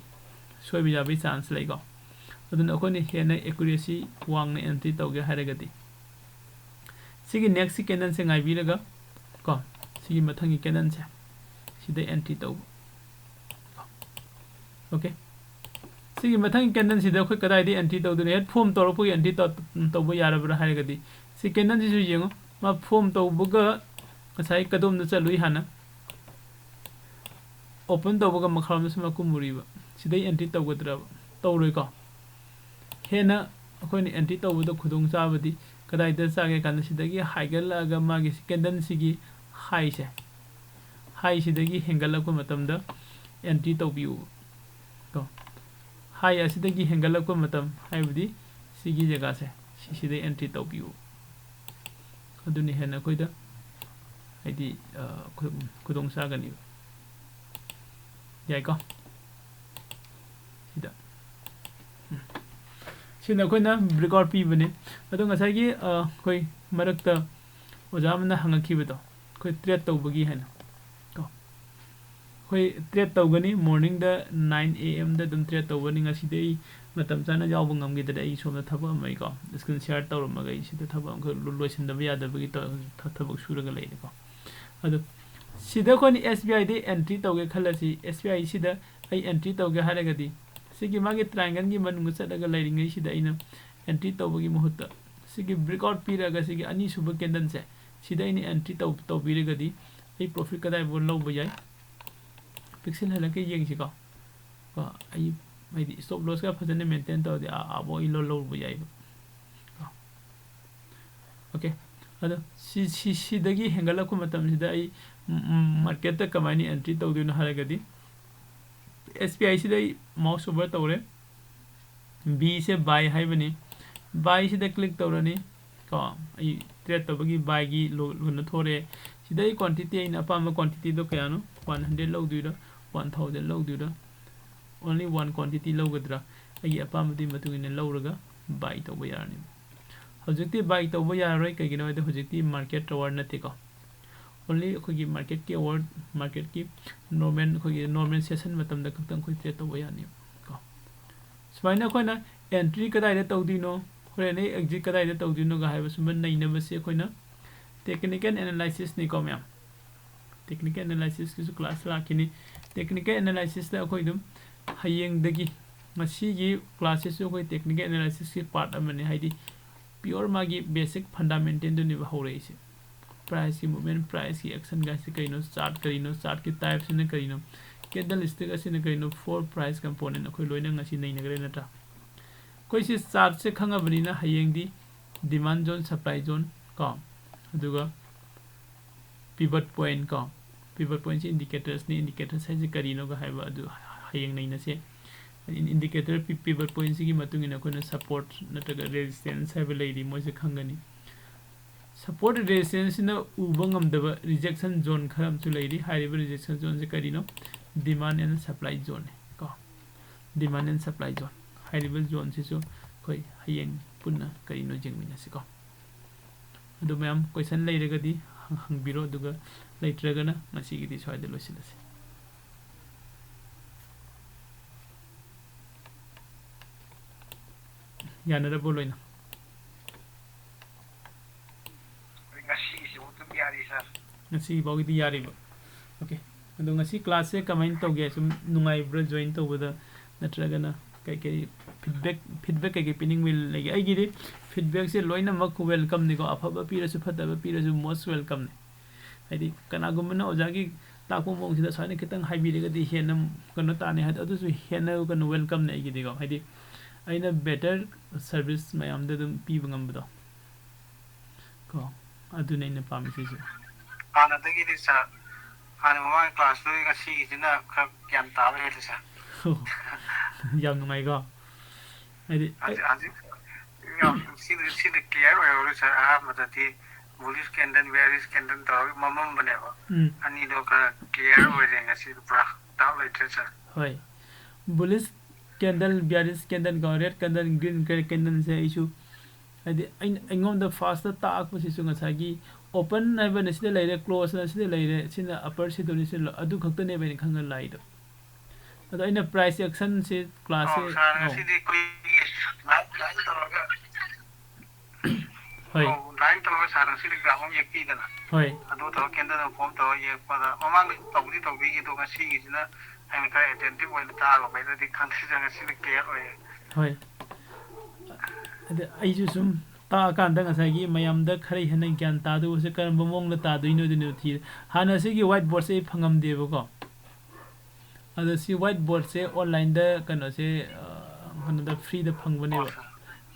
ꯁꯣꯏꯕ ꯌꯥꯕꯒꯤ ꯆꯥꯟꯁ ꯂꯩꯀꯣ꯫ ꯑꯗꯨꯅ ꯑꯩꯈꯣꯏꯅ ꯍꯦꯟꯅ ꯑꯦꯀꯨꯔꯦꯁꯤ ꯋꯥꯡꯅ ꯑꯦꯟꯇ꯭ꯔꯤ ꯇꯧꯒꯦ ꯍꯥꯏꯔꯒꯗꯤ, ꯁꯤꯒꯤ ꯅꯦꯛꯁꯀꯤ ꯀꯦꯟꯗꯜꯁꯦ ꯉꯥꯏꯕꯤꯔꯒ ꯀꯣ, ꯁꯤꯒꯤ ꯃꯊꯪꯒꯤ ꯀꯦꯟꯗꯜꯁꯦ ꯁꯤꯗ ꯑꯦꯟꯇ꯭ꯔꯤ ꯇꯧꯕ꯫ ꯑꯣꯀꯦ, ꯁꯤꯒꯤ ꯃꯊꯪꯒꯤ ꯀꯦꯟꯗꯜꯁꯤꯗ ꯑꯩꯈꯣꯏ ꯀꯗꯥꯏꯗ ꯑꯦꯟꯇ꯭ꯔꯤ ꯇꯧꯗꯣꯏꯅꯣ? ꯍꯦꯛ ꯐꯣꯝ ꯇꯧꯔꯛꯄꯒꯤ ꯑꯦꯟꯇ꯭ꯔꯤ ꯇꯧꯕ ꯌꯥꯔꯕ꯭ꯔꯥ ꯍꯥꯏꯔꯒꯗꯤ, ꯁꯤ ꯀꯦꯟꯗꯜꯁꯤꯁꯨ ꯌꯦꯡꯉꯨ, ꯃꯥ ꯐꯣꯝ ꯇꯧꯕꯒ ꯉꯁꯥꯏ ꯀꯗꯣꯝꯗ ꯆꯠꯂꯨꯏ? ꯍꯥꯟꯅ ꯑꯣꯄꯟ ꯇꯧꯕꯒ ꯃꯈꯥꯔꯣꯝꯗ ꯁꯨꯝ ꯀꯨꯝꯃꯨꯔꯤꯕ, ꯁꯤꯗꯩ ꯑꯦꯟꯇ꯭ꯔꯤ ꯇꯧꯒꯗ꯭ꯔꯕ? ꯇꯧꯔꯣꯏꯀꯣ꯫ ꯍꯦꯟꯅ ꯑꯩꯈꯣꯏꯅ ꯑꯦꯟꯇ꯭ꯔꯤ ꯇꯧꯕꯗ ꯈꯨꯗꯣꯡꯆꯥꯕꯗꯤ ꯀꯗꯥꯏꯗ ꯆꯥꯒꯦ ꯀꯥꯟꯗ, ꯁꯤꯗꯒꯤ ꯍꯥꯏꯒꯠꯂꯛꯑꯒ ꯃꯥꯒꯤ ꯀꯦꯟꯗꯜꯁꯤꯒꯤ ꯍꯥꯏꯁꯦ, ꯍꯥꯏꯁꯤꯗꯒꯤ ꯍꯦꯟꯒꯠꯂꯛꯄ ꯃꯇꯝꯗ ꯑꯦꯟꯇ꯭ꯔꯤ ꯇꯧꯕꯤꯌꯨ ꯀꯣ꯫ ꯍꯥꯏ ꯑꯁꯤꯗꯒꯤ ꯍꯦꯟꯒꯠꯂꯛꯄ ꯃꯇꯝ, ꯍꯥꯏꯕꯗꯤ ꯁꯤꯒꯤ ꯖꯒꯥꯁꯦ, ꯁꯤꯁꯤꯗ ꯑꯦꯟꯇ꯭ꯔꯤ ꯇꯧꯕꯤꯌꯨ꯫ ꯑꯗꯨꯅ ꯍꯦꯟꯅ ꯑꯩꯈꯣꯏꯗ ꯍꯥꯏꯗꯤ, ꯑ, ꯈꯨ-, ꯈꯨꯗꯣꯡ ꯆꯥꯒꯅꯤꯕ꯫ ꯌꯥꯏꯀꯣ? ꯁꯤꯗ꯫ ꯎꯝ꯫ ꯁꯤꯅ ꯑꯩꯈꯣꯏꯅ breakout ꯄꯤꯕꯅꯦ꯫ ꯑꯗꯣ ꯉꯁꯥꯏꯒꯤ, ꯑ, ꯑꯩꯈꯣꯏ ꯃꯔꯛꯇ ꯑꯣꯖꯥ ꯑꯃꯅ ꯍꯪꯉꯛꯈꯤꯕꯗꯣ, ꯑꯩꯈꯣꯏ trade ꯇꯧꯕꯒꯤ ꯍꯥꯏꯅ ꯀꯣ꯫ ꯑꯩꯈꯣꯏ trade ꯇꯧꯒꯅꯤ, morningꯗ nine A M ꯗ ꯑꯗꯨꯝ trade ꯇꯧꯒꯅꯤ꯫ ꯉꯁꯤꯗꯤ ꯑꯩ ꯃꯇꯝ ꯆꯥꯅ ꯌꯥꯎꯕ ꯉꯝꯈꯤꯗ꯭ꯔꯦ, ꯑꯩ ꯁꯣꯝꯗ ꯊꯕꯛ ꯑꯃ ꯂꯩꯀꯣ, screen share ꯇꯧꯔꯝꯃꯒ ꯑꯩ ꯁꯤꯗ ꯊꯕꯛ ꯑꯃꯈꯛ ꯂꯣ-, ꯂꯣꯏꯁꯤꯟꯗꯕ ꯌꯥꯗꯕꯒꯤ ꯇꯧ-, ꯊ-, ꯊꯕꯛ ꯁꯨꯔꯒ ꯂꯩꯔꯦꯀꯣ꯫ ꯑꯗꯣ ꯁꯤꯗ ꯑꯩꯈꯣꯏꯅ S B I the entry ꯇꯧꯒꯦ ꯈꯜꯂꯁꯤ, S B I ꯁꯤꯗ ꯑꯩ entry ꯇꯧꯒꯦ ꯍꯥꯏꯔꯒꯗꯤ, ꯁꯤꯒꯤ ꯃꯥꯒꯤ triangleꯒꯤ ꯃꯅꯨꯡꯗ ꯆꯠꯂꯒ ꯂꯩꯔꯤꯉꯩꯁꯤꯗ ꯑꯩꯅ entry ꯇꯧꯕꯒꯤ ꯃꯍꯨꯠꯇ, ꯁꯤꯒꯤ breakout ꯄꯤꯔꯒ ꯁꯤꯒꯤ ꯑꯅꯤꯁꯨꯕ candleꯁꯦ, ꯁꯤꯗ ꯑꯩꯅ entry ꯇꯧ-, ꯇꯧꯕꯤꯔꯒꯗꯤ, ꯑꯩ profit ꯀꯗꯥꯏꯐꯥꯎ ꯂꯧꯕ ꯌꯥꯏ? ꯄꯤꯛꯁꯤꯜꯍꯜꯂꯒ ꯌꯦꯡꯁꯤꯀꯣ꯫ ꯀꯣ, ꯑꯩ ꯍꯥꯏꯗꯤ stop lossꯀ ꯐꯖꯅ maintain ꯇꯧꯔꯗꯤ, ꯑꯥ, ꯑꯥꯕꯣ ꯑꯩ ꯂꯧ-, ꯂꯧꯔꯨꯕ ꯌꯥꯏꯕ꯫ ꯀꯣ꯫ Okay꯫ ꯑꯗꯣ ꯁꯤ, ꯁꯤ, ꯁꯤꯗꯒꯤ ꯍꯦꯟꯒꯠꯂꯛꯄ ꯃꯇꯝꯁꯤꯗ ꯑꯩ, ꯎꯝ, ꯎꯝ, marketꯇ ꯀꯃꯥꯏꯅ entry ꯇꯧꯗꯣꯏꯅꯣ ꯍꯥꯏꯔꯒꯗꯤ, S B I ꯁꯤꯗ ꯑꯩ mouse over ꯇꯧꯔꯦ꯫ Bꯁꯦ buy ꯍꯥꯏꯕꯅꯤ꯫ Buyꯁꯤꯗ click ꯇꯧꯔꯅꯤ꯫ ꯀꯣ, ꯑꯩ trade ꯇꯧꯕꯒꯤ buyꯒꯤ ꯂꯣ-, ꯀꯩꯅꯣ ꯊꯣꯔꯛꯑꯦ꯫ ꯁꯤꯗ ꯑꯩ quantity, ꯑꯩꯅ ꯑꯄꯥꯝꯕ quantityꯗꯣ ꯀꯌꯥꯅꯣ? One hundred ꯂꯧꯗꯣꯏꯔꯥ, one thousand ꯂꯧꯗꯣꯏꯔꯥ? Only one quantity ꯂꯧꯒꯗ꯭ꯔꯥ? ꯑꯩꯒꯤ ꯑꯄꯥꯝꯕꯗꯨꯒꯤ ꯃꯇꯨꯡ ꯏꯟꯅ ꯂꯧꯔꯒ buy ꯇꯧꯕ ꯌꯥꯔꯅꯤ꯫ ꯍꯧꯖꯤꯛꯇꯤ buy ꯇꯧꯕ ꯌꯥꯔꯔꯣꯏ, ꯀꯩꯒꯤꯅꯣ ꯍꯥꯏꯗꯤ ꯍꯧꯖꯤꯛꯇꯤ market hour ꯅꯠꯇꯦꯀꯣ꯫ only ꯑꯩꯈꯣꯏꯒꯤ marketꯀꯤ ꯑꯋꯥꯔ, marketꯀꯤ normal, ꯑꯩꯈꯣꯏꯒꯤ normal session ꯃꯇꯝꯗ ꯈꯛꯇꯪ ꯑꯩꯈꯣꯏ trade ꯇꯧꯕ ꯌꯥꯅꯤ ꯀꯣ꯫ ꯁꯨꯃꯥꯏꯅ ꯑꯩꯈꯣꯏꯅ entry ꯀꯗꯥꯏꯗ ꯇꯧꯗꯣꯏꯅꯣ, ꯍꯣꯔꯦꯟ ꯑꯩ exit ꯀꯗꯥꯏꯗ ꯇꯧꯗꯣꯏꯅꯣꯒ ꯍꯥꯏꯕ ꯁꯨꯝꯕ ꯅꯩꯅꯕꯁꯦ ꯑꯩꯈꯣꯏꯅ technical analysisꯅꯤꯀꯣ ꯃꯌꯥꯝ꯫ Technical analysisꯀꯤꯁꯨ class ꯂꯥꯛꯈꯤꯅꯤ꯫ Technical analysisꯇ ꯑꯩꯈꯣꯏ ꯑꯗꯨꯝ ꯍꯌꯦꯡꯗꯒꯤ, ꯉꯁꯤꯒꯤ classꯁꯤꯁꯨ ꯑꯩꯈꯣꯏ technical analysisꯀꯤ part ꯑꯃꯅꯤ, ꯍꯥꯏꯗꯤ pure ꯃꯥꯒꯤ basic fundamentalꯗꯨꯅꯦꯕ ꯍꯧꯔꯛꯏꯁꯦ꯫ Priceꯀꯤ movement, priceꯀꯤ actionꯒ ꯍꯥꯏꯁꯦ ꯀꯔꯤꯅꯣ, chart ꯀꯔꯤꯅꯣ, chartꯀꯤ typeꯁꯤꯅ ꯀꯔꯤꯅꯣ, candlestick ꯑꯁꯤꯅ ꯀꯔꯤꯅꯣ, four price component ꯑꯩꯈꯣꯏ ꯂꯣꯏꯅ ꯉꯁꯤ ꯅꯩꯅꯈ꯭ꯔꯦ ꯅꯠꯇ꯭ꯔꯥ? ꯑꯩꯈꯣꯏ ꯁꯤ chartꯁꯦ ꯈꯪꯉꯕꯅꯤꯅ ꯍꯌꯦꯡꯗꯤ demand zone, supply zone ꯀꯣ, ꯑꯗꯨꯒ pivot point ꯀꯣ, pivot pointꯁꯤ indicatorsꯅꯤ, indicators ꯍꯥꯏꯁꯦ ꯀꯔꯤꯅꯣꯒ ꯍꯥꯏꯕ ꯑꯗꯨ ꯍꯌꯦꯡ ꯅꯩꯅꯁꯦ꯫ Indicator pi-, pivot pointꯁꯤꯒꯤ ꯃꯇꯨꯡ ꯏꯟꯅ ꯑꯩꯈꯣꯏꯅ support ꯅꯠꯇ꯭ꯔꯒ resistance ꯍꯥꯏꯕ ꯂꯩꯔꯤ, ꯃꯣꯏꯁꯦ ꯈꯪꯒꯅꯤ꯫ Support resistanceꯁꯤꯅ ꯎꯕ ꯉꯝꯗꯕ rejection zone ꯈꯔ ꯑꯃꯁꯨ ꯂꯩꯔꯤ꯫ ꯍꯥꯏꯔꯤꯕ rejection zoneꯁꯦ ꯀꯔꯤꯅꯣ? Demand and supply zoneꯅꯤ ꯀꯣ, demand and supply zone꯫ ꯍꯥꯏꯔꯤꯕ zoneꯁꯤꯁꯨ ꯑꯩꯈꯣꯏ ꯍꯌꯦꯡ ꯄꯨꯟꯅ ꯀꯔꯤꯅꯣ ꯌꯦꯡꯃꯤꯟꯅꯁꯤꯀꯣ꯫ ꯑꯗꯨ ꯃꯌꯥꯝ question ꯂꯩꯔꯒꯗꯤ ꯍꯪ-, ꯍꯪꯕꯤꯔꯣ, ꯑꯗꯨꯒ ꯂꯩꯇ꯭ꯔꯒꯅ ꯉꯁꯤꯒꯤꯗꯤ ꯁ꯭ꯋꯥꯏꯗ ꯂꯣꯏꯁꯤꯜꯂꯁꯤ꯫ ꯌꯥꯅꯔꯕꯣ ꯂꯣꯏꯅ? ꯉꯁꯤꯒꯤꯁꯤꯕꯨ ꯑꯗꯨꯝ ꯌꯥꯔꯤ, sir꯫ ꯉꯁꯤꯒꯤ ꯐꯥꯎꯒꯤꯗꯤ ꯌꯥꯔꯤꯕ꯫ Okay꯫ ꯑꯗꯣ ꯉꯁꯤ classꯁꯦ ꯀꯃꯥꯏꯅ ꯇꯧꯒꯦ? ꯁꯨꯝ ꯅꯨꯡꯉꯥꯏꯕ꯭ꯔꯥ join ꯇꯧꯕꯗ? ꯅꯠꯇ꯭ꯔꯒꯅ ꯀꯩꯀꯩ feedback, feedback ꯀꯩꯀꯩ ꯄꯤꯅꯤꯡꯕ ꯂꯩꯒꯦ? ꯑꯩꯒꯤꯗꯤ feedbackꯁꯦ ꯂꯣꯏꯅꯃꯛ welcomeꯅꯤꯀꯣ꯫ ꯑꯐꯕ ꯄꯤꯔꯁꯨ, ꯐꯠꯇꯕ ꯄꯤꯔꯁꯨ, most welcomeꯅꯤ꯫ ꯍꯥꯏꯗꯤ ꯀꯅꯥꯒꯨꯝꯕꯅ ꯑꯣꯖꯥꯒꯤ ꯇꯥꯛꯄ ꯃꯑꯣꯡꯁꯤꯗ ꯁꯨꯃꯥꯏꯅ ꯈꯤꯇꯪ ꯍꯥꯏꯕꯤꯔꯒꯗꯤ ꯍꯦꯟꯅ ꯀꯩꯅꯣ ꯇꯥꯅꯤ ꯍꯥꯏꯗꯤ, ꯑꯗꯨꯁꯨ ꯍꯦꯟꯅ ꯀꯩꯅꯣ welcomeꯅꯤ ꯑꯩꯒꯤꯗꯤꯀꯣ꯫ ꯍꯥꯏꯗꯤ ꯑꯩꯅ better service ꯃꯌꯥꯝꯗ ꯑꯗꯨꯝ ꯄꯤꯕ ꯉꯝꯕꯗꯣ꯫ ꯀꯣ, ꯑꯗꯨꯅꯦ ꯑꯩꯅ ꯄꯥꯝꯃꯤꯁꯤꯁꯨ꯫ ꯍꯥꯟꯅꯗꯒꯤꯗꯤ, sir, ꯍꯥꯟꯅ ꯃꯃꯥꯡ classꯇꯨ ꯉꯁꯤꯒꯤꯁꯤꯅ ꯈꯔ ꯒ꯭ꯌꯥꯟ ꯇꯥꯕ ꯍꯦꯜꯂꯤ, sir꯫ ꯌꯥꯝ ꯅꯨꯡꯉꯥꯏꯀꯣ? ꯍꯥꯏꯗꯤ, ꯍꯧꯖꯤꯛ, ꯍꯧꯖꯤꯛ ꯌꯥꯝ ꯁꯤꯅ, ꯁꯤꯅ clear ꯑꯣꯏꯍꯧꯔꯦ, sir꯫ ꯑꯍꯥꯟꯕꯗꯗꯤ bullish candle, bearish candle ꯇꯧꯔꯒ ꯃꯝꯃꯝꯕꯅꯦꯕ꯫ ꯎꯝ꯫ ꯑꯅꯤꯗꯣ ꯈꯔ clear ꯑꯣꯏꯔꯦ ꯉꯁꯤꯗꯤ, ꯄꯨꯔꯥ doubt ꯂꯩꯇ꯭ꯔꯦ, sir꯫ ꯍꯣꯏ꯫ Bullish candle, bearish candle ꯀꯣ, red candle, green candleꯁꯦ ꯑꯩꯁꯨ ꯍꯥꯏꯗꯤ ꯑꯩꯅ ꯑꯩꯉꯣꯟꯗ ꯐꯥꯔꯁꯇ ꯇꯥꯛꯄꯁꯤꯁꯨ ꯉꯁꯥꯏꯒꯤ open ꯍꯥꯏꯕꯅ ꯁꯤꯗ ꯂꯩꯔꯦ, close ꯅ ꯁꯤꯗ ꯂꯩꯔꯦ, ꯁꯤꯅ upper schedule ꯅꯤ, ꯁꯤꯅ lower, ꯑꯗꯨ ꯈꯛꯇꯅꯦꯕ ꯑꯩꯅ ꯈꯪꯉ ꯂꯥꯛꯏꯗꯣ꯫ ꯑꯗꯣ ꯑꯩꯅ price action ꯁꯦ class ꯁꯦ ꯑꯧ, sir, ꯑꯧ꯫ ꯉꯁꯤꯗꯤ ꯑꯩꯈꯣꯏꯒꯤ live, live ꯇꯧꯔꯒ ꯍꯣꯏ꯫ ꯑꯧ, live ꯇꯧꯔꯒ sir ꯉꯁꯤꯗꯤ graph ꯑꯃ ꯌꯦꯛꯄꯤꯗꯅ꯫ ꯍꯣꯏ꯫ ꯑꯗꯨ ꯇꯧꯔꯒ candle ꯑꯃ form ꯇꯧꯔꯒ ꯌꯦꯛꯄꯗ ꯃꯃꯥꯡꯗ ꯇꯧꯗꯤ ꯇꯧꯕꯤꯈꯤ, ꯑꯗꯣ ꯉꯁꯤꯒꯤꯁꯤꯅ ꯑꯩꯅ ꯈꯔ attentive ꯑꯣꯏꯅ ꯇꯥꯕ ꯃꯈꯩꯗꯗꯤ ꯈꯪꯗꯦ sir, ꯉꯁꯤꯅ clear ꯑꯣꯏꯌꯦ꯫ ꯍꯣꯏ꯫ ꯑꯗ ꯑꯩꯁꯨ ꯁꯨꯝ ꯇꯥꯛꯑꯀꯥꯟꯗ ꯉꯁꯥꯏꯒꯤ ꯃꯌꯥꯝꯗ ꯈꯔ ꯍꯦꯟꯅ ꯒ꯭ꯌꯥꯟ ꯇꯥꯗꯧꯕꯁꯦ ꯀꯔꯝꯕ ꯃꯑꯣꯡꯗ ꯇꯥꯗꯣꯏꯅꯣ ꯑꯗꯨꯅꯦꯕ ꯊꯤ-, ꯍꯥꯟꯅ ꯁꯤꯒꯤ white board ꯁꯦ ꯑꯩ ꯐꯪꯉꯝꯗꯦꯕꯀꯣ꯫ ꯑꯗꯣ ꯁꯤ white board ꯁꯦ online ꯗ ꯀꯩꯅꯣꯁꯦ, ꯑ, ꯀꯩꯅꯣꯗ free ꯗ ꯐꯪꯕꯅꯦꯕ꯫ ꯑꯣ, sir.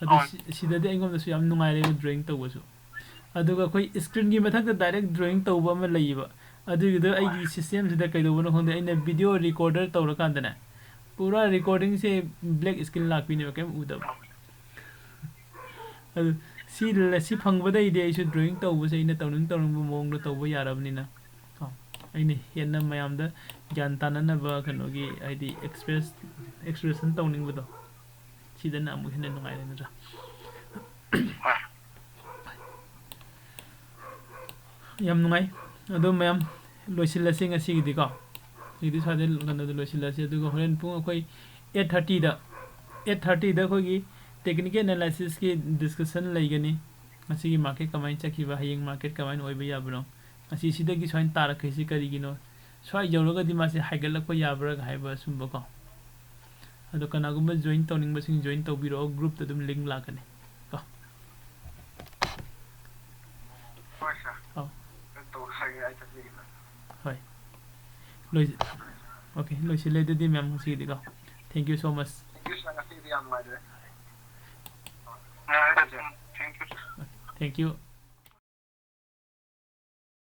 ꯑꯗꯨ ꯑꯣ꯫ ꯁꯤ-, ꯁꯤꯗꯗꯤ ꯑꯩꯉꯣꯟꯗꯁꯨ ꯌꯥꯝ ꯅꯨꯡꯉꯥꯏꯔꯦꯕ drawing ꯇꯧꯕꯁꯨ꯫ ꯑꯗꯨꯒ ꯑꯩꯈꯣꯏ screen ꯒꯤ ꯃꯊꯛꯇ direct drawing ꯇꯧꯕ ꯑꯃ ꯂꯩꯌꯦꯕ꯫ ꯑꯗꯨꯒꯤꯗꯣ ꯑꯩꯒꯤ system ꯁꯤꯗ ꯀꯩꯗꯧꯕꯅꯣ ꯈꯪꯗꯦ, ꯑꯩꯅ video recorder ꯇꯧꯔꯀꯥꯟꯗꯅꯦ, ꯄꯨꯔꯥ recording ꯁꯦ black screen ꯂꯥꯛꯄꯤꯅꯦꯕ, ꯀꯩꯝ ꯎꯗꯕ꯫ ꯑꯗꯨ ꯁꯤ ꯂ-, ꯁꯤ ꯐꯪꯕꯗꯩꯗꯤ ꯑꯩꯁꯨ drawing ꯇꯧꯕꯁꯦ ꯑꯩꯅ ꯇꯧꯅꯤꯡ ꯇꯧꯅꯤꯡꯕ ꯃꯑꯣꯡꯗ ꯇꯧꯕ ꯌꯥꯔꯕꯅꯤꯅ, ꯀꯣ, ꯑꯩꯅ ꯍꯦꯟꯅ ꯃꯌꯥꯝꯗ ꯒ꯭ꯌꯥꯟ ꯇꯥꯅꯅꯕ ꯀꯩꯅꯣꯒꯤ, ꯍꯥꯏꯗꯤ express, expression ꯇꯧꯅꯤꯡꯕꯗꯣ, ꯁꯤꯗꯅ ꯑꯃꯨꯛ ꯍꯦꯟꯅ ꯅꯨꯡꯉꯥꯏꯔꯦ, ꯅꯠꯇ꯭ꯔꯥ? ꯍꯣꯏ꯫ ꯌꯥꯝ ꯅꯨꯡꯉꯥꯏ꯫ ꯑꯗꯣ ꯃꯌꯥꯝ, ꯂꯣꯏꯁꯤꯜꯂꯁꯤ ꯉꯁꯤꯒꯤꯗꯤꯀꯣ꯫ ꯉꯁꯤꯒꯤꯗꯤ ꯁ꯭ꯋꯥꯏꯗ ꯀꯩꯅꯣꯗ ꯂꯣꯏꯁꯤꯜꯂꯁꯤ꯫ ꯑꯗꯨꯒ ꯍꯣꯔꯦꯟ ꯄꯨꯡ ꯑꯩꯈꯣꯏ eight thirty ꯗ, eight thirty ꯗ ꯑꯩꯈꯣꯏꯒꯤ technical analysis ꯀꯤ discussion ꯂꯩꯒꯅꯤ꯫ ꯉꯁꯤꯒꯤ market ꯀꯃꯥꯏꯅ ꯆꯠꯈꯤꯕ, ꯍꯌꯦꯡ market ꯀꯃꯥꯏꯅ ꯑꯣꯏꯕ ꯌꯥꯕꯅꯣ, ꯉꯁꯤ ꯁꯤꯗꯒꯤ ꯁꯨꯃꯥꯏꯅ ꯇꯥꯔꯛꯈ꯭ꯔꯤꯁꯤ ꯀꯔꯤꯒꯤꯅꯣ, ꯁ꯭ꯋꯥꯏ ꯌꯧꯔꯒꯗꯤ ꯃꯥꯁꯦ ꯍꯥꯏꯒꯠꯂꯛꯄ ꯌꯥꯕ꯭ꯔꯥ ꯍꯥꯏꯕ ꯁꯨꯝꯕꯀꯣ꯫ ꯑꯗꯣ ꯀꯅꯥꯒꯨꯝꯕ join ꯇꯧꯅꯤꯡꯕꯁꯤꯡ join ꯇꯧꯕꯤꯔꯛꯑꯣ, group ꯇ ꯑꯗꯨꯝ link ꯂꯥꯛꯀꯅꯤ ꯀꯣ꯫ ꯍꯣꯏ, sir꯫ ꯑꯧ꯫ ꯀꯩꯅꯣ ꯇꯧꯔꯛꯑꯒꯦ, ꯑꯩ ꯆꯠꯆꯒꯦ, sir꯫ ꯍꯣꯏ꯫ ꯂꯣꯏ-, okay, ꯂꯣꯏꯁꯤꯜꯂꯦ ꯑꯗꯨꯗꯤ ꯃꯌꯥꯝ ꯉꯁꯤꯒꯤꯗꯤꯀꯣ꯫ Thank you so much꯫ Thank you, sir, ꯉꯁꯤꯒꯤꯗꯤ ꯌꯥꯝ ꯅꯨꯡꯉꯥꯏꯖꯔꯦ꯫ Thank you, sir꯫ Thank you꯫